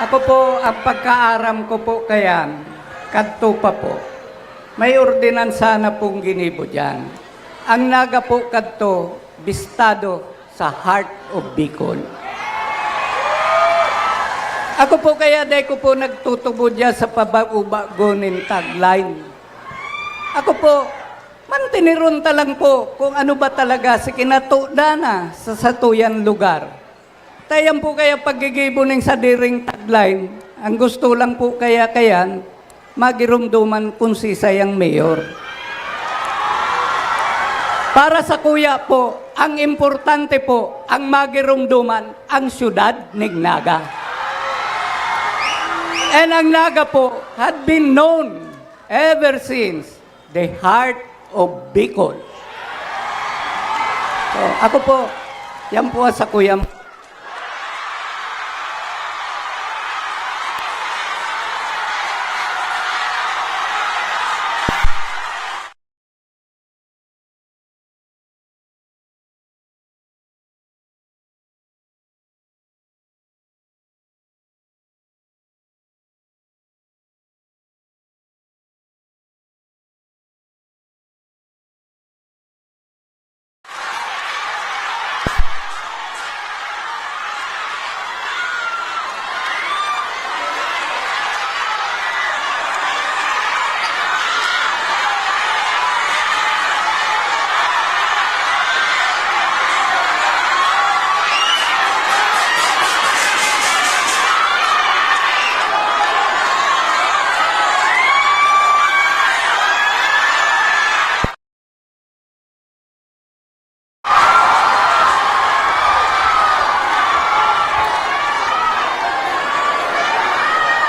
ako po, ang pagkaaram ko po kayan, kadto pa po. May ordinansa na pong ginibo dyan. Ang Naga po kadto, bistado sa Heart of Bicol. Ako po kaya dai ko po nagtutubod dyan sa pabago-bago nin tagline. Ako po, mantiniron ta lang po kung ano ba talaga si kinatoda na sa satuyan lugar. Tayan po kaya paggigibo ning sadiring tagline, ang gusto lang po kaya kayan, magirumduman kung sisay ang mayor. Para sa kuya po, ang importante po, ang magirumduman, ang syudad ning Naga. And ang Naga po had been known ever since the heart of Bicol. So, ako po, yan po sa kuya.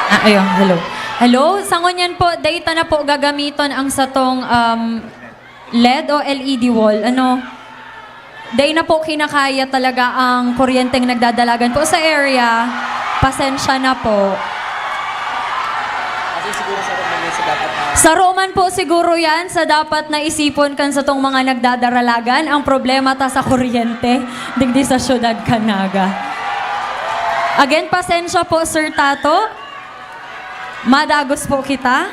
Ah, ayun, hello. Hello, sa ngunyan po, data na po gagamiton ang satong um, L E D o L E D wall. Ano? Dai na po kinakaya talaga ang kuryenteng nagdadalagan po sa area. Pasensya na po. Kasi siguro sa Roman sa dapat na Sa Roman po siguro yan sa dapat na isipon kan sa tong mga nagdadaralagan ang problema ta sa kuryente digdi sa syudad kan Naga. Again, pasensya po, Sir Tato. Madagos po kita.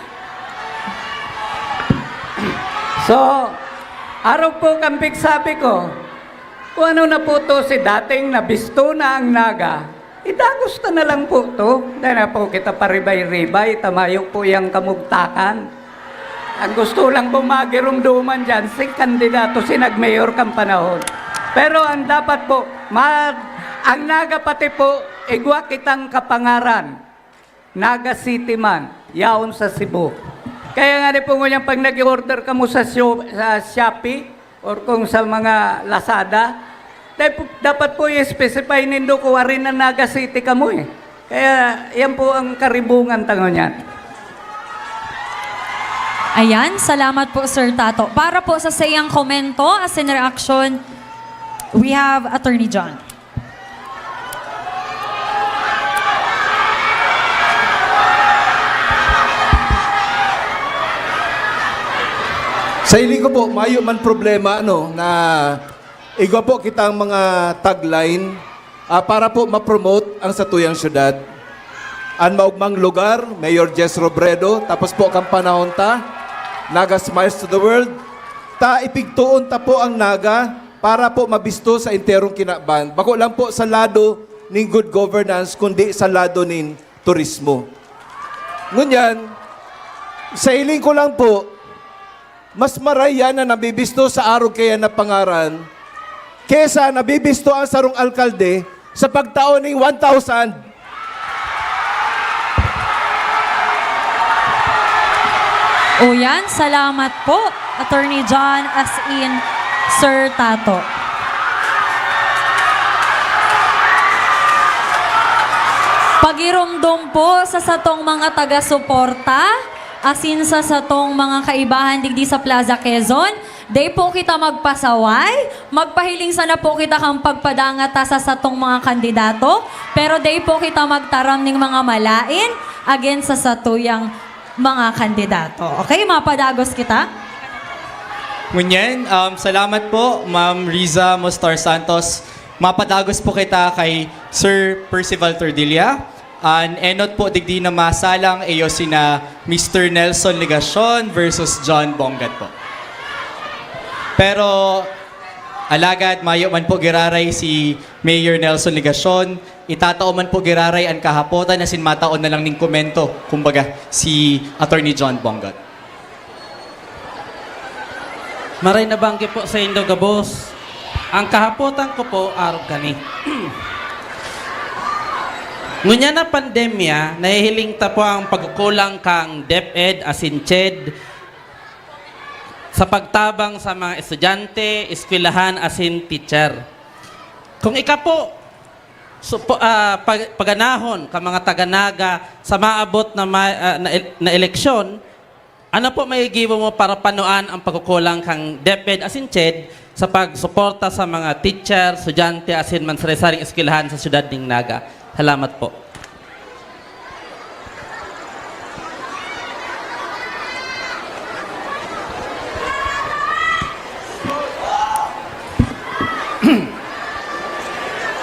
So, arog po kan pigsabi ko, kung ano na po to si dating nabisto na ang Naga, idagos ta na lang po to. Dai na po kita paribay-ribay, ta mayo po yang kamugtakan. Ang gusto lang po magirumduman diyan, si kandidato, si nagmayor kan panahon. Pero ang dapat po, ma-, ang Naga pati po, igwa kitang kapangaran. Naga City man, yaon sa Cebu. Kaya nga ni po ngunyan, pag nag-order kamo sa Sho-, sa Shopee or kung sa mga Lazada, dai po, dapat po i-specify nindo kung ari na Naga City kamo eh. Kaya yan po ang karibungan ta ngunyan. Ayan, salamat po, Sir Tato. Para po sa saiyang komento, as in reaction, we have Attorney John. Sa hiling ko po, mayo man problema, ano, na igwa po kitang mga tagline, ah, para po ma-promote ang satuyang syudad. An maogmang lugar, Mayor Jess Robredo, tapos po kan panahon ta, Naga Smiles to the World, ta ipigtuon ta po ang Naga para po mabisto sa enterong kinaban. Bako lang po sa lado nin good governance, kundi sa lado nin turismo. Ngunyan, sa hiling ko lang po, mas maray yan na nabibisto sa arog kaya na pangaran kesa nabibisto ang sarong alkalde sa pagtao ning one thousand. O yan, salamat po, Attorney John, as in, Sir Tato. Pagiromdom po sa satong mga taga-suporta, asin sa satong mga kaibahan digdi sa Plaza Quezon, dai po kita magpasaway, magpahiling sana po kita kan pagpadangata sa satong mga kandidato, pero dai po kita magtaram ning mga malaen against sa satuyang mga kandidato. Okay, mapadagos kita? Ngunyan, um, salamat po, Ma'am Riza Mostar Santos. Mapadagos po kita kay Sir Percival Tordilla. An enot po digdi na masalang iyo sina Mister Nelson Legacion versus John Bongat po. Pero, alagad, mayo man po giraray si Mayor Nelson Legacion, itatao man po giraray an kahapotan asin mataon na lang nin komento, kumbaga, si Attorney John Bongat. Maray na banggi po saindo gabos. Ang kahapotan ko po, arog kani. Ngunyan na pandemya, nahihiling ta po ang pagkukulang kan DepEd asin CHED sa pagtabang sa mga estudyante, eskwelahan asin teacher. Kung ika po, so, po, ah, pag, paganahon kan mga taga-Naga sa maabot na, ma, ah, na, na eleksyon, ano po may gibo mo para panuan ang pagkukulang kan DepEd asin CHED sa pagsuporta sa mga teacher, estudyante asin mansari-saring eskwelahan sa siyudad nin Naga? Salamat po.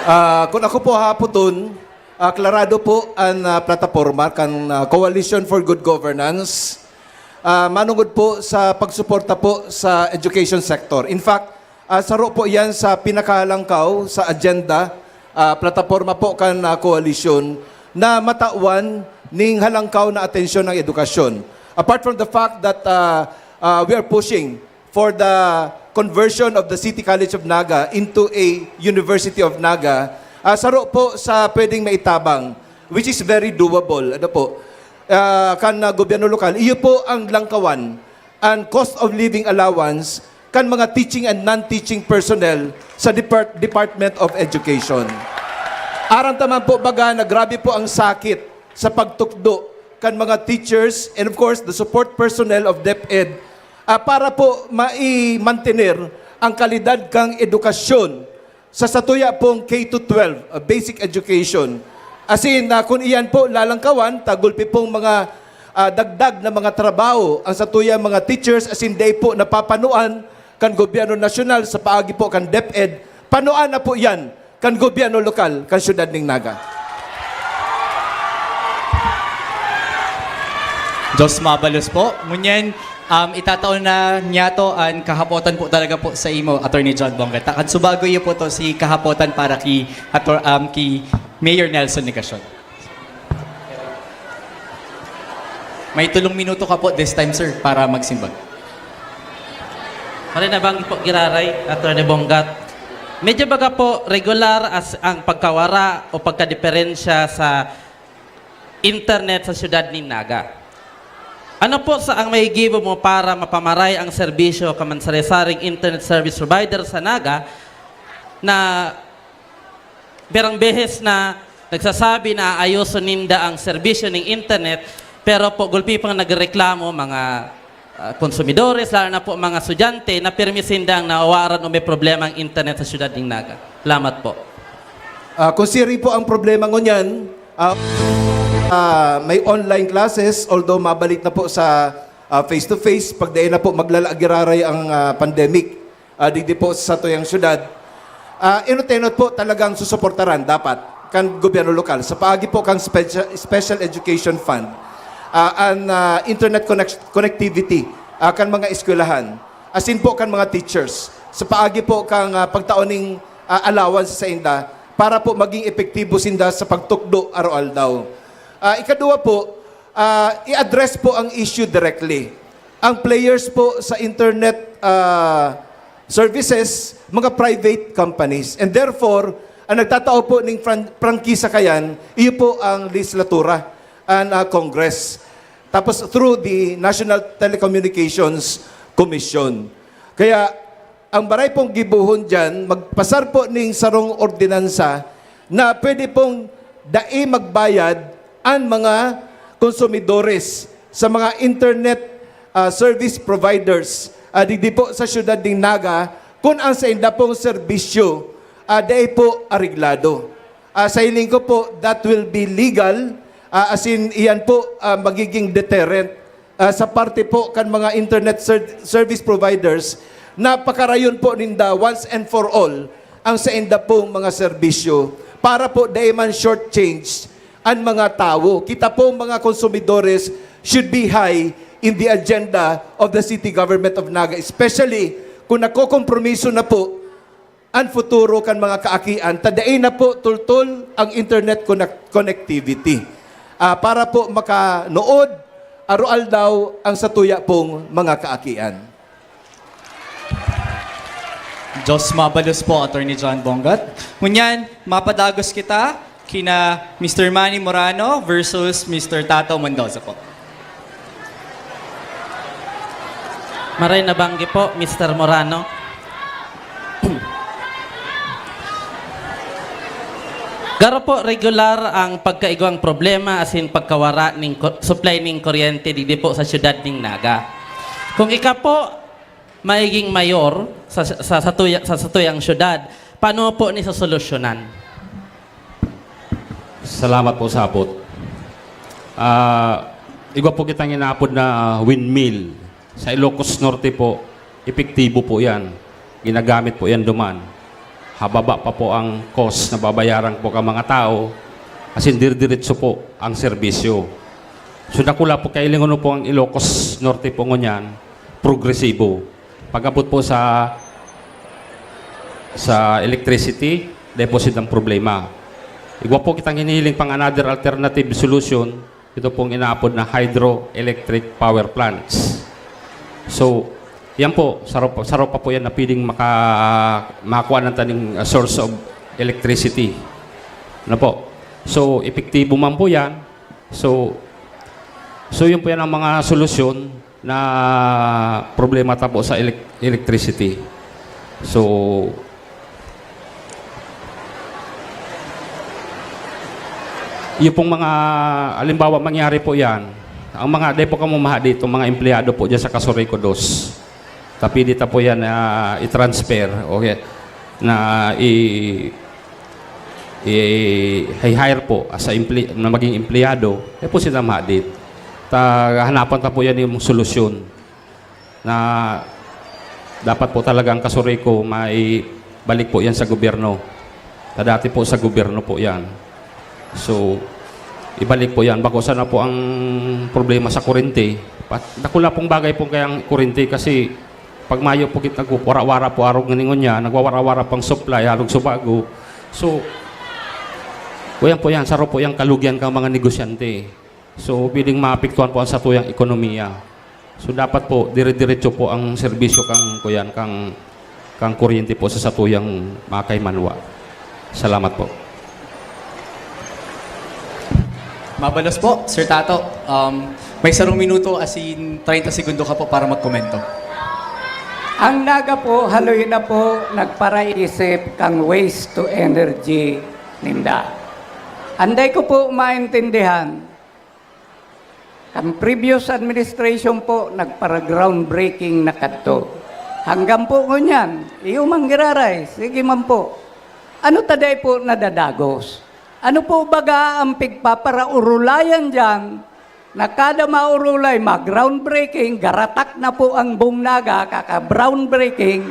Ah, kung ako po hahapoton, ah, klarado po ang ah, plataporma kan ah, Coalition for Good Governance. Ah, manungod po sa pagsuporta po sa education sector. In fact, ah, saro po yan sa pinakalangkaw sa agenda, ah, plataporma po kan ah, koalisyon na matawan ning halangkaw na atensyon ng edukasyon. Apart from the fact that ah, ah, we are pushing for the conversion of the City College of Naga into a University of Naga, ah, saro po sa pwedeng maitabang, which is very doable. Ano po? Ah, kan ah, gobyerno lokal, iyo po ang langkawan, ang cost of living allowance kan mga teaching and non-teaching personnel sa Depart- Department of Education. Aram ta man po baga na grabe po ang sakit sa pagtukdo kan mga teachers and of course the support personnel of DepEd, ah, para po mai-mantener ang kalidad kan edukasyon sa satuya pong K to twelve, ah, basic education. Asin, ah, kun iyan po lalangkawan, ta gulpi pong mga ah, dagdag na mga trabaho ang satuya mga teachers asin dai po napapanuan kan gobyerno nasyonal sa paagi po kan DepEd, panuan na po iyan kan gobyerno lokal kan siyudad ning Naga. Diyos mabalos po. Ngunyan, Um, itatao na niya to an kahapotan po talaga po sa imo, Attorney John Bonggat. Kan subago iyo po to si kahapotan para ki, ator, um, ki Mayor Nelson Legacion. May tulong minuto ka po this time, sir, para magsimbag. Maray nabanggit po giraray, Attorney Bonggat. Medyo baga po regular as ang pagkawara o pagkadiperensya sa internet sa siyudad nin Naga. Ano po sa ang may gibo mo para mapamaray ang serbisyo ka man sari-saring internet service provider sa Naga na pirang beses na nagsasabi na aayoson ninda ang serbisyo ning internet, pero po gulpi pang nagreklamo mga ah, konsumidores, lalo na po mga estudyante, na pirmi sindang nawawaran o may problema ang internet sa siyudad ning Naga. Salamat po. Ah, kung siring po ang problema ngunyan, ah, ah, may online classes, although mabalik na po sa ah, face-to-face, pag dai na po maglala-, giraray ang ah, pandemic ah, digdi po sa satuyang syudad. Ah, enot-enot po talagang susuportaran dapat kan gobyerno lokal sa paagi po kang special, special education fund, ah, an ah, internet connect- connectivity ah, kan mga eskwelahan, asin po kan mga teachers sa paagi po kang ah, pagtao ning ah, allowance sa inda para po maging epektibo sinda sa pagtukdo araw-aldaw. Ah, ikaduwa po, ah, i-address po ang issue directly. Ang players po sa internet ah, services, mga private companies. And therefore, ang nagtatao po ning fran- prangkisa kayan, iyo po ang legislatura and ah, Congress. Tapos through the National Telecommunications Commission. Kaya ang baray pong gibohon dyan, magpasar po ning sarong ordinansa na pwede pong dai magbayad an mga konsumidores sa mga internet ah, service providers ah, digdi po sa siyudad ning Naga kun ang sainda pong serbisyo ah, dai po areglado. Ah, sa hiling ko po, that will be legal, ah, as in, iyan po ah, magiging deterrent ah, sa parte po kan mga internet ser- service providers na pakarayon po ninda once and for all ang sainda pong mga serbisyo para po dai man shortchange an mga tawo. Kita po mga konsumidores should be high in the agenda of the city government of Naga, especially kung nakokompromiso na po an futuro kan mga kaakian ta dai na po tultol ang internet connect- connectivity. Ah, para po makanood aroaldaw ang satuya pong mga kaakian. Diyos mabalos po, Attorney John Bonggat. Ngunyan, mapadagos kita kina Mister Manny Morano versus Mister Tato Mendoza po. Maray na banggi po, Mister Morano. Garo po regular ang pagkaigwang problema asin pagkawara ning ko- supply ning kuryente digdi po sa siyudad ning Naga. Kung ika po maiging mayor sa sa satuya, sa satuyang siyudad, paano po ni sosolusyonan? Salamat po sa abot. Ah, igwa po kitang inaapod na windmill. Sa Ilocos Norte po, epektibo po yan. Ginagamit po yan duman. Hababa pa po ang cost na babayaran po ka mga tao, asin dirdiretso po ang serbisyo. So dakula po, kailingon po ang Ilocos Norte po ngunyan, progresibo. Pag-abot po sa sa electricity, dahil po sitang problema. Igwa po kitang hinihiling pang another alternative solution, ito pong inaapod na hydroelectric power plants. So, yan po, saro, saro pa po yan na pwedeng maka, makakuha ng taning uh, source of electricity. Ano po? So, epektibo man po yan. So, so yun po yan ang mga solusyon na problema ta po sa elec- electricity. So, yung pong mga, halimbawa, mangyari po yan, ang mga, di po kamo mahadi, itong mga empleyado po dyan sa Casureco Dos. Tapidita po yan na i-transfer, okay, na i- i-hire po as a emple- na maging empleyado, eh po sila mahadit. Ta hanapan ta po yan yung solusyon na dapat po talagang Casureco may balik po yan sa gobyerno. Ta dati po sa gobyerno po yan. So, ibalik po yan. Bako sana po ang problema sa kurente, Pat-, dakula pong bagay pong kayang kurente kasi pag mayo po kita nagwawara-wara po arog nganing unya, nagwawara-wara pang supply, arog sa bago. So, kuyan po yan, saro po yung kalugihan kang mga negosyante. So, piling maapektuhan po ang satuyang ekonomiya. So, dapat po, dire-diretso po ang serbisyo kang, kuyan, kang, kang kuryente po sa satuyang mga kaimanwa. Salamat po. Mabalos po, Sir Tato. Um, may sarong minuto, as in treinta segundo ka po para magkomento. Ang Naga po, haloy na po, nagparaisip kang waste to energy ninda. Anday ko po maintindihan, ang previous administration po, nagpara-groundbreaking na kadto. Hanggang po ngunyan, iyo mang giraray, sige man po. Ano taday po nadadagos? Ano po baga ang pigpaparaurulayan diyan na kada maurulay, ma-groundbreaking, garatak na po ang Bungnaga, kaka-groundbreaking,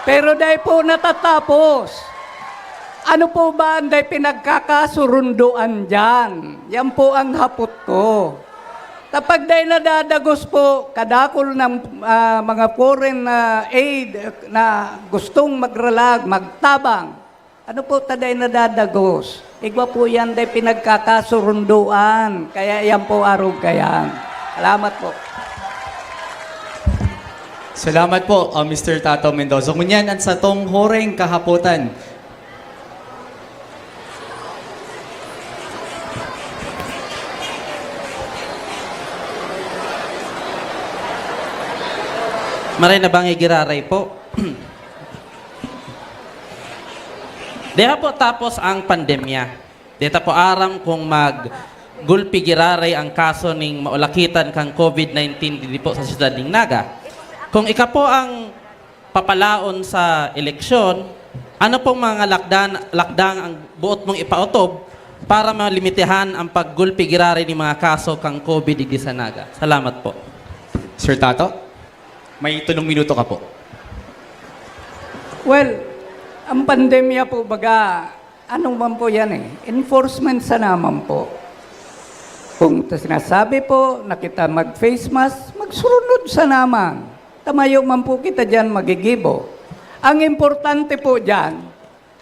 pero dai po natatapos. Ano po ba ang dai pinagkakasurunduan diyan? Yan po ang hapot ko. Kapag dai nadadagos po, kadakol ng ah, mga foreign na aid na gustong magralag, magtabang, ano po taday nadadagos? Igwa po yan day pinagkakasurunduan. Kaya yan po arog kayan. Salamat po. Salamat po, uh, Mister Tato Mendoza. Ngunyan, ang satong horeng kahapotan. Maray na bang igiraray po? Diha po tapos ang pandemya. Di ta po aram kung mag gulpi giraray ang kaso ning maulakitan kan COVID nineteen didi po sa siyudad ning Naga. Kung ika po ang papalaon sa eleksyon, ano pong mga lakdan, lakdang ang buot mong ipaotob para malimitihan ang paggulpi giraray ning mga kaso kan COVID digdi sa Naga? Salamat po. Sir Tato, may tulong minuto ka po. Well, ang pandemya po baga, ano man po yan eh, enforcement sa naman po. Kung ta- sinasabi po na kita mag-face mask, magsurunod sa naman. Tamayo man po kita dyan magigibo. Ang importante po dyan,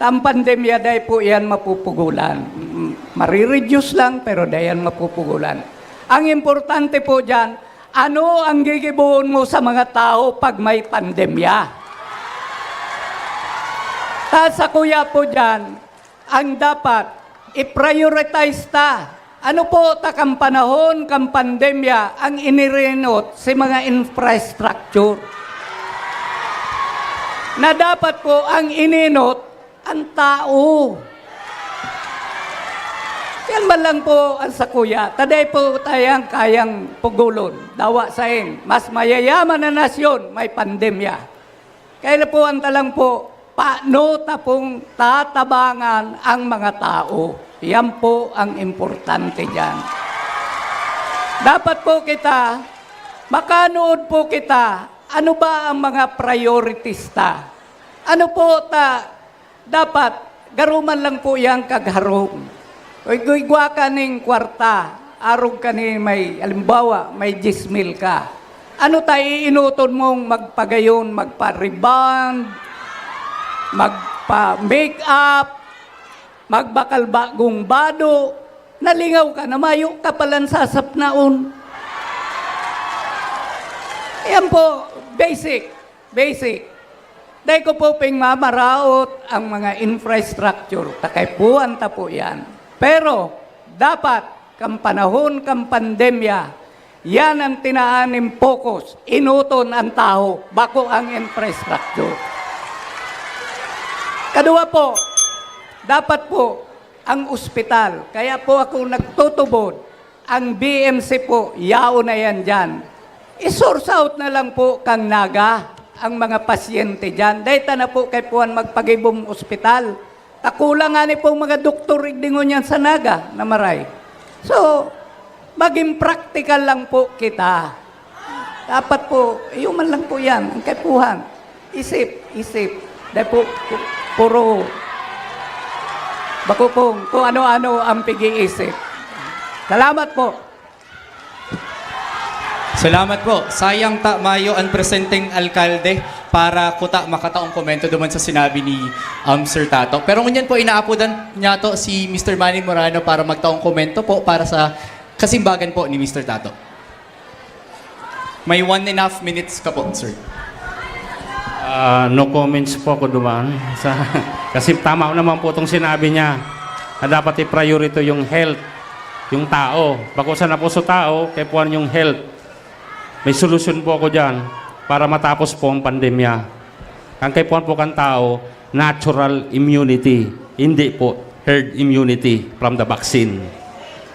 ang pandemya dai po yan mapupugulan. Mm, marireduce lang pero dai yan mapupugulan. Ang importante po dyan, ano ang gigibohon mo sa mga tao pag may pandemya? Ta sa kuya po dyan, ang dapat i-prioritize ta. Ano po ta kan panahon kan pandemya ang inirenot sa mga infrastructure? Na dapat po ang ininot ang tao. Yan man lang po ang sakuya. Taday po tayang kayang pugulon. Dawa sain, mas mayayaman na nasyon, may pandemya. Kaya na po ang talang po, paano ta pong tatabangan ang mga tao? Yan po ang importante dyan. Dapat po kita, makanood po kita, ano ba ang mga priorities ta? Ano po ta, dapat, garuman lang po yan kagharong. Igwa ka ning kwarta, arog ka ni may, halimbawa, may diyes mil ka. Ano ta iinuton mong magpagayon, magpa-rebond, magpa-make up, magbakal bagong bado, nalingaw ka na mayo ka palan sasapnaon. Yan po, basic, basic. Dai ko po ping mamaraot ang mga infrastructure, takaipuhan ta po yan. Pero dapat, kan panahon kan pandemya, yan ang tinaan nin focus, inuton ang tao, bako ang infrastructure. Kaduwa po, dapat po ang ospital. Kaya po ako nagtutubod, ang B M C po, yaon na yan dyan. I-source out na lang po kang Naga ang mga pasyente dyan. Dahil ta na po kay puwan magpagibong ospital. Takula nga ni po mga doktor igdi ngunyan sa Naga na maray. So, maging practical lang po kita. Dapat po, iyo man lang po yan, ang kaipuhan. Isip, isip. Dahil po, pu- puro, bako kung, kung ano-ano ang pig-iisip. Salamat po. Salamat po. Sayang ta mayo an presenteng alkalde para kuta makataong komento duman sa sinabi ni, um, Sir Tato. Pero ngunyan po, inaapodan niyato si Mister Manny Morano para magtaong komento po para sa kasimbagan po ni Mister Tato. May one and a half minutes ka po, sir. Ah, no comments po ako duman. Sa, kasi tama naman po itong sinabi niya na dapat i-priority yung health, yung tao. Bako sa napuso tao, kaya po yung health. May solusyon po ako dyan para matapos po ang pandemya. Ang kaipuhan po kan tao, natural immunity, hindi po herd immunity from the vaccine.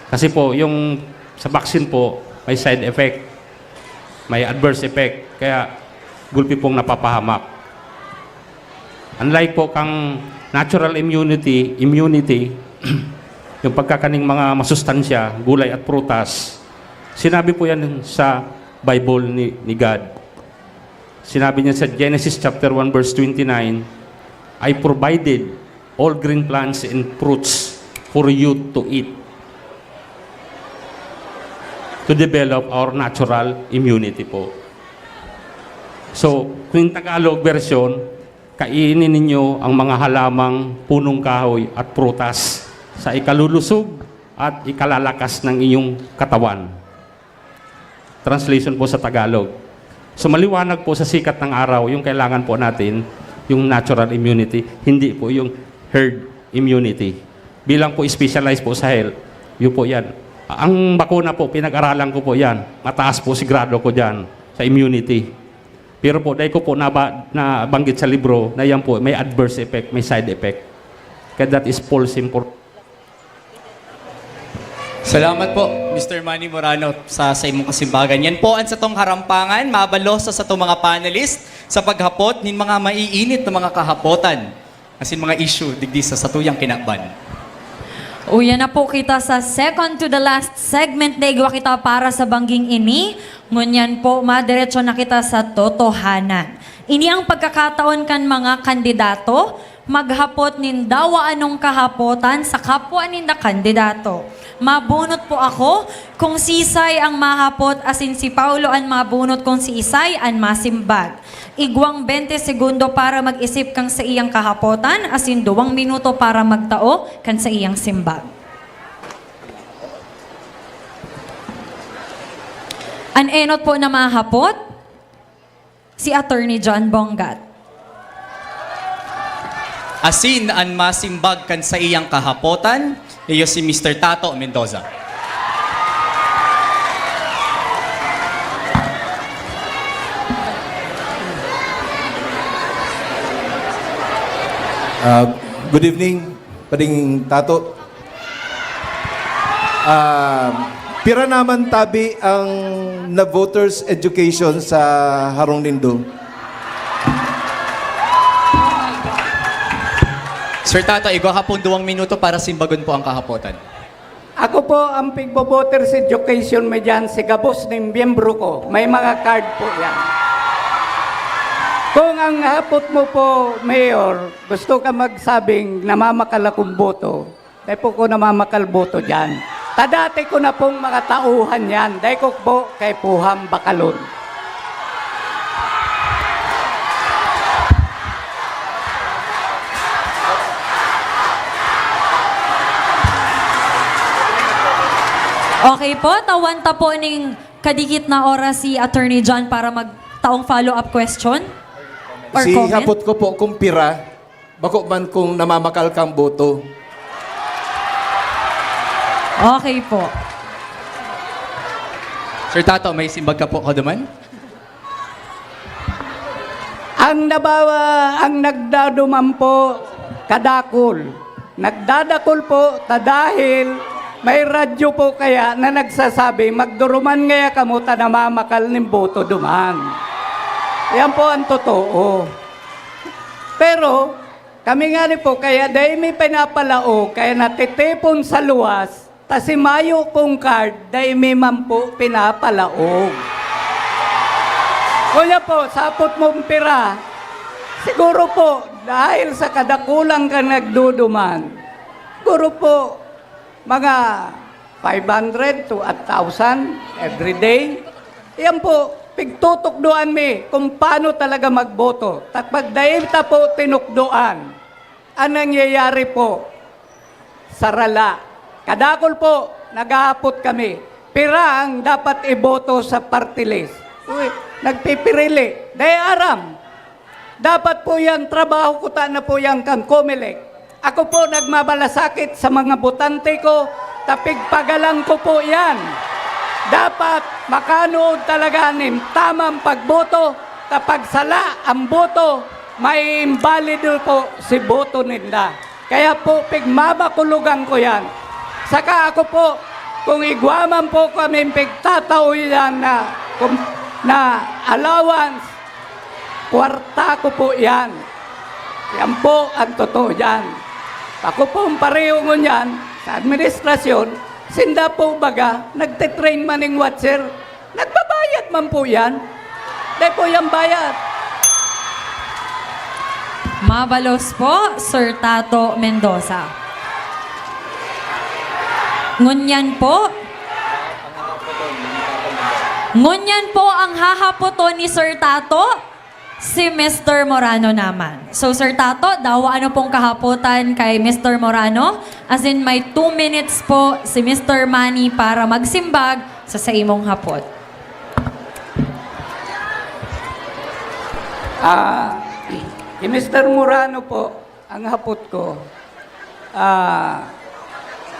Kasi po, yung sa vaccine po, may side effect, may adverse effect, kaya gulpi pong napapahamak. Unlike po kang natural immunity, immunity, yung pagkakaning mga masustansya, gulay at prutas, sinabi po yan sa Bible ni, ni God. Sinabi niya sa Genesis chapter one verse twenty-nine, "I provided all green plants and fruits for you to eat." To develop our natural immunity po. So, kung yung Tagalog version, "Kainin ninyo ang mga halamang punong kahoy at prutas sa ikalulusog at ikalalakas ng inyong katawan." Translation po sa Tagalog. So, maliwanag po sa sikat ng araw yung kailangan po natin, yung natural immunity, hindi po yung herd immunity. Bilang po specialized po sa health, yun po yan. Ang bakuna po, pinag-aralan ko po yan. Mataas po sigurado ko dyan sa immunity. Pero po, dahil ko po naba-, nabanggit sa libro na yan po, may adverse effect, may side effect. Kaya that is false impor- Salamat po, Mister Manny Morano, sa, sa imong kasimbagan. Yan po ang satong harampangan. Mabalosa sa satong mga panelist sa paghapot nin mga maiinit na mga kahapotan asin mga issue digdi sa satuyang kinaban. Uya na po kita sa second to the last segment na igwa kita para sa bangging ini. Ngunyan po, madiretso na kita sa totohanan. Ini ang pagkakataon kan mga kandidato maghapot nin dawa anong kahapotan sa kapwa ninda kandidato. Mabunot po ako kung sisay ang mahapot asin si Paulo an mabunot kung siisay an masimbag. Igwang bente segundo para mag-isip kan saiyang kahapotan asin duwang minuto para magtao kan saiyang simbag. An enot po na mahapot, si Attorney John Bongat. Asin an masimbag kan saiyang kahapotan, iyo si Mister Tato Mendoza. Ah, good evening, Pading Tato. Ah, pira naman tabi ang na voters education sa harong nindo? Sir Tato, igwa hapon duwang minuto para simbagon po ang kahapotan. Ako po, ang pigbo-voters education mi diyan, si gabos ning miyembro ko. May mga card po yan. Kung ang hapot mo po, Mayor, gusto ka magsabing namamakal akong boto, dai po ko namamakal boto diyan. Ta dati ko na pong mga tauhan yan. Dai ko po kaipuhang bakalon. Okay po, tawan ta po ning kadikit na oras si Attorney John para magtaong follow-up question or Si comment. Hapot ko po kung pira, bako man kung namamakal kang boto. Okay po. Sir Tato, may simbag ka po, kaduman? Ang nabawa, ang nagdaduman po, kadakul. Nagdadakul po, ta dahil may radyo po kaya na nagsasabi, "Magduruman ngaya kamo ta namamakal nin boto duman." Yan po ang totoo. Pero, kami ngani po, kaya dai mi pinapalaog, kaya natitipon sa luwas, ta si mayo kong card, dai mi man po pinapalaog. Kuya po, sapot mong pira, siguro po, dahil sa kadakulan kan nagduduman, siguro po, mga five hundred to a thousand every day. Yan po, pigtutukdoan mi kung paano talaga magboto. Tapag dahil ta po tinukdoan, ang nangyayari po, sarala. Kadakol po, naghahapot kami. Pira ang dapat iboto sa party list? Uy, nagpipirili. Dai aram. Dapat po yan, trabaho ko ta na po yan kan Comelec. Ako po nagmamalasakit sa mga botante ko, tapigpagalang ko po yan. Dapat makanood talaga nin tamang pagboto, kapag sala ang boto, may imbalido po si boto ninda. Kaya po, pigmamakulogan ko yan. Saka ako po, kung igwa man po kami pigtatao yan na, na allowance, kwarta ko po yan. Yan po ang totoo dyan. Ako pong pareho ngunyan sa administrasyon, sinda po baga, nagtitrain man ning watcher, nagbabayad man po yan. Dahil po yan bayad. Mabalos po, Sir Tato Mendoza. Ngunyan po, ngunyan po ang hahapoton ni Sir Tato, si Mister Morano naman. So, Sir Tato, dawa ano pong kahapotan kay Mister Morano? As in, may two minutes po si Mister Manny para magsimbag sa saimong hapot. Ah, kay Mister Morano po, ang hapot ko, ah,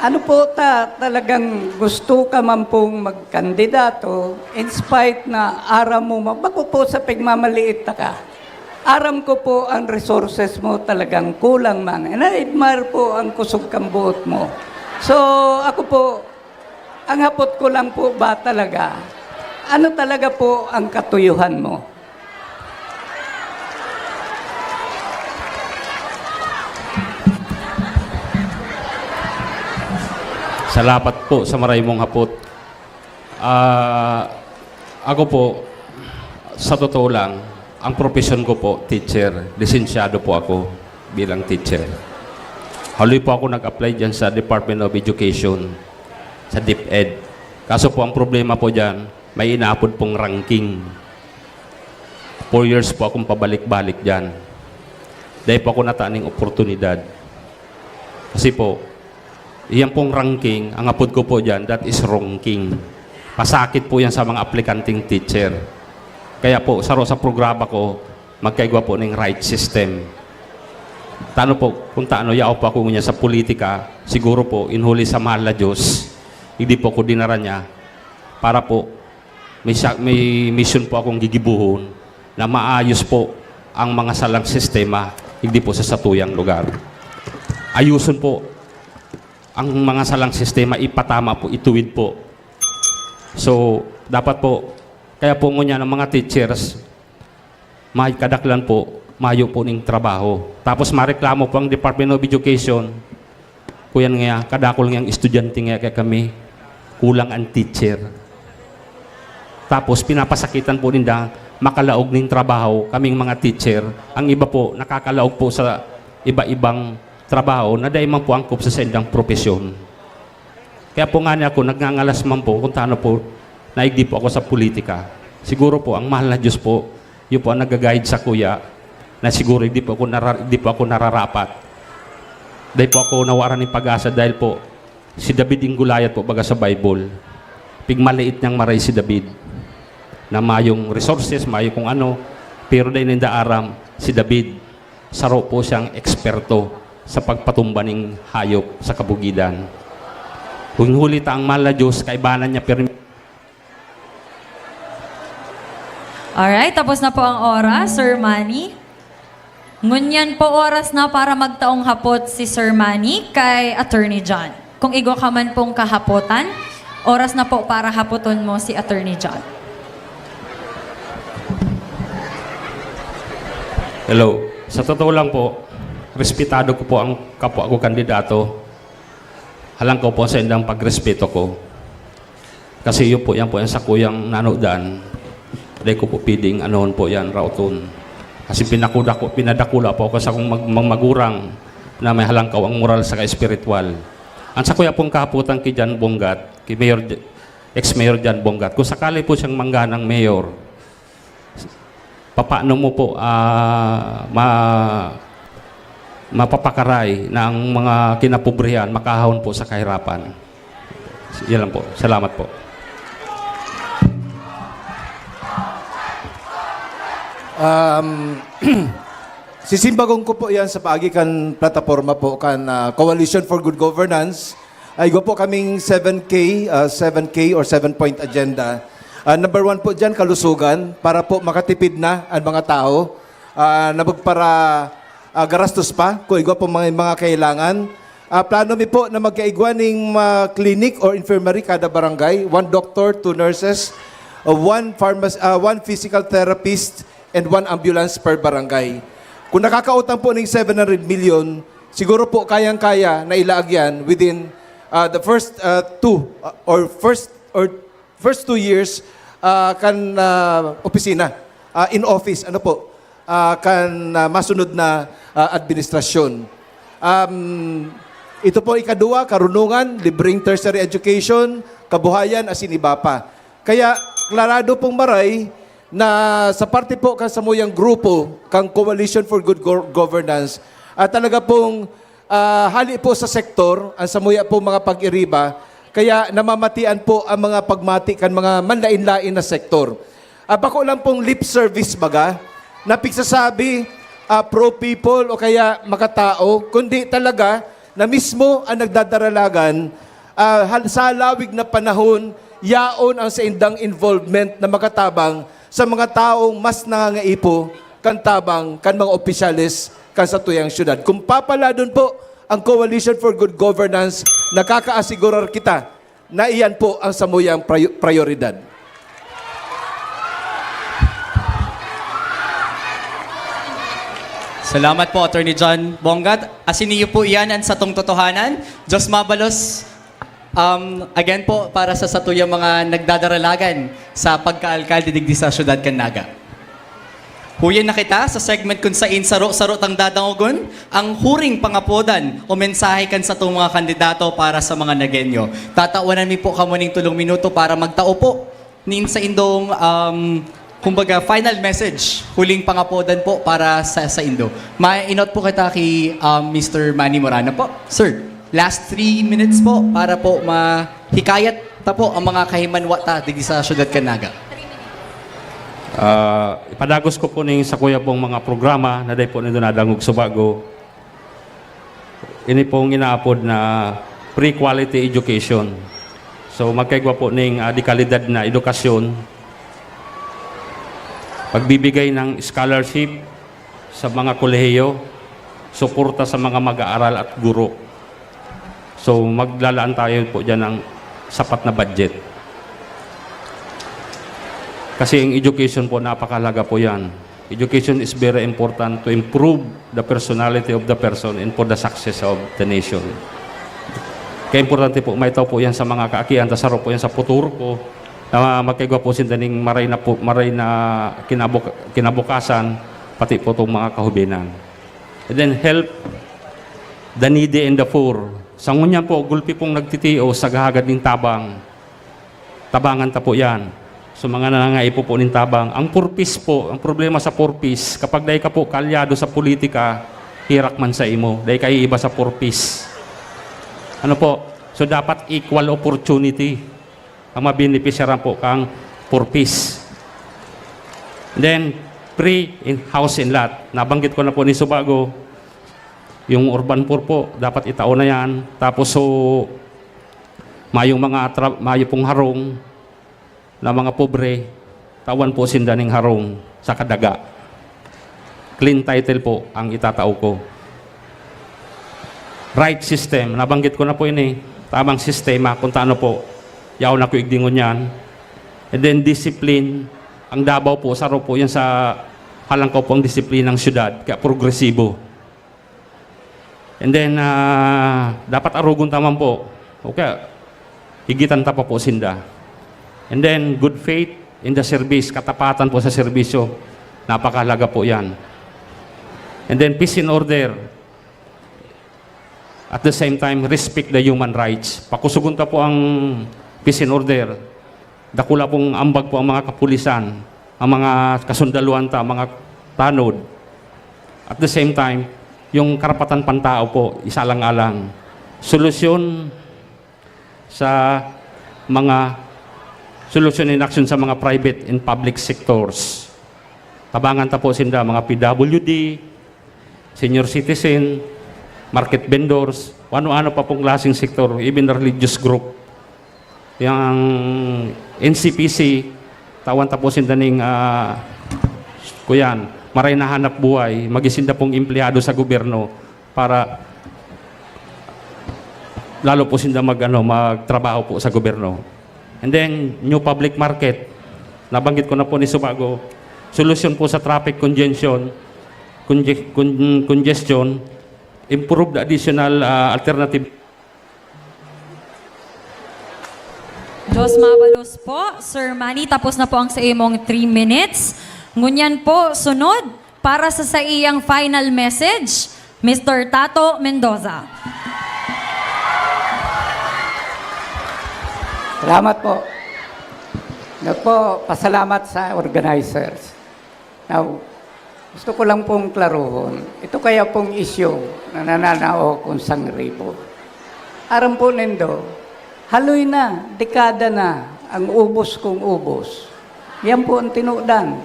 ano po ta, talagang gusto ka man pong magkandidato, in spite na aram mo, ma- bako po sa pigmamaliit ta ka. Aram ko po ang resources mo talagang kulang man. And I admire po ang kusog kang buot mo. So, ako po, ang hapot ko lang po ba talaga, ano talaga po ang katuyuhan mo? Salamat po sa maray mong hapot. Ah, ako po, sa totoo lang, ang profesyon ko po, teacher. Lisensyado po ako bilang teacher. Haloy po ako nag-apply dyan sa Department of Education, sa DepEd. Kaso po, ang problema po dyan, may inaapod pong ranking. Four years po akong pabalik-balik dyan. Dahil po ako nataning oportunidad. Kasi po, iyan pong ranking, ang apod ko po dyan, that is ronking. Pasakit po yan sa mga aplikanteng teacher. Kaya po, saro sa programa ko, magkaigwa po ning right system. Tano po, kung taano, yaw po ako ngunyan sa politika, siguro po, inhuli sa mahal na Diyos, hindi po ako dinara niya para po may, sa, may mission po akong gigibuhon na maayos po ang mga salang sistema, hindi po sa satuyang lugar. Ayuson po ang mga salang sistema, ipatama po, ituwid po. So, dapat po, kaya po ngunyan ang mga teachers, may kadaklan po, mayo po ning trabaho. Tapos mareklamo po ang Department of Education, kuyan nga, kadakol nga ang estudyante nga kaya kami, kulang ang teacher. Tapos pinapasakitan po ninda, makalaog ning trabaho, kaming mga teacher. Ang iba po, nakakalaog po sa iba-ibang trabaho na dahil man po angkop sa saindang propesyon. Kaya po nga niya ako, nagngangalas man po kung tano po naigdi po ako sa politika. Siguro po, ang mahal na Diyos po, yun po ang nag-guide sa kuya na siguro hindi po ako, nara, hindi po ako nararapat. Dahil po ako nawaran ng pag-asa dahil po si David Ingulayat po baga sa Bible. Pigmaliit niyang maray si David na mayong resources, mayo kung ano, pero dahil ninda aram, si David, saro po siyang eksperto sa pagpatumba ning hayop sa kabugidan. Kung huli ta ang mahal na Diyos, kaibanan niya pirmi. Alright, tapos na po ang oras, Sir Manny. Ngunyan po oras na para magtaong hapot si Sir Manny kay Attorney John. Kung igwa ka man pong kahapotan, oras na po para hapoton mo si Attorney John. Hello. Sa totoo lang po, respetado ko po ang kapwa ko kandidato. Halangkaw po sa indang pagrespeto ko. Kasi iyo po, yan po, yan sa kuyang nanodan. Dahil ko po piding anoon po yan, rauton. Kasi pinakudako, pinadakula po ako sa kong mag, mag, magurang na may halangkaw ang moral sa espiritual. Ang sa kuya pong kahaputan kay John Bongat, kay Mayor J- ex-mayor John Bongat. Kung sakali po siyang mangganang mayor, papaano mo po, ah, ma-, mapapakaray na ang mga kinapobrehan makahahon po sa kahirapan? Yan lang po. Salamat po. Um, sisimbagon ko po yan sa paagi kan plataforma po kan ah, Coalition for Good Governance. Ay, igwa po kaming seven K, ah, seven K or seven-point agenda. Ah, number one po dyan, kalusugan, para po makatipid na ang mga tao ah, na magpara ah, garastos pa kung igwa po mga, mga kailangan. Ah, plano mi po na magkaigwa ning mga clinic or infirmary kada barangay, one doctor, two nurses, ah, one pharmac- ah, one physical therapist, and one ambulance per barangay. Kung nakakautang po ning seven hundred million, siguro po kayang-kaya na ilaag yan within ah, the first ah, two ah, or first or first two years ah, kan ah, opisina, ah, in office, ano po, ah, kan ah, masunod na ah, administrasyon. Um, ito po ikaduwa, karunungan, libreng tertiary education, kabuhayan, asin iba pa. Kaya klarado pong maray na sa parte po kan samuyang grupo, kang Coalition for Good Go- Governance, at talaga pong ah, hali po sa sektor, ang samuya po mga pag-iriba, kaya namamatian po ang mga pagmati kan mga manlain-lain na sektor. Ah, bako lang pong lip service baga, na pigsasabi ah, pro people o kaya makatao, kundi talaga na mismo ang nagdadaralagan ah, hal- sa halawig na panahon, yaon ang saindang involvement na makatabang sa mga taong mas nangangaipo kan tabang kan mga opisyales kan satuyang syudad. Kung papaladon po ang Coalition for Good Governance, nakakaasigurar kita na iyan po ang samuyang prayo- prayoridad. Salamat po, Attorney John Bongat. Asiniyo po iyan ang satong totohanan. Diyos mabalos, um, again po, para sa satuyang mga nagdadaralagan sa pagkaalkalde digdi sa syudad kan Naga. Huyan na kita sa segment kun sain saro-saro tang dadangogon ang huring pangapodan o mensahe kan satong mga kandidato para sa mga Nagueño. Tatawanan mi po kamo ning tolong minuto para magtao po nin saindong, um, kumbaga, final message, huling pangapodan po para sa saindo. Mainot po kita kay um, Mister Manny Morana po. Sir, last three minutes po para po mahikayat ta po ang mga kahimanwa ta digdi sa syudad kan Naga. Ah, ipadagos ko po ning sakuya pong mga programa na dai po nindo nadangog subago. Ini pong inaapod na free quality education. So magkaigwa po ning ah, de kalidad na edukasyon, pagbibigay ng scholarship sa mga kolehiyo, suporta sa mga mag-aaral at guro. So maglalaan tayo po dyan ng sapat na budget. Kasi ang education po, napakahalaga po yan. Education is very important to improve the personality of the person and for the success of the nation. Kaya importante po, may tao po yan sa mga kaakian, tas saro po yan sa futuro po, na magkaigwa po sinda ning maray na, po, maray na kinabuk- kinabukasan, pati po itong mga kahubinan. And then help the needy and the poor. Sa ngunyan po, gulpi pong nagtitios sa gahagad ning tabang. Tabangan ta po yan. So mga nangangaipo po nin tabang. Ang purpose po, ang problema sa purpose, kapag dai ka po kaalyado sa politika, hirak man sa imo, dai ka iiba sa purpose. Ano po? So dapat equal opportunity ang mabenepisyaran po kang purpose. Then, free in house and lot. Nabanggit ko na po ni Subago, yung urban poor po, dapat itao na yan. Tapos, so, mayong mga tra- mayo pong harong na mga pobre, tawan po sinda ning harong sa kadaga. Clean title po ang itatao ko. Right system, nabanggit ko na po ini. Tamang sistema kung taano po. Yaon ako igdingon yan. And then discipline. Ang Davao po, saro po yan sa halangkaw po ang disiplinang syudad. Kaya progresibo. And then, ah, dapat arugon ta man po. Okay, higitan ta pa po sinda. And then, good faith in the service, katapatan po sa serbisyo. Napakahalaga po yan. And then, peace and order. At the same time, respect the human rights. Pakusugon ta po ang peace and order. Dakula pong ambag po ang mga kapulisan, ang mga kasundaluhan ta, mga tanod. At the same time, yung karapatan pantao po, isalang-alang. Solusyon sa mga solusyon in action sa mga private and public sectors. Tabangan ta po sinda, mga P W D, senior citizen, market vendors, o ano-ano pa pong klaseng sektor, even religious group. Yang N C P C, tawan ta po sinda ning, ah, kuyan, maray na hanap buhay, maging sinda pong empleyado sa gobyerno para lalo po sinda mag, ano, magtrabaho po sa gobyerno. And then, new public market, nabanggit ko na po ni Subago, solusyon po sa traffic congestion, conge-, con-, congestion, improved additional, ah, alternative. Diyos mabalos po, Sir Manny, tapos na po ang sa imong three minutes. Ngunyan po, sunod, para sa saiyang final message, Mister Tato Mendoza. Salamat po. Nagpo, pasalamat sa organizers. Now, gusto ko lang pong klaruhon. Ito kaya pong isyu na nananao kung sangribo. Aram po nindo, haloy na, dekada na ang ubos kung ubos. Yan po ang tinudan.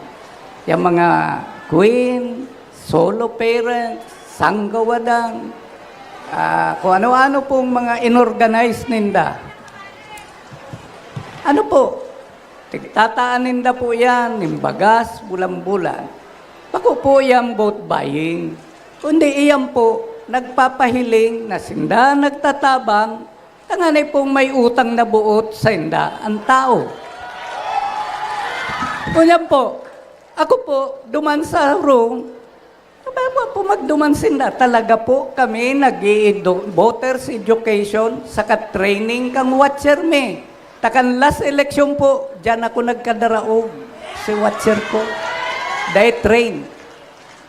Yung mga queen, solo parents, sanggawadan, ah, kung ano-ano pong mga inorganize ninda. Ano po? Tigtataan ninda po yan, nin bagas, bulan-bulan. Bako po yan vote buying. Kundi iyan po, nagpapahiling na sinda nagtatabang, tanganay pong may utang na buot sa inda ang tao. Ngunyan po, ako po, duman sa room, sabi mo po, magduman sinda. Talaga po, kami nag voters education saka training kang watcher mi. Takan last election po, diyan ako nagkadaraog si watcher ko. Dahil train.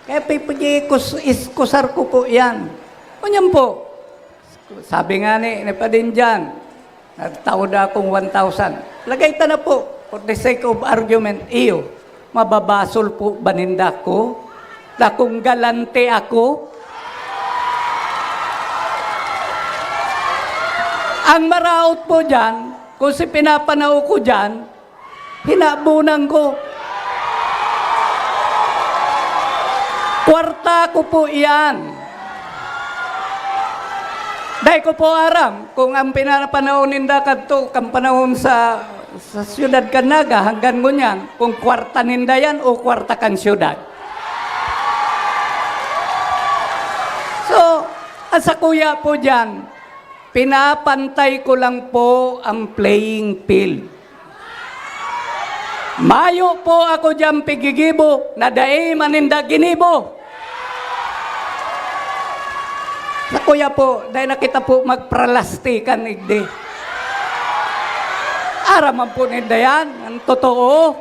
Kaya pipag-iiskusar ko po yan. Ngunyan po, sabi nga ni, ni Padin dyan, nagtaod akong one thousand. Lagay ta na po, for the sake of argument, iyo, mababasol po ba ninda ko? Na kung galante ako? Ang maraot po dyan, kung si pinapanao ko dyan, hinabunan ko. Kwarta ko po iyan. Dai ko po aram kung ang pinapanahon ninda kadto, kan panahon sa, sa siyudad kan Naga hanggang ngunyan, kung kwarta ninda yan o kwarta kan siyudad. So, ang sakuya po dyan, pinapantay ko lang po ang playing field. Mayo po ako dyan pigigibo na dai man ninda ginibo. Sa kuya po, dai na kita po magpralastikan igdi. Araman po ninda yan, ang totoo.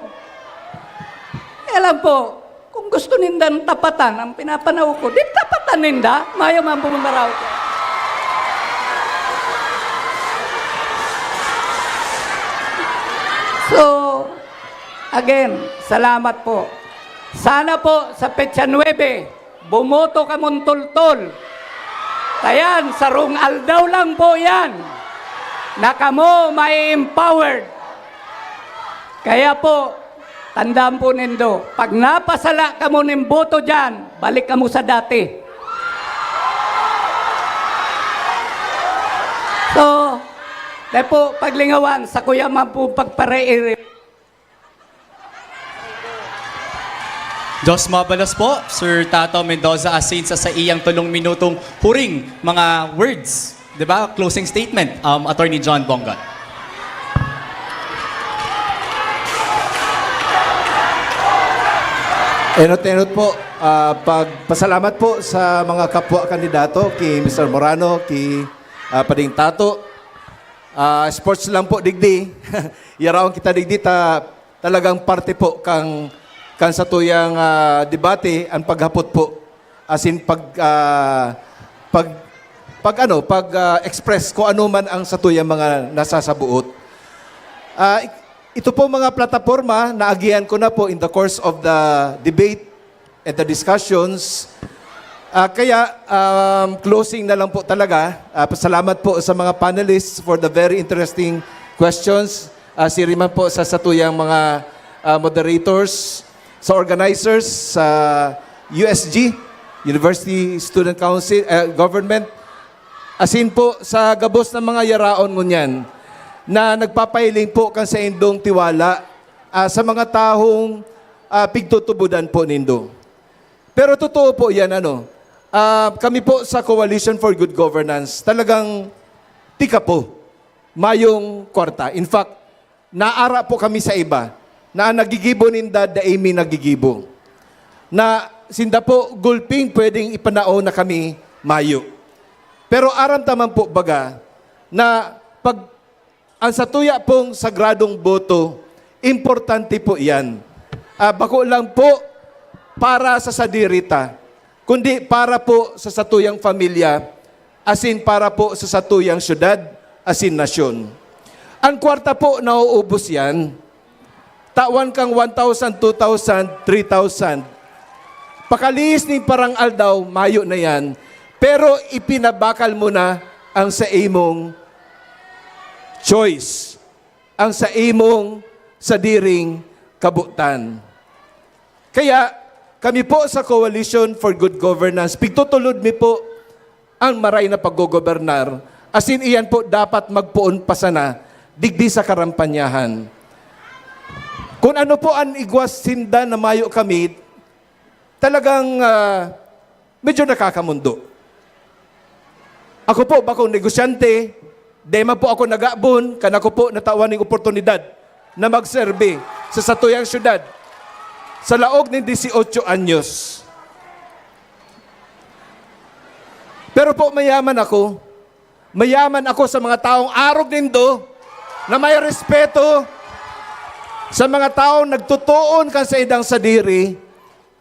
Kaya lang po, kung gusto nindan tapatan ang pinapanao ko, di tapatan ninda, mayo man po maraot. So, again, salamat po. Sana po sa petsa nuebe, bumoto kamong toltol. Ayan, sarong aldaw lang po yan na kamo mai-empowered. Kaya po, tandaan po nindo, pag napasala kamo nin boto dyan, balik kamo sa dati. So, dahil po, paglingawan, sa kuya man po pagparairi. Diyos mabalos po, Sir Tato Mendoza, asin sa saiyang tulong minutong huring mga words, di ba? Closing statement, um, Attorney John Bongot. Enot-enot po, ah, pagpasalamat po sa mga kapwa kandidato, ki Mister Morano, ki, ah, Pading Tato. Ah, sports lang po digdi. Yaraon kita digdi ta talagang parte po kang, kang satuyang, ah, debate, ang paghapot po. As in, pag, ah, pag, pag ano, pag, ah, express kung ano man ang satuyang mga nasasabuot. Ah, ik-, Ito po mga plataporma, naagihan ko na po in the course of the debate and the discussions. Ah, kaya, um, closing na lang po talaga. Ah, pasalamat po sa mga panelists for the very interesting questions. Ah, siri man po sa satuyang mga, ah, moderators, sa organizers, sa U S G, University Student Council, eh, Government, asin po sa gabos na mga yaraon ngunyan na nagpapahiling po kan saindong tiwala, ah, sa mga tahong, ah, pigtutubodan po nindo. Pero totoo po yan, ano, ah, kami po sa Coalition for Good Governance, talagang tika po, mayong kwarta. In fact, naara po kami sa iba na an nagigibo ninda, dai mi nagigibo. Na sinda po gulping pwedeng ipanao na kami mayo. Pero aram ta man po baga na pag an satuya pong sagradong boto, importante po iyan. Ah, bako lang po para sa sadiri ta, kundi para po sa satuyang pamilya, asin para po sa satuyang syudad asin nasyon. An kwarta po, nauubos yan. Tawan kang one thousand, two thousand, three thousand. Pakalihis nin parang aldaw, mayo na yan. Pero ipinabakal mo na ang sa imong choice, ang sa imong sadiring kabutan. Kaya, kami po sa Coalition for Good Governance, pigtutulod mi po ang maray na paggogobernar, asin iyan po dapat magpoon pa sana digdi sa karampanyahan. Kun ano po an igwa sinda na mayo kami, talagang, ah, medyo nakakamondo. Ako po, bakong negosyante, dai man po ako nagabon, kan ako po natawan ning oportunidad na magserbi sa satuyang syudad sa laog nin dieciocho anyos. Pero po, mayaman ako. Mayaman ako sa mga taong arog nindo, na may respeto sa mga taong nagtutuon kan saindang sadiri,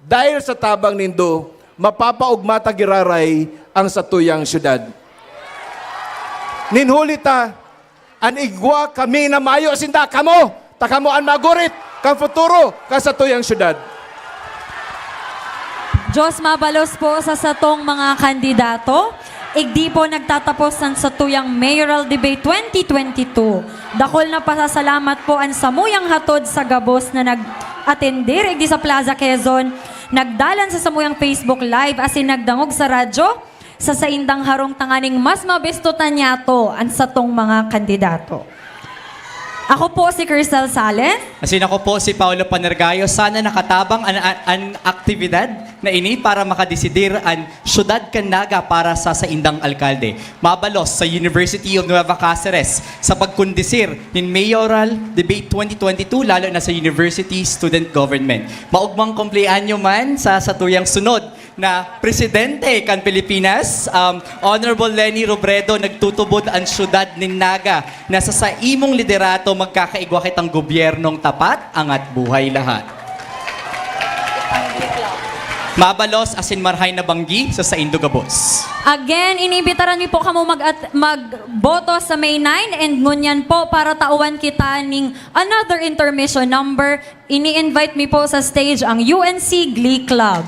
dahil sa tabang nindo, mapapaogma ta giraray ang satuyang syudad. Nin huli ta, an igwa kami na mayo sinda, kamo, ta kamo an magurit kan futuro kan satuyang syudad. Diyos mabalos po sa satong mga kandidato. Igdi po nagtatapos ang satuyang Mayoral Debate twenty twenty-two. Dakul na pasasalamat po an samuyang hatod sa gabos na nag-atender igdi sa Plaza Quezon, nagdalan sa samuyang Facebook Live asin nagdangog sa radyo. Sa saindang harong tanganing mas mabistotan niyato an satong mga kandidato. Ako po si Crystal Sales. Asin ako po si Paolo Panergayo. Sana nakatabang an, an, an aktibidad na ini para makadesidir an syudad kan Naga para sa saindang alkalde. Mabalos sa University of Nueva Caceres sa pagkondisir nin Mayoral Debate twenty twenty-two, lalo na sa University Student Government. Maugmang kumpleanyo man sa satuyang sunod na presidente kan Pilipinas, um, Honorable Leni Robredo, nagtutubod an syudad nin Naga na sa saimong liderato magkakaigwa kitang gobyernong tapat, angat buhay lahat. Mabalos asin marahay na banggi sa saindo gabos. Again, iniimbitaran mi po kamo mag-at-, magboto sa May nine, and ngunyan po para tawan kita ning another intermission number, ini-invite mi po sa stage ang U N C Glee Club.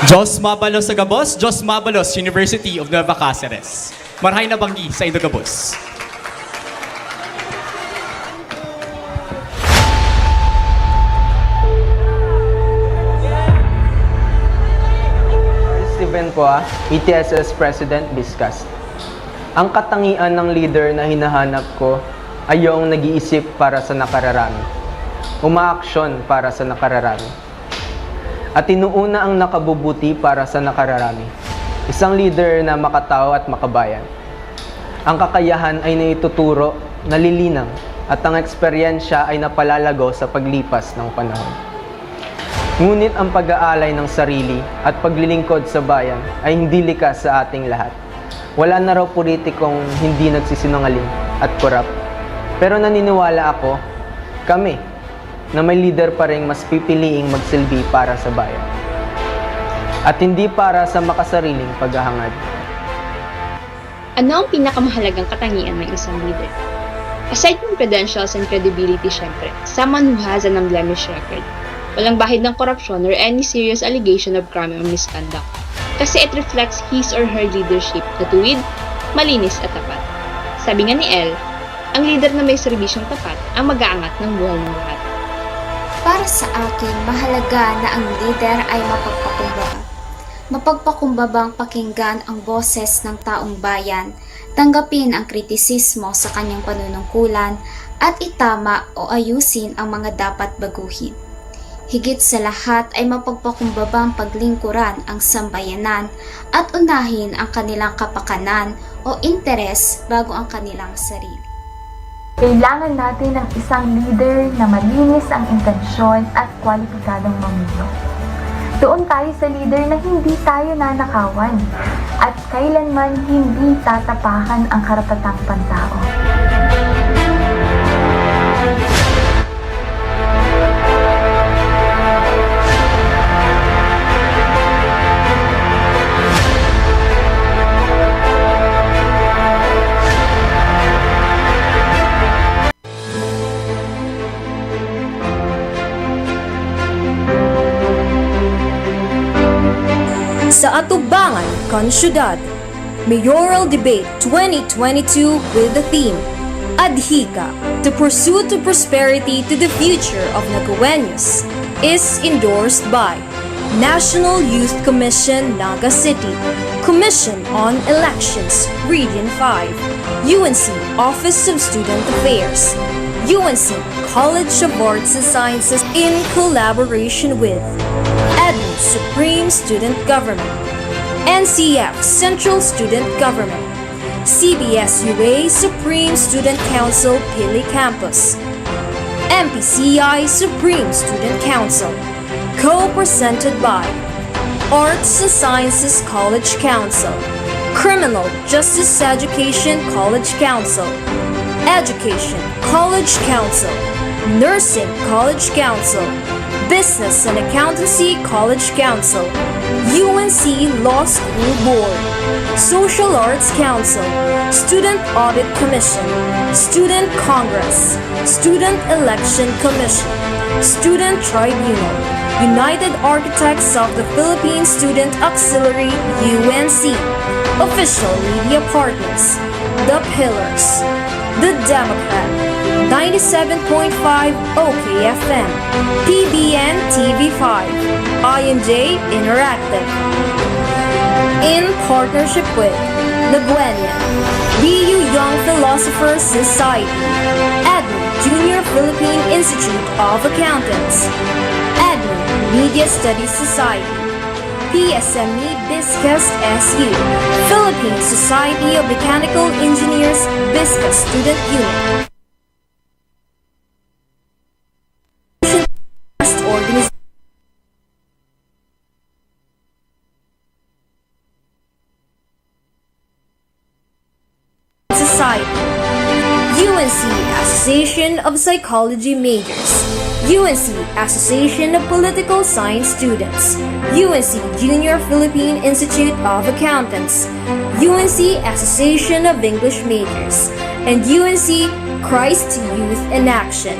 Diyos mabalos sa gabos, Diyos mabalos, University of Nueva Cáceres. Marahay na banggi sa indo gabos. Steven Poa, E T S S President, Biskas. Ang katangian ng leader na hinahanap ko ay yung nag-iisip para sa nakararami, umaaksyon para sa nakararami, at inuuna ang nakabubuti para sa nakararami. Isang leader na makatao at makabayan. Ang kakayahan ay naituturo, nalilinang, at ang eksperyensya ay napalalago sa paglipas ng panahon. Ngunit ang pag-aalay ng sarili at paglilingkod sa bayan ay hindi likas sa ating lahat. Wala na raw politikong hindi nagsisinungaling at korap. Pero naniniwala ako, kami, na may lider pa ring mas pipiliing magsilbi para sa bayan. At hindi para sa makasariling paghahangad. Ano ang pinakamahalagang katangian ng isang leader? Aside from credentials and credibility, syempre, someone who has an unblemished record. Walang bahid ng korupsyon or any serious allegation of crime or misconduct. Kasi it reflects his or her leadership na tuwid, malinis at tapat. Sabi nga ni El, ang leader na may serbisyong tapat ang mag-aangat ng buhay ng lahat. Para sa akin, mahalaga na ang leader ay mapagpakumbaba. Mapagpakumbabang pakinggan ang boses ng taong bayan, tanggapin ang kritisismo sa kanyang panunungkulan, at itama o ayusin ang mga dapat baguhin. Higit sa lahat ay mapagpakumbabang paglingkuran ang sambayanan at unahin ang kanilang kapakanan o interes bago ang kanilang sarili. Kailangan natin ng isang leader na malinis ang intensyon at kwalipikadong mamuno. Doon tayo sa leader na hindi tayo nanakawan at kailanman hindi tatapakan ang karapatang pantao. Sa atubangan kan syudad, Mayoral Debate twenty twenty-two with the theme, Adhika, the pursuit of prosperity to the future of Nagueños, is endorsed by National Youth Commission Naga City, Commission on Elections Region five, U N C Office of Student Affairs, U N C College of Arts and Sciences in collaboration with Edmund Supreme Student Government, N C F Central Student Government, C B S U A Supreme Student Council Pili Campus, M P C I Supreme Student Council, co-presented by Arts and Sciences College Council, Criminal Justice Education College Council, Education College Council, Nursing College Council, Business and Accountancy College Council, U N C Law School Board, Social Arts Council, Student Audit Commission, Student Congress, Student Election Commission, Student Tribunal, United Architects of the Philippine Student Auxiliary, U N C, official media partners, The Pillars, The Democrat, ninety-seven point five O K F M, P B N T V five, I N J Interactive. In partnership with Laguenia, B U Young Philosopher Society, Edmund Junior Philippine Institute of Accountants, Edmund Media Studies Society, P S M E Biscast S U, Philippine Society of Mechanical Engineers Biscast Student Unit. Organization Society, U N C Association of Psychology Majors, U N C Association of Political Science Students, U N C Junior Philippine Institute of Accountants, U N C Association of English Majors, and U N C Christ Youth in Action.